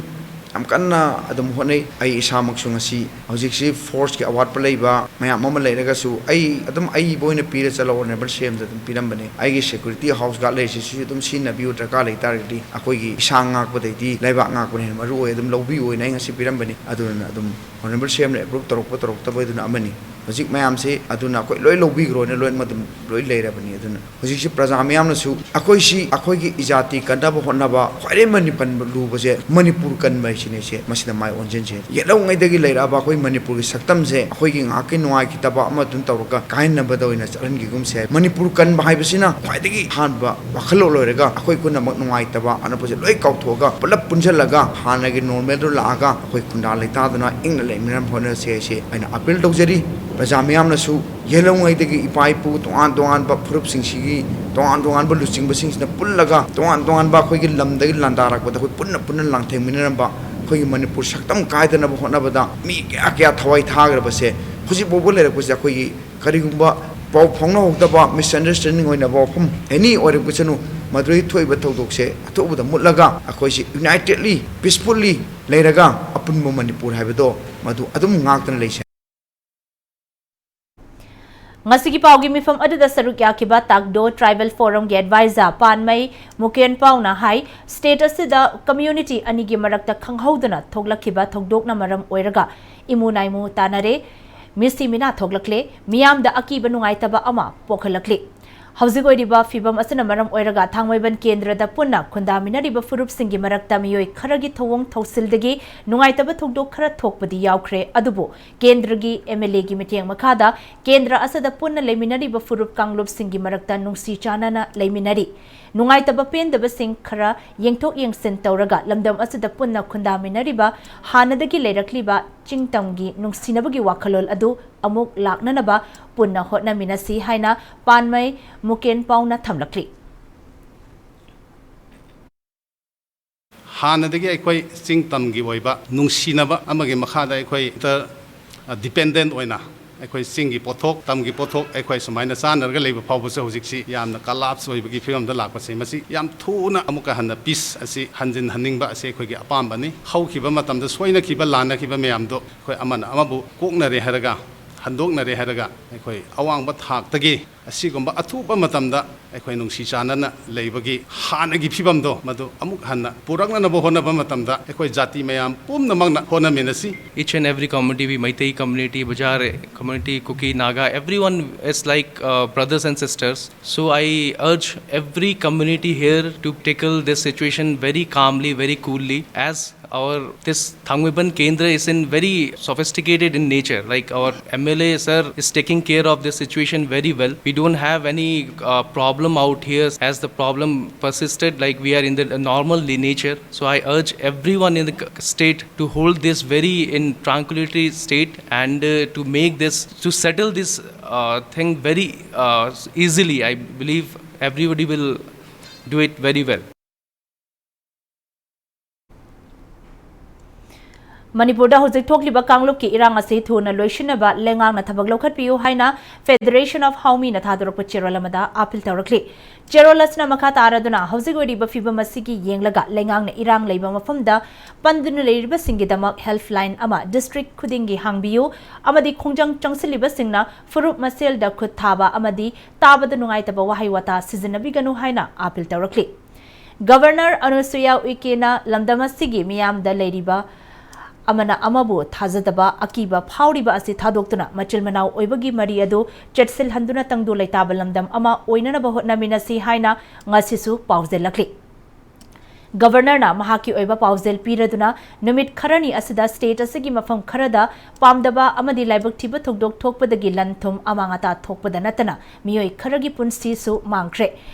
ꯌꯥꯝ ꯀꯟꯅ ꯑꯗꯨꯝ ꯍꯣꯠꯅꯩ꯫ ꯑꯩ ꯏꯁꯥꯃꯛꯁꯨ ꯉꯁꯤ ꯍꯧꯖꯤꯛꯁꯤ forceꯀꯤ ꯑꯋꯥꯠꯄ ꯂꯩꯕ ꯃꯌꯥꯝ ꯑꯃ ꯂꯩꯔꯒꯁꯨ ꯑꯩ ꯑꯗꯨꯝ ꯑꯏꯕ ꯑꯣꯏꯅ ꯄꯤꯔ ꯆꯠꯂꯣ, Honourable CMꯗ ꯑꯗꯨꯝ ꯄꯤꯔꯝꯕꯅꯦ꯫ ꯑꯩꯒꯤ security house guard ꯂꯩꯔꯤꯁꯤꯁꯨ ꯑꯗꯨꯝ ꯁꯤꯖꯤꯟꯅꯕꯤꯌꯨ, ꯗꯔꯀꯥꯔ ꯂꯩꯇꯥꯔꯒꯗꯤ ꯑꯩꯈꯣꯏꯒꯤ ꯏꯁꯥ ꯉꯥꯛꯄꯗꯩꯗꯤ ꯂꯩꯕꯥꯛ ꯉꯥꯛꯄꯅ ꯍꯦꯟꯅ ꯃꯔꯨ ꯑꯣꯏ, ꯑꯗꯨꯝ ꯂꯧꯕꯤꯌꯨ ꯍꯥꯏꯅ ꯑꯩ ꯉꯁꯤ ꯄꯤꯔꯝꯕꯅꯤ꯫ ꯑꯗꯨꯅ ꯑꯗꯨꯝ Honourable CMꯅ approve ꯇꯧꯔꯛꯄ ꯇꯧꯔꯛꯇꯕ ꯑꯗꯨꯅ ꯑꯃꯅꯤ꯫ ꯍꯧꯖꯤꯛ ꯃꯌꯥꯝꯁꯤ ꯑꯗꯨꯅ ꯑꯩꯈꯣꯏ ꯂꯣꯏ ꯂꯧꯕꯤꯈ꯭ꯔꯣꯅ ꯂꯣꯏꯅꯃꯛ ꯑꯗꯨꯝ ꯂꯣꯏ ꯂꯩꯔꯕꯅꯤ꯫ ꯑꯗꯨꯅ ꯍꯧꯖꯤꯛꯁꯤ ꯄ꯭ꯔꯖꯥ ꯃꯤꯌꯥꯝꯅꯁꯨ ꯑꯩꯈꯣꯏꯁꯤ ꯑꯩꯈꯣꯏꯒꯤ ꯏꯖꯥꯇꯤ ꯀꯟꯅꯕ ꯍꯣꯠꯅꯕ ꯈ꯭ꯋꯥꯏꯗꯩ ꯃꯅꯤ-, ꯄꯟꯕ ꯂꯨꯕꯁꯦ ꯃꯅꯤꯄꯨꯔ ꯀꯟꯕ ꯍꯥꯏꯁꯤꯅꯦ꯫ ꯁꯦ ꯃꯁꯤꯗ ꯃꯥꯏ ꯑꯣꯟꯁꯤꯟꯁꯦ꯫ ꯌꯦꯜꯍꯧꯉꯩꯗꯒꯤ ꯂꯩꯔꯛꯑꯕ ꯑꯩꯈꯣꯏ ꯃꯅꯤꯄꯨꯔꯒꯤ ꯁꯛꯇꯝꯁꯦ ꯑꯩꯈꯣꯏꯒꯤ ꯉꯥꯏꯍꯥꯛꯀꯤ ꯅꯨꯡꯉꯥꯏꯈꯤꯗꯕ ꯑꯃ ꯑꯗꯨꯝ ꯇꯧꯔꯒ ꯀꯥꯏꯍꯟꯅꯕꯗ ꯑꯣꯏꯅ ꯆꯠꯍꯟꯈꯤꯒꯨꯝꯁꯦ꯫ ꯃꯅꯤꯄꯨꯔ ꯀꯟꯕ ꯍꯥꯏꯕꯁꯤꯅ ꯈ꯭ꯋꯥꯏꯗꯒꯤ ꯑꯍꯥꯟꯕ ꯋꯥꯈꯜꯂꯣꯟ ꯑꯣꯏꯔꯒ ꯑꯩꯈꯣꯏ ꯄꯨꯝꯅꯃꯛ ꯅꯨꯡꯉꯥꯏꯇꯕ ꯑꯅꯛꯄꯁꯦ ꯂꯣꯏ ꯀꯥꯎꯊꯣꯛꯑꯒ ꯄꯨꯂꯞ ꯄꯨꯟꯁꯤꯜꯂꯒ ꯍꯥꯟꯅꯒꯤ ꯅꯣꯔꯃꯦꯜꯗꯨ ꯂꯥꯛꯑꯒ ꯑꯩꯈꯣꯏ ꯈꯨꯟꯗꯥ ꯂꯩꯇꯥꯗꯅ ꯏꯪꯅ ꯂꯩꯃꯤꯟꯅꯅꯕ ꯍꯣꯠꯅꯁꯦ ꯍꯥꯏꯁꯤ ꯑꯩꯅ ꯑꯄꯤꯜ ꯇꯧꯖꯔꯤ꯫ ꯄ꯭ꯔꯖꯥ ꯃꯤꯌꯥꯝꯅꯁꯨ ꯌꯦꯜꯍꯧꯉꯩꯗꯒꯤ ꯏꯄꯥ ꯏꯄꯨ ꯇꯣꯉꯥꯟ ꯇꯣꯉꯥꯟꯕ ꯐꯨꯔꯨꯞꯁꯤꯡꯁꯤꯒꯤ ꯇꯣꯉꯥꯟ ꯇꯣꯉꯥꯟꯕ ꯂꯨꯆꯤꯡꯕꯁꯤꯡꯁꯤꯅ ꯄꯨꯜꯂꯒ ꯇꯣꯉꯥꯟ ꯇꯣꯉꯥꯟꯕ ꯑꯩꯈꯣꯏꯒꯤ ꯂꯝꯗꯒꯤ ꯂꯥꯟꯗꯥꯔꯛꯄꯗ ꯑꯩꯈꯣꯏ ꯄꯨꯟꯅ ꯄꯨꯟꯅ ꯂꯥꯟꯊꯦꯡꯃꯤꯟꯅꯔꯝꯕ ꯑꯩꯈꯣꯏꯒꯤ ꯃꯅꯤꯄꯨꯔ ꯁꯛꯇꯝ ꯀꯥꯏꯗꯅꯕ ꯍꯣꯠꯅꯕꯗ ꯃꯤ ꯀꯌꯥ ꯀꯌꯥ ꯊꯋꯥꯏ ꯊꯥꯈ꯭ꯔꯕꯁꯦ ꯍꯧꯖꯤꯛ ꯐꯥꯎꯕ ꯂꯩꯔꯛꯄꯁꯦ ꯑꯩꯈꯣꯏꯒꯤ ꯀꯔꯤꯒꯨꯝꯕ ꯄꯥꯎ ꯐꯥꯎꯅꯍꯧꯗꯕ, misunderstanding ꯑꯣꯏꯅꯕ ꯋꯥꯐꯝ ꯑꯦꯅꯤ ꯑꯣꯏꯔꯛꯄꯁꯅꯨ, ꯃꯗꯨꯗꯒꯤ ꯊꯣꯛꯏꯕ ꯊꯧꯗꯣꯛꯁꯦ ꯑꯊꯨꯕꯗ ꯃꯨꯠꯂꯒ ꯑꯩꯈꯣꯏꯁꯤ unitedly, peacefully ꯂꯩꯔꯒ ꯑꯄꯨꯟꯕ ꯃꯅꯤꯄꯨꯔ ꯍꯥꯏꯕꯗꯣ ꯃꯗꯨ ꯑꯗꯨꯝ ꯉꯥꯛꯇꯅ ꯂꯩꯁꯦ꯫ ꯉꯁꯤꯒꯤ ꯄꯥꯎꯒꯤ ꯃꯤꯐꯝ ꯑꯗꯨꯗ ꯁꯔꯨꯛ ꯌꯥꯈꯤꯕ ꯇꯥꯛꯗꯣ Tribal Forumꯒꯤ advisor ꯄꯥꯟꯃꯩ ꯃꯨꯀꯦꯟ ꯄꯥꯎꯅ ꯍꯥꯏ, state ꯑꯁꯤꯗ community ꯑꯅꯤꯒꯤ ꯃꯔꯛꯇ ꯈꯪꯍꯧꯗꯅ ꯊꯣꯛꯂꯛꯈꯤꯕ ꯊꯧꯗꯣꯛꯅ ꯃꯔꯝ ꯑꯣꯏꯔꯒ ꯏꯃꯨ ꯅꯥꯏꯃꯨ ꯇꯥꯅꯔꯦ, ꯃꯤꯁꯤ ꯃꯤꯅꯥ ꯊꯣꯛꯂꯛꯂꯦ, ꯃꯤꯌꯥꯝꯗ ꯑꯀꯤꯕ ꯅꯨꯡꯉꯥꯏꯇꯕ ꯑꯃ ꯄꯣꯛꯍꯜꯂꯛꯂꯤ꯫ ꯍꯧꯖꯤꯛ ꯑꯣꯏꯔꯤꯕ ꯐꯤꯕꯝ ꯑꯁꯤꯅ ꯃꯔꯝ ꯑꯣꯏꯔꯒ ꯊꯥꯡꯃꯩꯕꯟ ꯀꯦꯟꯗ꯭ꯔꯗ ꯄꯨꯟꯅ ꯈꯨꯟꯗꯥꯃꯤꯟꯅꯔꯤꯕ ꯐꯨꯔꯨꯞꯁꯤꯡꯒꯤ ꯃꯔꯛꯇ ꯃꯤꯑꯣꯏ ꯈꯔꯒꯤ ꯊꯧꯑꯣꯡ ꯊꯧꯁꯤꯜꯗꯒꯤ ꯅꯨꯡꯉꯥꯏꯇꯕ ꯊꯧꯗꯣꯛ ꯈꯔ ꯊꯣꯛꯄꯗꯤ ꯌꯥꯎꯈ꯭ꯔꯦ, ꯑꯗꯨꯕꯨ ꯀꯦꯟꯗ꯭ꯔꯒꯤ MLAꯒꯤ ꯃꯤꯠꯌꯦꯡ ꯃꯈꯥꯗ ꯀꯦꯟꯗ꯭ꯔ ꯑꯁꯤꯗ ꯄꯨꯟꯅ ꯂꯩꯃꯤꯟꯅꯔꯤꯕ ꯐꯨꯔꯨꯞ ꯀꯥꯡꯂꯨꯞꯁꯤꯡꯒꯤ ꯃꯔꯛꯇ ꯅꯨꯡꯁꯤ ꯆꯥꯟꯅꯅ ꯂꯩꯃꯤꯟꯅꯔꯤ꯫ ꯅꯨꯡꯉꯥꯏꯇꯕ ꯄꯦꯟꯗꯕꯁꯤꯡ ꯈꯔ ꯌꯦꯡꯊꯣꯛ ꯌꯦꯡꯁꯤꯟ ꯇꯧꯔꯒ ꯂꯝꯗꯝ ꯑꯁꯤꯗ ꯄꯨꯟꯅ ꯈꯨꯟꯗꯥꯃꯤꯟꯅꯔꯤꯕ ꯍꯥꯟꯅꯗꯒꯤ ꯂꯩꯔꯛꯂꯤꯕ ꯆꯤꯡꯇꯝꯒꯤ ꯅꯨꯡꯁꯤꯅꯕꯒꯤ ꯋꯥꯈꯜꯂꯣꯟ ꯑꯗꯨ ꯑꯃꯨꯛ ꯂꯥꯛꯅꯅꯕ ꯄꯨꯟꯅ ꯍꯣꯠꯅꯃꯤꯟꯅꯁꯤ ꯍꯥꯏꯅ ꯄꯥꯟꯃꯩ ꯃꯨꯀꯦꯟ ꯄꯥꯎꯅ ꯊꯝꯂꯛꯂꯤ꯫ ꯍꯥꯟꯅꯗꯒꯤ ꯑꯩꯈꯣꯏ ꯆꯤꯡ ꯇꯝꯒꯤ ꯑꯣꯏꯕ ꯅꯨꯡꯁꯤꯅꯕ ꯑꯃꯒꯤ ꯃꯈꯥꯗ ꯑꯩꯈꯣꯏ inter-, dependent ꯑꯣꯏꯅ ꯑꯩꯈꯣꯏ ꯆꯤꯡꯒꯤ ꯄꯣꯠꯊꯣꯛ, ꯇꯝꯒꯤ ꯄꯣꯠꯊꯣꯛ ꯑꯩꯈꯣꯏ ꯁꯨꯃꯥꯏꯅ ꯆꯥꯟꯅꯔꯒ ꯂꯩꯕ ꯐꯥꯎꯕꯁꯦ ꯍꯧꯖꯤꯛꯁꯤ ꯌꯥꯝꯅ collapse ꯑꯣꯏꯕꯒꯤ ꯐꯤꯕꯝꯗ ꯂꯥꯛꯄꯁꯦ, ꯃꯁꯤ ꯌꯥꯝ ꯊꯨꯅ ꯑꯃꯨꯛꯀ ꯍꯟꯅ peace ꯑꯁꯤ ꯍꯟꯖꯤꯟꯍꯟꯅꯤꯡꯕ ꯑꯁꯤ ꯑꯩꯈꯣꯏꯒꯤ ꯑꯄꯥꯝꯕꯅꯤ꯫ ꯍꯧꯈꯤꯕ ꯃꯇꯝꯗ ꯁꯣꯏꯅꯈꯤꯕ, ꯂꯥꯟꯅꯈꯤꯕ ꯃꯌꯥꯝꯗꯣ ꯑꯩꯈꯣꯏ ꯑꯃꯅ ꯑꯃꯕꯨ ꯀꯣꯛꯅꯔꯦ ꯍꯥꯏꯔꯒ, ꯍꯟꯗꯣꯛꯅꯔꯦ ꯍꯥꯏꯔꯒ ꯑꯩꯈꯣꯏ ꯑꯋꯥꯡꯕ ꯊꯥꯛꯇꯒꯤ ꯑꯁꯤꯒꯨꯝꯕ ꯑꯊꯨꯕ ꯃꯇꯝꯗ ꯑꯩꯈꯣꯏ ꯅꯨꯡꯁꯤ ꯆꯥꯟꯅꯅ ꯂꯩꯕꯒꯤ ꯍꯥꯟꯅꯒꯤ ꯐꯤꯕꯝꯗꯣ ꯃꯗꯨ ꯑꯃꯨꯛ ꯍꯟꯅ ꯄꯨꯔꯛꯅꯅꯕ ꯍꯣꯠꯅꯕ ꯃꯇꯝꯗ ꯑꯩꯈꯣꯏ ꯖꯥꯇꯤ ꯃꯌꯥꯝ ꯄꯨꯝꯅꯃꯛꯅ ꯍꯣꯠꯅꯃꯤꯟꯅꯁꯤ꯫ Each and every community, we Meitei community, Bajare community, Kuki, Naga, everyone is like uh, brothers and sisters. So I urge every community here to tackle this situation very calmly, very coolly, as our this Thangmeiban Kendra is in very sophisticated in nature. Like our M L A sir is taking care of this situation very well. We don't have any uh, problem out here as the problem persisted. Like we are in the normal nature. So I urge everyone in the state to hold this very in tranquility state and uh, to make this to settle this uh, thing very uh, easily. I believe everybody will do it very well. ꯃꯅꯤꯄꯨꯔꯗ ꯍꯧꯖꯤꯛ ꯊꯣꯛꯂꯤꯕ ꯀꯥꯡꯂꯨꯞꯀꯤ ꯏꯔꯥꯡ ꯑꯁꯤ ꯊꯨꯅ ꯂꯣꯏꯁꯤꯟꯅꯕ ꯂꯩꯉꯥꯛꯅ ꯊꯕꯛ ꯂꯧꯈꯠꯄꯤꯌꯨ ꯍꯥꯏꯅ Federation of Haomyꯅ ꯊꯥꯗꯣꯔꯛꯄ ꯆꯦꯔꯣꯜ ꯑꯃꯗ ꯑꯥꯄꯤꯜ ꯇꯧꯔꯛꯂꯤ꯫ ꯆꯦꯔꯣꯜ ꯑꯁꯤꯅ ꯃꯈꯥ ꯇꯥꯔꯗꯨꯅ ꯍꯧꯖꯤꯛ ꯑꯣꯏꯔꯤꯕ ꯐꯤꯕꯝ ꯑꯁꯤꯒꯤ ꯌꯦꯡꯂꯒ ꯂꯩꯉꯥꯛꯅ ꯏꯔꯥꯡ ꯂꯩꯕ ꯃꯐꯝꯗ ꯄꯟꯗꯨꯅ ꯂꯩꯔꯤꯕꯁꯤꯡꯒꯤꯗꯃꯛ helpline ꯑꯃ district ꯈꯨꯗꯤꯡꯒꯤ ꯍꯥꯡꯕꯤꯌꯨ ꯑꯃꯗꯤ ꯈꯣꯡꯖꯪ ꯆꯪꯁꯤꯜꯂꯤꯕꯁꯤꯡꯅ ꯐꯨꯔꯨꯞ ꯃꯁꯦꯜꯗ ꯈꯨꯠ ꯊꯥꯕ ꯑꯃꯗꯤ ꯇꯥꯕꯗ ꯅꯨꯡꯉꯥꯏꯇꯕ ꯋꯥꯍꯩ ꯋꯥꯇꯥ ꯁꯤꯖꯤꯟꯅꯕꯤꯒꯅꯨ ꯍꯥꯏꯅ ꯑꯥꯄꯤꯜ ꯇꯧꯔꯛꯂꯤ꯫ ꯒꯕꯔꯅꯔ ꯑꯅꯨꯁꯨꯌꯥ ꯎꯏꯀꯦꯅ ꯂꯝꯗꯝ ꯑꯁꯤꯒꯤ ꯃꯤꯌꯥꯝꯗ ꯂꯩꯔꯤꯕ ꯑꯃꯅ ꯑꯃꯕꯨ ꯊꯥꯖꯗꯕ ꯑꯀꯤꯕ ꯐꯥꯎꯔꯤꯕ ꯑꯁꯤ ꯊꯥꯗꯣꯛꯇꯨꯅ ꯃꯆꯤꯜ ꯃꯅꯥꯎ ꯑꯣꯏꯕꯒꯤ ꯃꯔꯤ ꯑꯗꯨ ꯆꯦꯠꯁꯤꯜꯍꯟꯗꯨꯅ ꯇꯪꯗꯨ ꯂꯩꯇꯥꯕ ꯂꯝꯗꯝ ꯑꯃ ꯑꯣꯏꯅꯅꯕ ꯍꯣꯠꯅꯃꯤꯟꯅꯁꯤ ꯍꯥꯏꯅ ꯉꯁꯤꯁꯨ ꯄꯥꯎꯖꯦꯜꯂꯛꯂꯤ꯫ ꯒꯕꯔꯅꯔꯅ ꯃꯍꯥꯛꯀꯤ ꯑꯣꯏꯕ ꯄꯥꯎꯖꯦꯜ ꯄꯤꯔꯗꯨꯅ ꯅꯨꯃꯤꯠ ꯈꯔꯅꯤ ꯑꯁꯤꯗ ꯁ꯭ꯇꯦꯠ ꯑꯁꯤꯒꯤ ꯃꯐꯝ ꯈꯔꯗ ꯄꯥꯝꯗꯕ ꯑꯃꯗꯤ ꯂꯥꯏꯕꯛ ꯊꯤꯕ ꯊꯧꯗꯣꯛ ꯊꯣꯛꯄꯗꯒꯤ ꯂꯟ ꯊꯨꯝ ꯑꯃꯥꯡ ꯑꯇꯥ ꯊꯣꯛꯄꯗ ꯅꯠꯇꯅ ꯃꯤꯑꯣꯏ ꯈꯔꯒꯤ ꯄꯨꯟꯁꯤꯁꯨ ꯃꯥꯡꯈ꯭ꯔꯦ꯫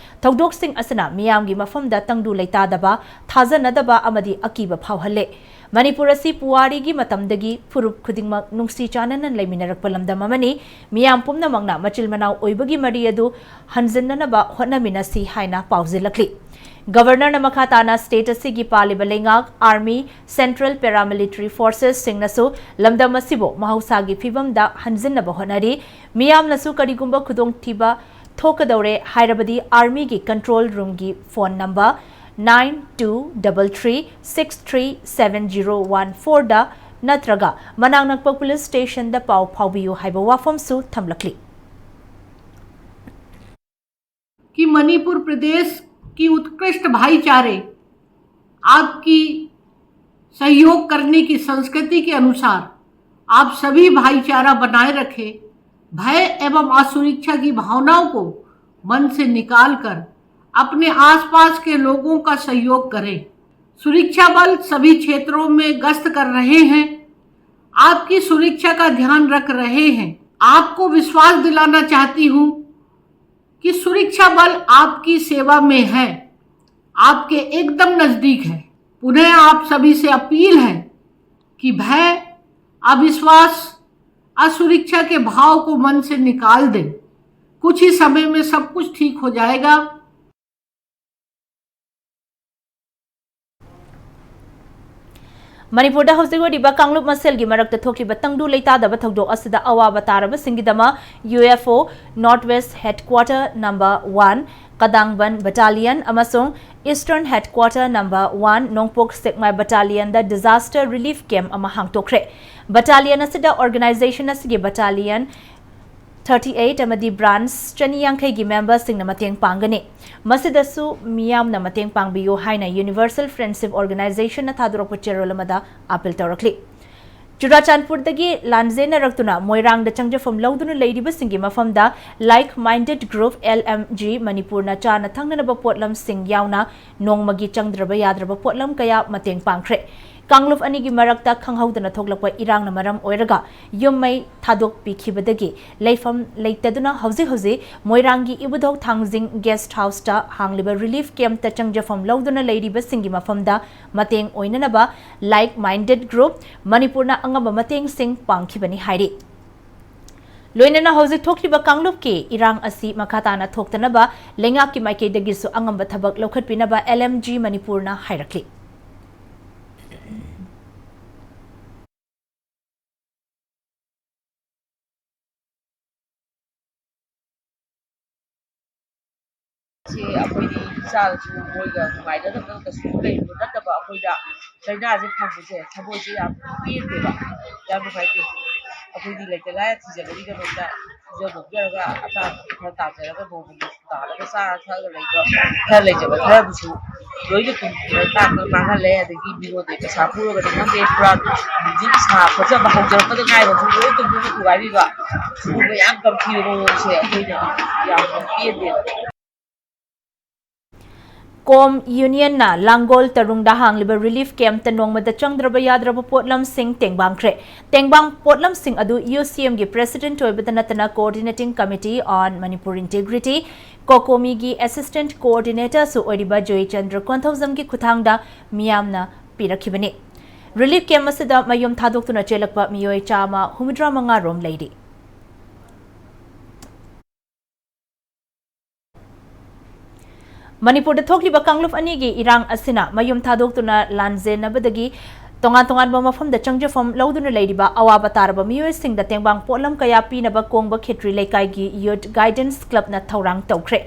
ꯊꯧꯗꯣꯛꯁꯤꯡ ꯑꯁꯤꯅ ꯃꯤꯌꯥꯝꯒꯤ ꯃꯐꯝꯗ ꯇꯪꯗꯨ ꯂꯩꯇꯥꯗꯕ, ꯊꯥꯖꯅꯗꯕ ꯑꯃꯗꯤ ꯑꯀꯤꯕ ꯐꯥꯎꯍꯜꯂꯦ꯫ ꯃꯅꯤꯄꯨꯔ ꯑꯁꯤ ꯄꯨꯋꯥꯔꯤꯒꯤ ꯃꯇꯝꯗꯒꯤ ꯐꯨꯔꯨꯞ ꯈꯨꯗꯤꯡꯃꯛ ꯅꯨꯡꯁꯤ ꯆꯥꯟꯅꯅ ꯂꯩꯃꯤꯟꯅꯔꯛꯄ ꯂꯝꯗꯝ ꯑꯃꯅꯤ꯫ ꯃꯤꯌꯥꯝ ꯄꯨꯝꯅꯃꯛꯅ ꯃꯆꯤꯜ ꯃꯅꯥꯎ ꯑꯣꯏꯕꯒꯤ ꯃꯔꯤ ꯑꯗꯨ ꯍꯟꯖꯤꯟꯅꯅꯕ ꯍꯣꯠꯅꯃꯤꯟꯅꯁꯤ ꯍꯥꯏꯅ ꯄꯥꯎꯖꯦꯜꯂꯛꯂꯤ꯫ ꯒꯕꯔꯅꯔꯅ ꯃꯈꯥ ꯇꯥꯅ ꯁ꯭ꯇꯦꯠ ꯑꯁꯤꯒꯤ ꯄꯥꯜꯂꯤꯕ ꯂꯩꯉꯥꯛ, ꯑꯥꯔꯃꯤ, ꯁꯦꯟꯇ꯭ꯔꯦꯜ ꯄꯦꯔꯥꯃꯤꯂꯤꯇꯔꯤ ꯐꯣꯔꯁꯦꯁꯁꯤꯡꯅꯁꯨ ꯂꯝꯗꯝ ꯑꯁꯤꯕꯨ ꯃꯍꯧꯁꯥꯒꯤ ꯐꯤꯕꯝꯗ ꯍꯟꯖꯤꯟꯅꯕ ꯍꯣꯠꯅꯔꯤ꯫ ꯃꯤꯌꯥꯝꯅꯁꯨ ꯀꯔꯤꯒꯨꯝꯕ ꯈꯨꯗꯣꯡꯊꯤꯕ ꯊꯣꯛꯀꯗꯧꯔꯦ ꯍꯥꯏꯔꯕꯗꯤ ꯑꯥꯔꯃꯤꯒꯤ ꯀꯟꯇ꯭ꯔꯣꯜ ꯔꯨꯝꯒꯤ phone number nine two double three six three seven zero one fourꯗ ꯅꯠꯇ꯭ꯔꯒ ꯃꯅꯥꯛ ꯅꯛꯄ ꯄꯨꯂꯤꯁ ꯁ꯭ꯇꯦꯁꯟꯗ ꯄꯥꯎ ꯐꯥꯎꯕꯤꯌꯨ ꯍꯥꯏꯕ ꯋꯥꯐꯝꯁꯨ ꯊꯝꯂꯛꯂꯤ꯫ मणिपुर प्रदेश की उत्कृष्ट भाईचारे, आपकी सहयोग करने की संस्कृति के अनुसार आप सभी भाईचारा बनाए रखें। भय एवं असुरक्षा की भावनाओं को मन से निकालकर अपने आसपास के लोगों का सहयोग करें। सुरक्षा बल सभी क्षेत्रों में गश्त कर रहे हैं, आपकी सुरक्षा का ध्यान रख रहे हैं। आपको विश्वास दिलाना चाहती हूँ कि सुरक्षा बल आपकी सेवा में है, आपके एकदम नजदीक है। पुनः आप सभी से अपील है कि भय, अविश्वास, असुरक्षा के भाव को मन से निकाल दें। कुछ ही समय में सब कुछ ठीक हो जाएगा। ꯃꯅꯤꯄꯨꯔꯗ ꯍꯧꯖꯤꯛ ꯑꯣꯏꯔꯤꯕ ꯀꯥꯡꯂꯨꯞ ꯃꯁꯦꯜꯒꯤ ꯃꯔꯛꯇ ꯊꯣꯛꯂꯤꯕ ꯇꯪꯗꯨ ꯂꯩꯇꯥꯗꯕ ꯊꯧꯗꯣꯛ ꯑꯁꯤꯗ ꯑꯋꯥꯕ ꯇꯥꯔꯕꯁꯤꯡꯒꯤꯗꯃꯛ U F O North West Headquarter number one Kadangband Battalion ꯑꯃꯁꯨꯡ Eastern Headquarter number one ꯅꯣꯡꯄꯣꯛ ꯁꯦꯛꯃꯥꯏ Battalionꯗ disaster relief camp ꯑꯃ ꯍꯥꯡꯗꯣꯛꯈ꯭ꯔꯦ꯫ Battalion ꯑꯁꯤꯗ organization ꯑꯁꯤꯒꯤ battalion thirty eight ꯑꯃꯗꯤ branch ꯆꯅꯤ ꯌꯥꯡꯈꯩꯒꯤ memberꯁꯤꯡꯅ ꯃꯇꯦꯡ ꯄꯥꯡꯒꯅꯤ꯫ ꯃꯁꯤꯗꯁꯨ ꯃꯤꯌꯥꯝꯅ ꯃꯇꯦꯡ ꯄꯥꯡꯕꯤꯌꯨ ꯍꯥꯏꯅ Universal Friendship Organizationꯅ ꯊꯥꯗꯣꯔꯛꯄ ꯆꯦꯔꯣꯜ ꯑꯃꯗ appeal ꯇꯧꯔꯛꯂꯤ꯫ ꯆꯨꯔꯥꯆꯥꯟꯄꯨꯔꯗꯒꯤ ꯂꯥꯟꯖꯦꯟꯅꯔꯛꯇꯨꯅ ꯃꯣꯏꯔꯥꯡꯗ ꯆꯪꯖꯐꯝ ꯂꯧꯗꯨꯅ ꯂꯩꯔꯤꯕꯁꯤꯡꯒꯤ ꯃꯐꯝꯗ Like Minded Group L M G ꯃꯅꯤꯄꯨꯔꯅ ꯆꯥꯅ ꯊꯛꯅꯅꯕ ꯄꯣꯠꯂꯝꯁꯤꯡ ꯌꯥꯎꯅ ꯅꯣꯡꯃꯒꯤ ꯆꯪꯗ꯭ꯔꯕ ꯌꯥꯗ꯭ꯔꯕ ꯄꯣꯠꯂꯝ ꯀꯌꯥ ꯃꯇꯦꯡ ꯄꯥꯡꯈ꯭ꯔꯦ꯫ ꯀꯥꯡꯂꯨꯞ ꯑꯅꯤꯒꯤ ꯃꯔꯛꯇ ꯈꯪꯍꯧꯗꯅ ꯊꯣꯛꯂꯛꯄ ꯏꯔꯥꯡꯅ ꯃꯔꯝ ꯑꯣꯏꯔꯒ ꯌꯨꯝ ꯃꯩ ꯊꯥꯗꯣꯛꯄꯤꯈꯤꯕꯗꯒꯤ ꯂꯩꯐꯝ ꯂꯩꯇꯗꯨꯅ ꯍꯧꯖꯤꯛ ꯍꯧꯖꯤꯛ ꯃꯣꯏꯔꯥꯡꯒꯤ ꯏꯕꯨꯙꯧ ꯊꯥꯡꯖꯤꯡ guest houseꯇ ꯍꯥꯡꯂꯤꯕ relief campꯇ ꯆꯪꯖꯐꯝ ꯂꯧꯗꯨꯅ ꯂꯩꯔꯤꯕꯁꯤꯡꯒꯤ ꯃꯐꯝꯗ ꯃꯇꯦꯡ ꯑꯣꯏꯅꯅꯕ Like Minded Group ꯃꯅꯤꯄꯨꯔꯅ ꯑꯉꯝꯕ ꯃꯇꯦꯡꯁꯤꯡ ꯄꯥꯡꯈꯤꯕꯅꯤ ꯍꯥꯏꯔꯤ꯫ ꯂꯣꯏꯅꯅ ꯍꯧꯖꯤꯛ ꯊꯣꯛꯂꯤꯕ ꯀꯥꯡꯂꯨꯞꯀꯤ ꯏꯔꯥꯡ ꯑꯁꯤ ꯃꯈꯥ ꯇꯥꯅ ꯊꯣꯛꯇꯅꯕ ꯂꯩꯉꯥꯛꯀꯤ ꯃꯥꯏꯀꯩꯗꯒꯤꯁꯨ ꯑꯉꯝꯕ ꯊꯕꯛ ꯂꯧꯈꯠꯄꯤꯅꯕ L M G ꯃꯅꯤꯄꯨꯔꯅ ꯍꯥꯏꯔꯛꯂꯤ꯫ ꯁꯤ ꯑꯩꯈꯣꯏꯗꯤ ꯏꯆꯥꯗꯁꯨ ꯃꯣꯏꯒ ꯅꯨꯡꯉꯥꯏꯅꯗꯕ ꯀꯩꯁꯨ ꯂꯩꯕ ꯅꯠꯇꯕ, ꯑꯩꯈꯣꯏꯗ ꯂꯥꯏꯅꯥꯁꯦ ꯐꯪꯕꯁꯦ ꯊꯃꯣꯏꯁꯦ ꯌꯥꯝ ꯄꯦꯟꯗꯦꯕ, ꯌꯥꯝ ꯅꯨꯡꯉꯥꯏꯇꯦ꯫ ꯑꯩꯈꯣꯏꯗꯤ ꯂꯩꯇ ꯂꯥꯏꯔ ꯊꯤꯖꯕꯒꯤꯗꯃꯛꯇ ꯊꯤꯖ ꯅꯣꯝꯖꯔꯒ ꯑꯆꯥ ꯈꯔ ꯇꯥꯖꯔꯒ ꯅꯣꯡꯃꯒꯤ ꯇꯥꯜꯂꯒ ꯆꯥꯔ ꯊꯛꯑꯒ ꯂꯩꯕ ꯈꯔ ꯂꯩꯖꯕ ꯈꯔꯕꯨꯁꯨ ꯂꯣꯏꯅ ꯇꯨꯝꯗꯅ ꯆꯥꯛꯇ ꯃꯥꯡꯍꯜꯂꯦ꯫ ꯑꯗꯒꯤ ꯃꯤꯉꯣꯟꯗ ꯄꯩꯁꯥ ꯄꯨꯔꯒꯅꯤ ꯈꯪꯗꯦ, ꯄꯨꯔꯥ ꯍꯧꯖꯤꯛ ꯁꯥ ꯈꯣꯠꯆꯕ ꯍꯧꯖꯔꯛꯄꯗ ꯉꯥꯏꯕꯁꯨ ꯂꯣꯏ ꯇꯨꯝꯗꯅ ꯊꯨꯒꯥꯏꯕꯤꯕ꯫ ꯁꯤꯒꯨꯝꯕ ꯌꯥꯝ ꯇꯝꯊꯤꯕ ꯃꯑꯣꯡꯁꯦ ꯑꯩꯈꯣꯏꯅ ꯌꯥꯝꯅ ꯄꯦꯟꯗꯦ꯫ ꯀꯣꯝ ꯌꯨꯅꯤꯌꯟꯅ ꯂꯥꯡꯒꯣꯜ ꯇꯔꯨꯡꯗ ꯍꯥꯡꯂꯤꯕ ꯔꯤꯂꯤꯐ ꯀꯦꯝꯞꯇ ꯅꯣꯡꯃꯗ ꯆꯪꯗ꯭ꯔꯕ ꯌꯥꯗ꯭ꯔꯕ ꯄꯣꯠꯂꯝꯁꯤꯡ ꯇꯦꯡꯕꯥꯡꯈ꯭ꯔꯦ꯫ ꯇꯦꯡꯕꯥꯡ ꯄꯣꯠꯂꯝꯁꯤꯡ ꯑꯗꯨ ꯌꯨ ꯁꯤ ꯑꯦꯝꯒꯤ ꯄ꯭ꯔꯦꯁꯤꯗꯦꯟꯠ ꯑꯣꯏꯕꯗ ꯅꯠꯇꯅ Coordinating Committee on Manipur Integrity, ꯀꯣꯀꯣꯃꯤꯒꯤ ꯑꯦꯁꯤꯁꯇꯦꯟꯠ ꯀꯣꯑꯣꯔꯗꯤꯅꯦꯇꯔꯁꯨ ꯑꯣꯏꯔꯤꯕ ꯖꯣꯏꯆꯟꯗ꯭ꯔ ꯀꯣꯟꯊꯧꯖꯝꯒꯤ ꯈꯨꯠꯊꯥꯡꯗ ꯃꯤꯌꯥꯝꯅ ꯄꯤꯔꯛꯈꯤꯕꯅꯤ꯫ ꯔꯤꯂꯤꯐ ꯀꯦꯝꯞ ꯑꯁꯤꯗ ꯃꯌꯨꯝ ꯊꯥꯗꯣꯛꯇꯨꯅ ꯆꯦꯜꯂꯛꯄ ꯃꯤꯑꯣꯏ ꯆꯥꯝꯃ ꯍꯨꯝꯐꯨꯇꯔꯥ ꯃꯉꯥ ꯔꯣꯝ ꯂꯩꯔꯤ꯫ ꯃꯅꯤꯄꯨꯔꯗ ꯊꯣꯛꯂꯤꯕ ꯀꯥꯡꯂꯨꯞ ꯑꯅꯤꯒꯤ ꯏꯔꯥꯡ ꯑꯁꯤꯅ ꯃꯌꯨꯝ ꯊꯥꯗꯣꯛꯇꯨꯅ ꯂꯥꯟꯖꯦꯟꯅꯕꯗꯒꯤ ꯇꯣꯉꯥꯟ ꯇꯣꯉꯥꯟꯕ ꯃꯐꯝꯗ ꯆꯪꯖꯐꯝ ꯂꯧꯗꯨꯅ ꯂꯩꯔꯤꯕ ꯑꯋꯥꯕ ꯇꯥꯔꯕ ꯃꯤꯑꯣꯏꯁꯤꯡꯗ ꯇꯦꯡꯕꯥꯡ ꯄꯣꯠꯂꯝ ꯀꯌꯥ ꯄꯤꯅꯕ ꯀꯣꯡꯕ ꯈꯦꯇ꯭ꯔꯤ ꯂꯩꯀꯥꯏꯒꯤ ꯌꯨꯠ ꯒꯥꯏꯗꯦꯟꯁ ꯀ꯭ꯂꯕꯅ ꯊꯧꯔꯥꯡ ꯇꯧꯈ꯭ꯔꯦ꯫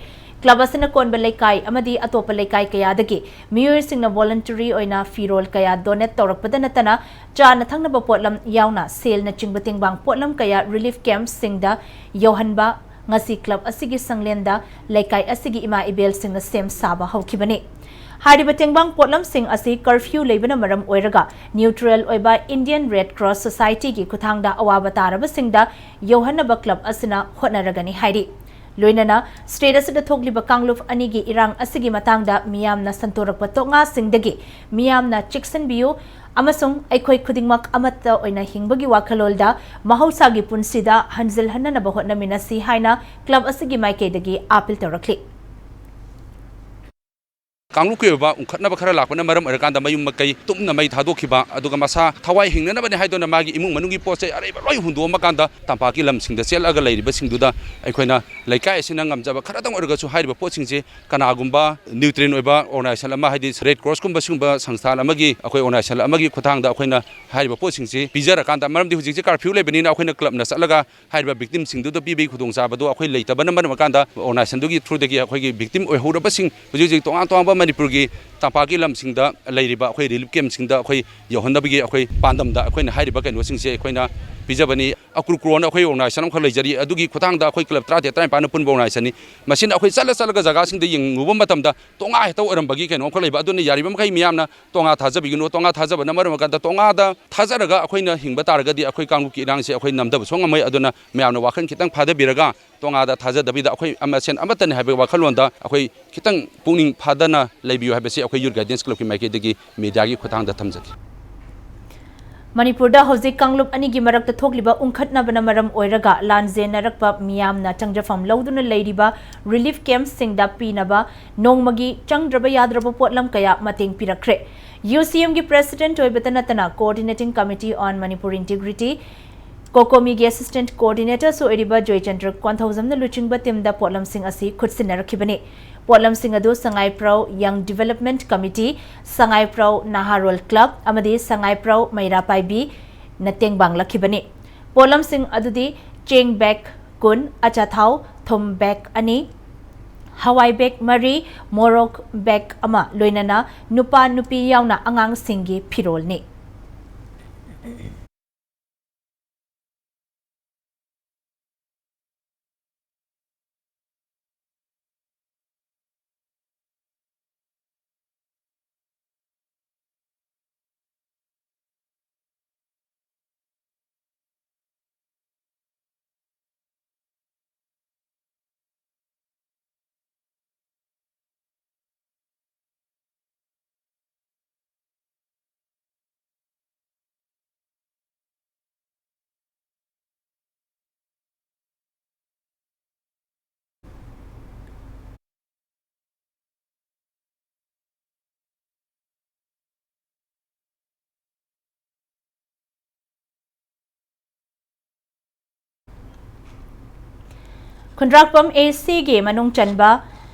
ꯀ꯭ꯂꯕ ꯑꯁꯤꯅ ꯀꯣꯟꯕ ꯂꯩꯀꯥꯏ ꯑꯃꯗꯤ ꯑꯇꯣꯞꯄ ꯂꯩꯀꯥꯏ ꯀꯌꯥꯗꯒꯤ ꯃꯤꯑꯣꯏꯁꯤꯡꯅ ꯚꯣꯂꯨꯟꯇꯔꯤ ꯑꯣꯏꯅ ꯐꯤꯔꯣꯜ ꯀꯌꯥ ꯗꯣꯅꯦꯠ ꯇꯧꯔꯛꯄꯗ ꯅꯠꯇꯅ ꯆꯥꯅ ꯊꯛꯅꯕ ꯄꯣꯠꯂꯝ ꯌꯥꯎꯅ ꯁꯦꯜꯅꯆꯤꯡꯕ ꯇꯦꯡꯕꯥꯡ ꯄꯣꯠꯂꯝ ꯀꯌꯥ ꯔꯤꯂꯤꯐ ꯀꯦꯝꯞꯁꯤꯡꯗ ꯌꯧꯍꯟꯕ ꯉꯁꯤ ꯀ꯭ꯂꯕ ꯑꯁꯤꯒꯤ ꯁꯪꯂꯦꯟꯗ ꯂꯩꯀꯥꯏ ꯑꯁꯤꯒꯤ ꯏꯃꯥ ꯏꯕꯦꯜꯁꯤꯡꯅ ꯁꯦꯝ ꯁꯥꯕ ꯍꯧꯈꯤꯕꯅꯤ꯫ ꯍꯥꯏꯔꯤꯕ ꯇꯦꯡꯕꯥꯡ ꯄꯣꯠꯂꯝꯁꯤꯡ ꯑꯁꯤ ꯀꯔꯐ꯭ꯌꯨ ꯂꯩꯕꯅ ꯃꯔꯝ ꯑꯣꯏꯔꯒ ꯅ꯭ꯌꯨꯇ꯭ꯔꯦꯜ ꯑꯣꯏꯕ ꯏꯟꯗꯤꯌꯟ ꯔꯦꯗ ꯀ꯭ꯔꯣꯁ ꯁꯣꯁꯥꯏꯇꯤꯒꯤ ꯈꯨꯠꯊꯥꯡꯗ ꯑꯋꯥꯕ ꯇꯥꯔꯕꯁꯤꯡꯗ ꯌꯧꯍꯟꯅꯕ ꯀ꯭ꯂꯕ ꯑꯁꯤꯅ ꯍꯣꯠꯅꯔꯒꯅꯤ ꯍꯥꯏꯔꯤ꯫ ꯂꯣꯏꯅꯅ ꯁ꯭ꯇꯦꯠ ꯑꯁꯤꯗ ꯊꯣꯛꯂꯤꯕ ꯀꯥꯡꯂꯨꯞ ꯑꯅꯤꯒꯤ ꯏꯔꯥꯡ ꯑꯁꯤꯒꯤ ꯃꯇꯥꯡꯗ ꯃꯤꯌꯥꯝꯅ ꯁꯟꯗꯣꯔꯛꯄ ꯇꯣꯛꯉꯥꯁꯤꯡꯗꯒꯤ ꯃꯤꯌꯥꯝꯅ ꯆꯦꯛꯁꯤꯟꯕꯤꯌꯨ ꯑꯃꯁꯨꯡ ꯑꯩꯈꯣꯏ ꯈꯨꯗꯤꯡꯃꯛ ꯑꯃꯠꯇ ꯑꯣꯏꯅ ꯍꯤꯡꯕꯒꯤ ꯋꯥꯈꯜꯂꯣꯟꯗ ꯃꯍꯧꯁꯥꯒꯤ ꯄꯨꯟꯁꯤꯗ ꯍꯟꯖꯤꯜꯍꯟꯅꯅꯕ ꯍꯣꯠꯅꯃꯤꯟꯅꯁꯤ ꯍꯥꯏꯅ ꯀ꯭ꯂꯕ ꯑꯁꯤꯒꯤ ꯃꯥꯏꯀꯩꯗꯒꯤ ꯑꯥꯄꯤꯜ ꯇꯧꯔꯛꯂꯤ꯫ ꯀꯥꯡꯂꯨꯞꯀꯤ ꯑꯣꯏꯕ ꯎꯪꯈꯠꯅꯕ ꯈꯔ ꯂꯥꯛꯄꯅ ꯃꯔꯝ ꯑꯣꯏꯔꯀꯥꯟꯗ ꯃꯌꯨꯝ ꯃꯀꯩ ꯇꯨꯝꯅ ꯃꯩ ꯊꯥꯗꯣꯛꯈꯤꯕ, ꯑꯗꯨꯒ ꯃꯁꯥ ꯊꯋꯥꯏ ꯍꯤꯡꯅꯅꯕꯅꯤ ꯍꯥꯏꯗꯨꯅ ꯃꯥꯒꯤ ꯏꯃꯨꯡ ꯃꯅꯨꯡꯒꯤ ꯄꯣꯠ ꯆꯩ ꯑꯔꯩꯕ ꯂꯣꯏ ꯍꯨꯟꯗꯣꯛꯑꯝꯃ ꯀꯥꯟꯗ ꯇꯝꯄꯥꯛꯀꯤ ꯂꯝꯁꯤꯡꯗ ꯆꯦꯜꯂꯛꯑꯒ ꯂꯩꯔꯤꯕꯁꯤꯡꯗꯨꯗ ꯑꯩꯈꯣꯏꯅ ꯂꯩꯀꯥꯏ ꯑꯁꯤꯅ ꯉꯝꯖꯕ ꯈꯔꯇꯪ ꯑꯣꯏꯔꯒꯁꯨ ꯍꯥꯏꯔꯤꯕ ꯄꯣꯠꯁꯤꯡꯁꯦ ꯀꯅꯥꯒꯨꯝꯕ ꯅ꯭ꯌꯨꯇ꯭ꯔꯦꯟ ꯑꯣꯏꯕ ꯑꯣꯔꯒꯅꯥꯏꯖꯦꯁꯟ ꯑꯃ, ꯍꯥꯏꯗꯤ ꯔꯦꯗ ꯀ꯭ꯔꯣꯁꯀꯨꯝꯕ ꯁꯤꯒꯨꯝꯕ ꯁꯪꯁꯊꯥꯟ ꯑꯃꯒꯤ, ꯑꯩꯈꯣꯏ ꯑꯣꯔꯒꯅꯥꯏꯖꯦꯁꯟ ꯑꯃꯒꯤ ꯈꯨꯠꯊꯥꯡꯗ ꯑꯩꯈꯣꯏꯅ ꯍꯥꯏꯔꯤꯕ ꯄꯣꯠꯁꯤꯡꯁꯤ ꯄꯤꯖꯔꯀꯥꯟꯗ, ꯃꯔꯝꯗꯤ ꯍꯧꯖꯤꯛꯁꯦ ꯀꯥꯔꯐ꯭ꯌꯨ ꯂꯩꯕꯅꯤꯅ ꯑꯩꯈꯣꯏꯅ ꯀ꯭ꯂꯕꯅ ꯆꯠꯂꯒ ꯍꯥꯏꯔꯤꯕ ꯚꯤꯛꯇꯤꯝꯁꯤꯡꯗꯨꯗ ꯄꯤꯕꯒꯤ ꯈꯨꯗꯣꯡꯆꯥꯕꯗꯣ ꯑꯩꯈꯣꯏ ꯂꯩꯇꯕꯅ ꯃꯔꯝ ꯑꯣꯏꯔꯀꯥꯟꯗ ꯑꯣꯔꯒꯅꯥꯏꯖꯦꯁꯟꯗꯨꯒꯤ ꯊ꯭ꯔꯨꯗꯒꯤ ꯑꯩꯈꯣꯏꯒꯤ ꯚꯤꯛꯇꯤꯝ ꯑꯣꯏꯍꯧꯔꯕꯁꯤꯡ ꯍꯧꯖꯤꯛ ꯍꯧꯖꯤꯛ ꯇꯣꯉꯥꯟ ꯇꯣꯉꯥꯟꯕ ꯃꯅꯤꯄꯨꯔꯒꯤ ꯇꯝꯄꯥꯛꯀꯤ ꯂꯝꯁꯤꯡꯗ ꯂꯩꯔꯤꯕ ꯑꯩꯈꯣꯏ ꯔꯤꯂꯤꯐ ꯀꯦꯝꯞꯁꯤꯡꯗ ꯑꯩꯈꯣꯏ ꯌꯧꯍꯟꯅꯕꯒꯤ ꯑꯩꯈꯣꯏ ꯄꯥꯟꯗꯝꯗ ꯑꯩꯈꯣꯏꯅ ꯍꯥꯏꯔꯤꯕ ꯀꯩꯅꯣꯁꯤꯡꯁꯦ ꯑꯩꯈꯣꯏꯅ ꯄꯤꯖꯕꯅꯤ꯫ ꯑꯀ꯭ꯔꯨ ꯀ꯭ꯔꯣꯅ ꯑꯩꯈꯣꯏ organization ꯑꯃꯈꯛ ꯂꯩꯖꯔꯤ꯫ ꯑꯗꯨꯒꯤ ꯈꯨꯠꯊꯥꯡꯗ ꯑꯩꯈꯣꯏ club ꯇꯔꯥꯇꯔꯦꯠ, ꯇꯔꯥꯅꯤꯄꯥꯟꯅ ꯄꯨꯟꯕ organizationꯅꯤ꯫ ꯃꯁꯤꯅ ꯑꯩꯈꯣꯏ ꯆꯠꯂ ꯆꯠꯂꯒ ꯖꯒꯥꯁꯤꯡꯗ ꯌꯦꯡꯉꯨꯕ ꯃꯇꯝꯗ ꯇꯣꯉꯥ ꯍꯦꯛꯇ ꯑꯣꯏꯔꯝꯕꯒꯤ ꯀꯩꯅꯣ ꯑꯃꯈꯛ ꯂꯩꯕ꯫ ꯑꯗꯨꯅ ꯌꯥꯔꯤꯕ ꯃꯈꯩ ꯃꯤꯌꯥꯝꯅ ꯇꯣꯉꯥ ꯊꯥꯖꯕꯤꯒꯅꯨ꯫ ꯇꯣꯉꯥ ꯊꯥꯖꯕꯅ ꯃꯔꯝ ꯑꯣꯏꯔꯀꯥꯟꯗ ꯇꯣꯉꯥꯗ ꯊꯥꯖꯔꯒ ꯑꯩꯈꯣꯏꯅ ꯍꯤꯡꯕ ꯇꯥꯔꯒꯗꯤ ꯑꯩꯈꯣꯏ ꯀꯥꯡꯂꯨꯞꯀꯤ ꯏꯔꯥꯡꯁꯦ ꯑꯩꯈꯣꯏ ꯅꯝꯗꯕ ꯁꯨꯡꯉꯝꯃꯣꯏ꯫ ꯑꯗꯨꯅ ꯃꯌꯥꯝꯅ ꯋꯥꯈꯜ ꯈꯤꯇꯪ ꯐꯥꯗꯕꯤꯔꯒ ꯇꯣꯉꯥꯗ ꯊꯥꯖꯗꯕꯤꯗ ꯑꯩꯈꯣꯏ ꯃꯁꯦꯟ ꯑꯃꯠꯇꯅꯤ ꯍꯥꯏꯕꯒꯤ ꯋꯥꯈꯜꯂꯣꯟꯗ ꯑꯩꯈꯣꯏ ꯈꯤꯇꯪ ꯄꯨꯛꯅꯤꯡ ꯐꯥꯗꯅ ꯂꯩꯕꯤꯌꯨ ꯍꯥꯏꯕꯁꯤ ꯑꯩꯈꯣꯏ Youth Guidance Clubꯀꯤ ꯃꯥꯏꯀꯩꯗꯒꯤ mediaꯒꯤ ꯈꯨꯠꯊꯥꯡꯗ ꯊꯝꯖꯒꯦ꯫ ꯃꯅꯤꯄꯨꯔꯗ ꯍꯧꯖꯤꯛ ꯀꯥꯡꯂꯨꯞ ꯑꯅꯤꯒꯤ ꯃꯔꯛꯇ ꯊꯣꯛꯂꯤꯕ ꯎꯪꯈꯠꯅꯕꯅ ꯃꯔꯝ ꯑꯣꯏꯔꯒ ꯂꯥꯟꯖꯦꯟꯅꯔꯛꯄ ꯃꯤꯌꯥꯝꯅ ꯆꯪꯖꯐꯝ ꯂꯧꯗꯨꯅ ꯂꯩꯔꯤꯕ relief campꯁꯤꯡꯗ ꯄꯤꯅꯕ ꯅꯣꯡꯃꯒꯤ ꯆꯪꯗ꯭ꯔꯕ ꯌꯥꯗ꯭ꯔꯕ ꯄꯣꯠꯂꯝ ꯀꯌꯥ ꯃꯇꯦꯡ ꯄꯤꯔꯛꯈ꯭ꯔꯦ꯫ UCMꯒꯤ president ꯑꯣꯏꯕꯇ ꯅꯠꯇꯅ Coordinating Committee on Manipur Integrity, COCOMIꯒꯤ assistant coordinatorꯁꯨ ꯑꯣꯏꯔꯤꯕ ꯖꯣꯏꯆꯟꯗ꯭ꯔ ꯀ꯭ꯋꯥꯟꯊꯧꯖꯝꯅ ꯂꯨꯆꯤꯡꯕ teamꯗ ꯄꯣꯠꯂꯝꯁꯤꯡ ꯑꯁꯤ ꯈꯨꯠꯁꯤꯟꯅꯔꯛꯈꯤꯕꯅꯤ꯫ ꯄꯣꯠꯂꯝꯁꯤꯡ ꯑꯗꯨ ꯁꯉꯥꯏꯄ꯭ꯔꯧ Young Development Committee, ꯁꯉꯥꯏꯄ꯭ꯔꯧ ꯅꯍꯥꯔꯣꯜ club ꯑꯃꯗꯤ ꯁꯉꯥꯏꯄ꯭ꯔꯧ ꯃꯩꯔꯥ ꯄꯥꯏꯕꯤꯅ ꯇꯦꯡꯕꯥꯡꯂꯛꯈꯤꯕꯅꯤ꯫ ꯄꯣꯠꯂꯝꯁꯤꯡ ꯑꯗꯨꯗꯤ ꯆꯦꯡ bag ꯀꯨꯟ, ꯑꯆꯥꯊꯥꯎ, ꯊꯨꯝ bag ꯑꯅꯤ, ꯍꯋꯥꯏ bag ꯃꯔꯤ, ꯃꯣꯔꯣꯛ bag ꯑꯃ, ꯂꯣꯏꯅꯅ ꯅꯨꯄꯥ ꯅꯨꯄꯤ ꯌꯥꯎꯅ ꯑꯉꯥꯡꯁꯤꯡꯒꯤ ꯐꯤꯔꯣꯜꯅꯤ꯫ ꯈꯨꯟꯗ꯭ꯔꯥꯛꯄꯝ ACꯒꯤ ꯃꯅꯨꯡ ꯆꯟꯕ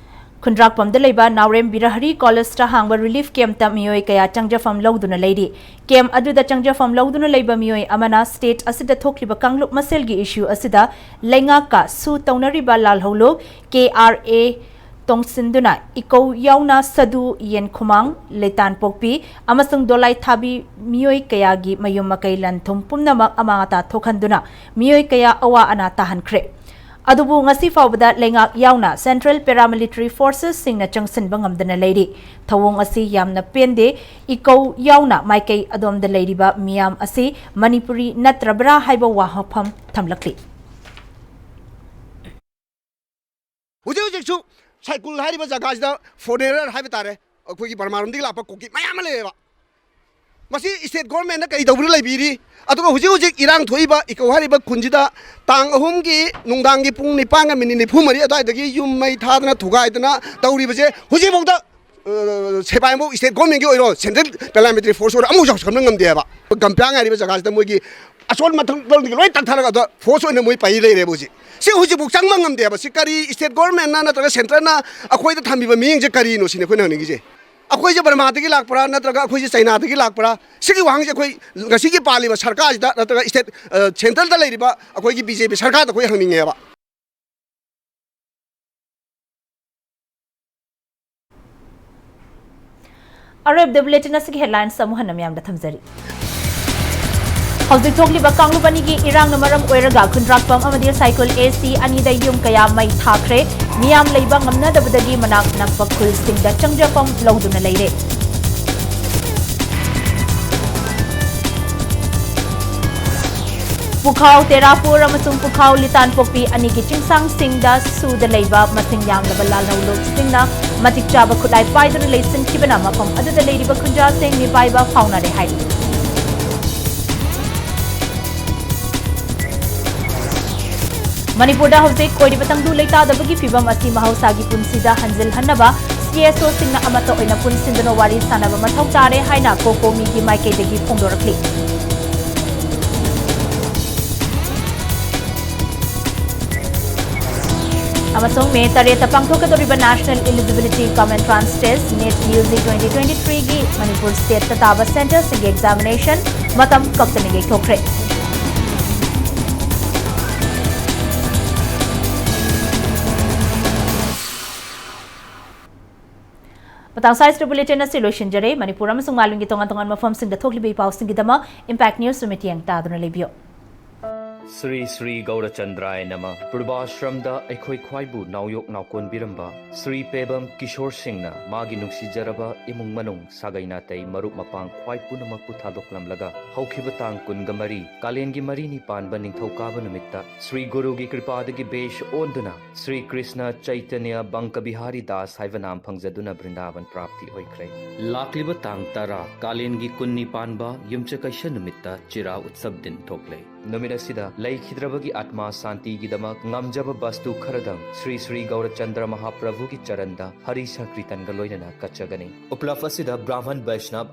ꯈꯨꯟꯗ꯭ꯔꯥꯛꯄꯝꯗ ꯂꯩꯕ ꯅꯥꯎꯔꯦꯝ ꯕꯤꯔꯍꯔꯤ collegeꯇ ꯍꯥꯡꯕ relief campꯇ ꯃꯤꯑꯣꯏ ꯀꯌꯥ ꯆꯪꯖꯐꯝ ꯂꯧꯗꯨꯅ ꯂꯩꯔꯤ꯫ Camp ꯑꯗꯨꯗ ꯆꯪꯖꯐꯝ ꯂꯧꯗꯨꯅ ꯂꯩꯕ ꯃꯤꯑꯣꯏ ꯑꯃꯅ state ꯑꯁꯤꯗ ꯊꯣꯛꯂꯤꯕ ꯀꯥꯡꯂꯨꯞ ꯃꯁꯦꯜꯒꯤ issue ꯑꯁꯤꯗ ꯂꯩꯉꯥꯛꯀ ꯁꯨ ꯇꯧꯅꯔꯤꯕ ꯂꯥꯜꯍꯧꯂꯨꯞ KRA ꯇꯣꯡꯁꯤꯟꯗꯨꯅ ꯏꯀꯧ ꯌꯥꯎꯅ ꯁꯗꯨ, ꯌꯦꯟꯈꯨꯃꯥꯡ, ꯂꯩꯇꯥꯟꯄꯣꯛꯄꯤ ꯑꯃꯁꯨꯡ ꯗꯣꯂꯥꯏꯊꯥꯕꯤ ꯃꯤꯑꯣꯏ ꯀꯌꯥꯒꯤ ꯃꯌꯨꯝ ꯃꯀꯩ ꯂꯟ ꯊꯨꯝ ꯄꯨꯝꯅꯃꯛ ꯑꯃꯥꯡ ꯑꯇꯥ ꯊꯣꯛꯍꯟꯗꯨꯅ ꯃꯤꯑꯣꯏ ꯀꯌꯥ ꯑꯋꯥ ꯑꯅꯥ ꯇꯥꯍꯟꯈ꯭ꯔꯦ꯫ ꯑꯗꯨꯕꯨ ꯉꯁꯤ ꯐꯥꯎꯕꯗ ꯂꯩꯉꯥꯛ ꯌꯥꯎꯅ Central Paramilitary Forcesꯁꯤꯡꯅ ꯆꯪꯁꯤꯟꯕ ꯉꯝꯗꯅ ꯂꯩꯔꯤ꯫ ꯊꯧꯑꯣꯡ ꯑꯁꯤ ꯌꯥꯝꯅ ꯄꯦꯟꯗꯦ꯫ ꯏꯀꯧ ꯌꯥꯎꯅ ꯃꯥꯏꯀꯩ ꯑꯗꯣꯝꯗ ꯂꯩꯔꯤꯕ ꯃꯤꯌꯥꯝ ꯑꯁꯤ ꯃꯅꯤꯄꯨꯔꯤ ꯅꯠꯇ꯭ꯔꯕ꯭ꯔꯥ ꯍꯥꯏꯕ ꯋꯥꯍꯪꯐꯝ ꯊꯝꯂꯛꯂꯤ꯫ ꯍꯧꯖꯤꯛ ꯍꯧꯖꯤꯛꯁꯨ ꯁꯥꯏꯀꯨꯜ ꯍꯥꯏꯔꯤꯕ ꯖꯒꯥꯁꯤꯗ ꯐꯣꯔꯦꯅꯔ ꯍꯥꯏꯕ ꯇꯥꯔꯦ, ꯑꯩꯈꯣꯏꯒꯤ ꯕꯔꯃꯥꯔꯣꯝꯗꯒꯤ ꯂꯥꯛꯄ ꯀꯨꯀꯤ ꯃꯌꯥꯝ ꯑꯃ ꯂꯩꯌꯦꯕ꯫ ꯃꯁꯤ ꯁ꯭ꯇꯦꯠ ꯒꯣꯔꯃꯦꯟꯅ ꯀꯔꯤ ꯇꯧꯗꯨꯅ ꯂꯩꯕꯤꯔꯤ? ꯑꯗꯨꯒ ꯍꯧꯖꯤꯛ ꯍꯧꯖꯤꯛ ꯏꯔꯥꯡ ꯊꯣꯛꯏꯕ ꯏꯀꯧ ꯍꯥꯏꯔꯤꯕ ꯈꯨꯟꯁꯤꯗ ꯇꯥꯡ ꯑꯍꯨꯝꯒꯤ ꯅꯨꯡꯗꯥꯡꯒꯤ ꯄꯨꯡ ꯅꯤꯄꯥꯟꯒ ꯃꯤꯅꯤꯠ ꯅꯤꯐꯨ ꯃꯔꯤ ꯑꯗꯨꯋꯥꯏꯗꯒꯤ ꯌꯨꯝ ꯃꯩ ꯊꯥꯗꯅ ꯊꯨꯒꯥꯏꯗꯅ ꯇꯧꯔꯤꯕꯁꯦ ꯍꯧꯖꯤꯛꯐꯥꯎꯗ, ꯑ, ꯁꯦꯕꯥꯏꯕꯧ ꯁ꯭ꯇꯦꯠ ꯒꯣꯔꯃꯦꯟꯒꯤ ꯑꯣꯏꯔꯣ, ꯁꯦꯟꯇ꯭ꯔꯦꯜ ꯄꯦꯔꯥꯃꯤꯂꯤꯇꯔꯤ ꯐꯣꯔꯁ ꯑꯣꯏꯔꯣ, ꯑꯃꯐꯥꯎ ꯆꯥꯎꯁꯟꯕ ꯉꯝꯗꯦꯕ꯫ ꯒꯝꯄ꯭ꯌꯥꯡ ꯍꯥꯏꯔꯤꯕ ꯖꯒꯥꯁꯤꯗ ꯃꯣꯏꯒꯤ ꯑꯁꯣꯟ ꯃꯊꯛ ꯂꯣꯝꯗꯒꯤ ꯂꯣꯏ ꯇꯛꯊꯔꯒ ꯑꯗ ꯐꯣꯔꯁ ꯑꯣꯏꯅ ꯃꯣꯏ ꯄꯥꯏ ꯂꯩꯔꯦꯕ ꯍꯧꯖꯤꯛ꯫ ꯁꯤ ꯍꯧꯖꯤꯛꯐꯥꯎ ꯆꯪꯕ ꯉꯝꯗꯦꯕ꯫ ꯁꯤ ꯀꯔꯤ ꯁ꯭ꯇꯦꯠ ꯒꯣꯔꯃꯦꯟꯅ ꯅꯠꯇ꯭ꯔꯒ ꯁꯦꯟꯇ꯭ꯔꯦꯜꯅ ꯑꯩꯈꯣꯏꯗ ꯊꯝꯕꯤꯕ ꯃꯤꯠꯌꯦꯡꯁꯦ ꯀꯔꯤꯅꯣ ꯁꯤꯅꯤ ꯑꯩꯈꯣꯏꯅ ꯍꯪꯅꯤꯡꯉꯤꯁꯦ꯫ ꯑꯩꯈꯣꯏꯁꯦ ꯕꯔꯃꯥꯗꯒꯤ ꯂꯥꯛꯄ꯭ꯔꯥ ꯅꯠꯇ꯭ꯔꯒ ꯑꯩꯈꯣꯏꯁꯦ ꯆꯩꯅꯥꯗꯒꯤ ꯂꯥꯛꯄ꯭ꯔꯥ? ꯁꯤꯒꯤ ꯋꯥꯍꯪꯁꯦ ꯑꯩꯈꯣꯏ ꯉꯁꯤꯒꯤ ꯄꯥꯜꯂꯤꯕ ꯁꯔꯀꯥꯔꯁꯤꯗ ꯅꯠꯇ꯭ꯔꯒ ꯁ꯭ꯇꯦꯠ, ꯑ, ꯁꯦꯟꯇ꯭ꯔꯦꯜꯗ ꯂꯩꯔꯤꯕ ꯑꯩꯈꯣꯏꯒꯤ ꯕꯤ ꯖꯦ ꯄꯤ ꯁꯔꯀꯥꯔꯗ ꯑꯩꯈꯣꯏ ꯍꯪꯅꯤꯡꯉꯦꯕ꯫ ꯑꯔꯣꯏꯕꯗ ꯕꯨꯂꯦꯇꯤꯟ ꯑꯁꯤꯒꯤ ꯍꯦꯗꯂꯥꯏꯟꯁ ꯑꯃꯨꯛ ꯍꯟꯅ ꯃꯌꯥꯝꯗ ꯊꯝꯖꯔꯤ꯫ ꯍꯧꯖꯤꯛ ꯊꯣꯛꯂꯤꯕ ꯀꯥꯡꯂꯨꯞ ꯑꯅꯤꯒꯤ ꯏꯔꯥꯡꯅ ꯃꯔꯝ ꯑꯣꯏꯔꯒ ꯈꯨꯟꯗ꯭ꯔꯥꯛꯄꯝ ꯑꯃꯗꯤ ꯁꯥꯏꯀꯨꯜ ꯑꯦ ꯁꯤ ꯑꯅꯤꯗ ꯌꯨꯝ ꯀꯌꯥ ꯃꯩ ꯊꯥꯈ꯭ꯔꯦ꯫ ꯃꯤꯌꯥꯝ ꯂꯩꯕ ꯉꯝꯅꯗꯕꯗꯒꯤ ꯃꯅꯥꯛ ꯅꯛꯄ ꯈꯨꯜꯁꯤꯡꯗ ꯆꯪꯖꯐꯝ ꯂꯧꯗꯨꯅ ꯂꯩꯔꯦ꯫ ꯄꯨꯈꯥꯎ, ꯇꯦꯔꯥꯄꯨꯔ ꯑꯃꯁꯨꯡ ꯄꯨꯈꯥꯎ ꯂꯤꯇꯥꯟꯄꯣꯛꯄꯤ ꯑꯅꯤꯒꯤ ꯆꯤꯡꯁꯥꯡꯁꯤꯡꯗ ꯁꯨꯗ ꯂꯩꯕ ꯃꯁꯤꯡ ꯌꯥꯝꯂꯕ ꯂꯥꯜꯍꯧꯂꯨꯞꯁꯤꯡꯅ ꯃꯇꯤꯛ ꯆꯥꯕ ꯈꯨꯠꯂꯥꯏ ꯄꯥꯏꯗꯨꯅ ꯂꯩꯁꯤꯟꯈꯤꯕꯅ ꯃꯐꯝ ꯑꯗꯨꯗ ꯂꯩꯔꯤꯕ ꯈꯨꯟꯖꯥꯁꯤꯡ ꯃꯤꯄꯥꯏꯕ ꯐꯥꯎꯅꯔꯦ ꯍꯥꯏꯔꯤ꯫ ꯃꯅꯤꯄꯨꯔꯗ ꯍꯧꯖꯤꯛ ꯑꯣꯏꯔꯤꯕ ꯇꯪꯗꯨ ꯂꯩꯇꯥꯗꯕꯒꯤ ꯐꯤꯚꯝ ꯑꯁꯤ ꯃꯍꯧꯁꯥꯒꯤ ꯄꯨꯟꯁꯤꯗ ꯍꯟꯖꯤꯜꯍꯟꯅꯕ ꯁꯤ ꯑꯦꯁ ꯑꯣꯁꯤꯡꯅ ꯑꯃꯠꯇ ꯑꯣꯏꯅ ꯄꯨꯟꯁꯤꯟꯗꯨꯅ ꯋꯥꯔꯤ ꯁꯥꯟꯅꯕ ꯃꯊꯧ ꯇꯥꯔꯦ ꯍꯥꯏꯅ ꯀꯣꯀꯣꯃꯤꯒꯤ ꯃꯥꯏꯀꯩꯗꯒꯤ ꯐꯣꯡꯗꯣꯔꯛꯂꯤ꯫ ꯑꯃꯁꯨꯡ ꯃꯦ ꯇꯔꯦꯠꯇ ꯄꯥꯡꯊꯣꯛꯀꯗꯧꯔꯤꯕ National Eligibility Cum Entrance Test, NEET, U G twenty twenty-three ꯒꯤ ꯃꯅꯤꯄꯨꯔ ꯁ꯭ꯇꯦꯠꯇ ꯇꯥꯕ ꯁꯦꯟꯇꯔꯁꯤꯡꯒꯤ ꯑꯦꯛꯖꯥꯃꯤꯅꯦꯁꯟ ꯃꯇꯝ ꯀꯛꯇꯅ ꯌꯩꯊꯣꯛꯈ꯭ꯔꯦ꯫ ꯃꯇꯥꯡ ꯁꯥꯏꯁꯇ ꯕꯨꯂꯦꯇꯤꯟ ꯑꯁꯤ ꯂꯣꯏꯁꯤꯟꯖꯔꯦ꯫ ꯃꯅꯤꯄꯨꯔ ꯑꯃꯁꯨꯡ ꯃꯥꯂꯦꯝꯒꯤ ꯇꯣꯉꯥꯟ ꯇꯣꯉꯥꯟꯕ ꯃꯐꯝꯁꯤꯡꯗ ꯊꯣꯛꯂꯤꯕ ꯏ ꯄꯥꯎꯁꯤꯡꯒꯤꯗꯃꯛ ꯏꯝꯄꯦꯛ ꯅ꯭ꯌꯨꯁ ꯃꯤꯠꯌꯦꯡ ꯇꯥꯗꯨꯅ ꯂꯩꯕꯤꯌꯨ꯫ ꯁ꯭ꯔꯤ ꯁ꯭ꯔꯤ ꯒꯧꯔꯆꯟꯗ꯭ꯔꯥꯌ ꯅꯃ꯫ ꯄꯨꯔꯕꯥꯁ꯭ꯔꯝꯗ ꯑꯩꯈꯣꯏ ꯈ꯭ꯋꯥꯏꯕꯨ ꯅꯥꯎꯌꯣꯛ ꯅꯥꯎꯀꯣꯟꯕꯤꯔꯝꯕ ꯁ꯭ꯔꯤ ꯄꯦꯕꯝ ꯀꯤꯁꯣꯔ ꯁꯤꯡꯅ ꯃꯥꯒꯤ ꯅꯨꯡꯁꯤꯖꯔꯕ ꯏꯃꯨꯡ ꯃꯅꯨꯡ, ꯁꯥꯒꯩ ꯅꯥꯇꯩ, ꯃꯔꯨꯞ ꯃꯄꯥꯡ ꯈ꯭ꯋꯥꯏ ꯄꯨꯝꯅꯃꯛꯄꯨ ꯊꯥꯗꯣꯛꯂꯝꯂꯒ ꯍꯧꯈꯤꯕ ꯇꯥꯡ ꯀꯨꯟꯒ ꯃꯔꯤ, ꯀꯥꯂꯦꯟꯒꯤ ꯃꯔꯤꯅꯤ ꯄꯥꯟꯕ ꯅꯤꯡꯊꯧꯀꯥꯕ ꯅꯨꯃꯤꯠꯇ ꯁ꯭ꯔꯤ ꯒꯨꯔꯨꯒꯤ ꯀ꯭ꯔꯤꯄꯥꯗꯒꯤ ꯕꯦꯁ ꯑꯣꯟꯗꯨꯅ ꯁ꯭ꯔꯤ ꯀ꯭ꯔꯤꯁꯅ ꯆꯩꯇꯟꯌ ꯕꯪꯀ ꯕꯤꯍꯥꯔꯤ ꯗꯥꯁ ꯍꯥꯏꯕ ꯅꯥꯝ ꯐꯪꯖꯗꯨꯅ ꯕ꯭ꯔꯤꯟꯗꯥꯕꯟ ꯄ꯭ꯔꯥꯞꯇꯤ ꯑꯣꯏꯈ꯭ꯔꯦ꯫ ꯂꯥꯛꯂꯤꯕ ꯇꯥꯡ ꯇꯔꯥ, ꯀꯥꯂꯦꯟꯒꯤ ꯀꯨꯟꯅꯤ ꯄꯥꯟꯕ ꯌꯨꯝꯁꯀꯩꯁ ꯅꯨꯃꯤꯠꯇ ꯆꯤꯔꯥ ꯎꯠꯁꯕ ꯗꯤꯟ ꯊꯣꯛꯂꯦ꯫ ꯅꯨꯃꯤꯠ ꯑꯁꯤꯗ ꯂꯩꯈꯤꯗ꯭ꯔꯕꯒꯤ ꯑꯥꯠꯃꯥ ꯁꯥꯟꯇꯤꯒꯤꯗꯃꯛ ꯉꯝꯖꯕ ꯕꯁꯇꯨ ꯈꯔꯗꯪ ꯁ꯭ꯔꯤ ꯁ꯭ꯔꯤ ꯒꯧꯔꯆꯟꯗ꯭ꯔ ꯃꯍꯥꯄ꯭ꯔꯚꯨꯒꯤ ꯆꯔꯟꯗ ꯍꯔꯤ ꯁꯪꯀ꯭ꯔꯤꯇꯟꯒ ꯂꯣꯏꯅꯅ ꯀꯠꯆꯒꯅꯤ꯫ ꯎꯄꯂꯕ ꯑꯁꯤꯗ ꯕ꯭ꯔꯥꯍꯃꯟ ꯕꯩꯁꯅꯕ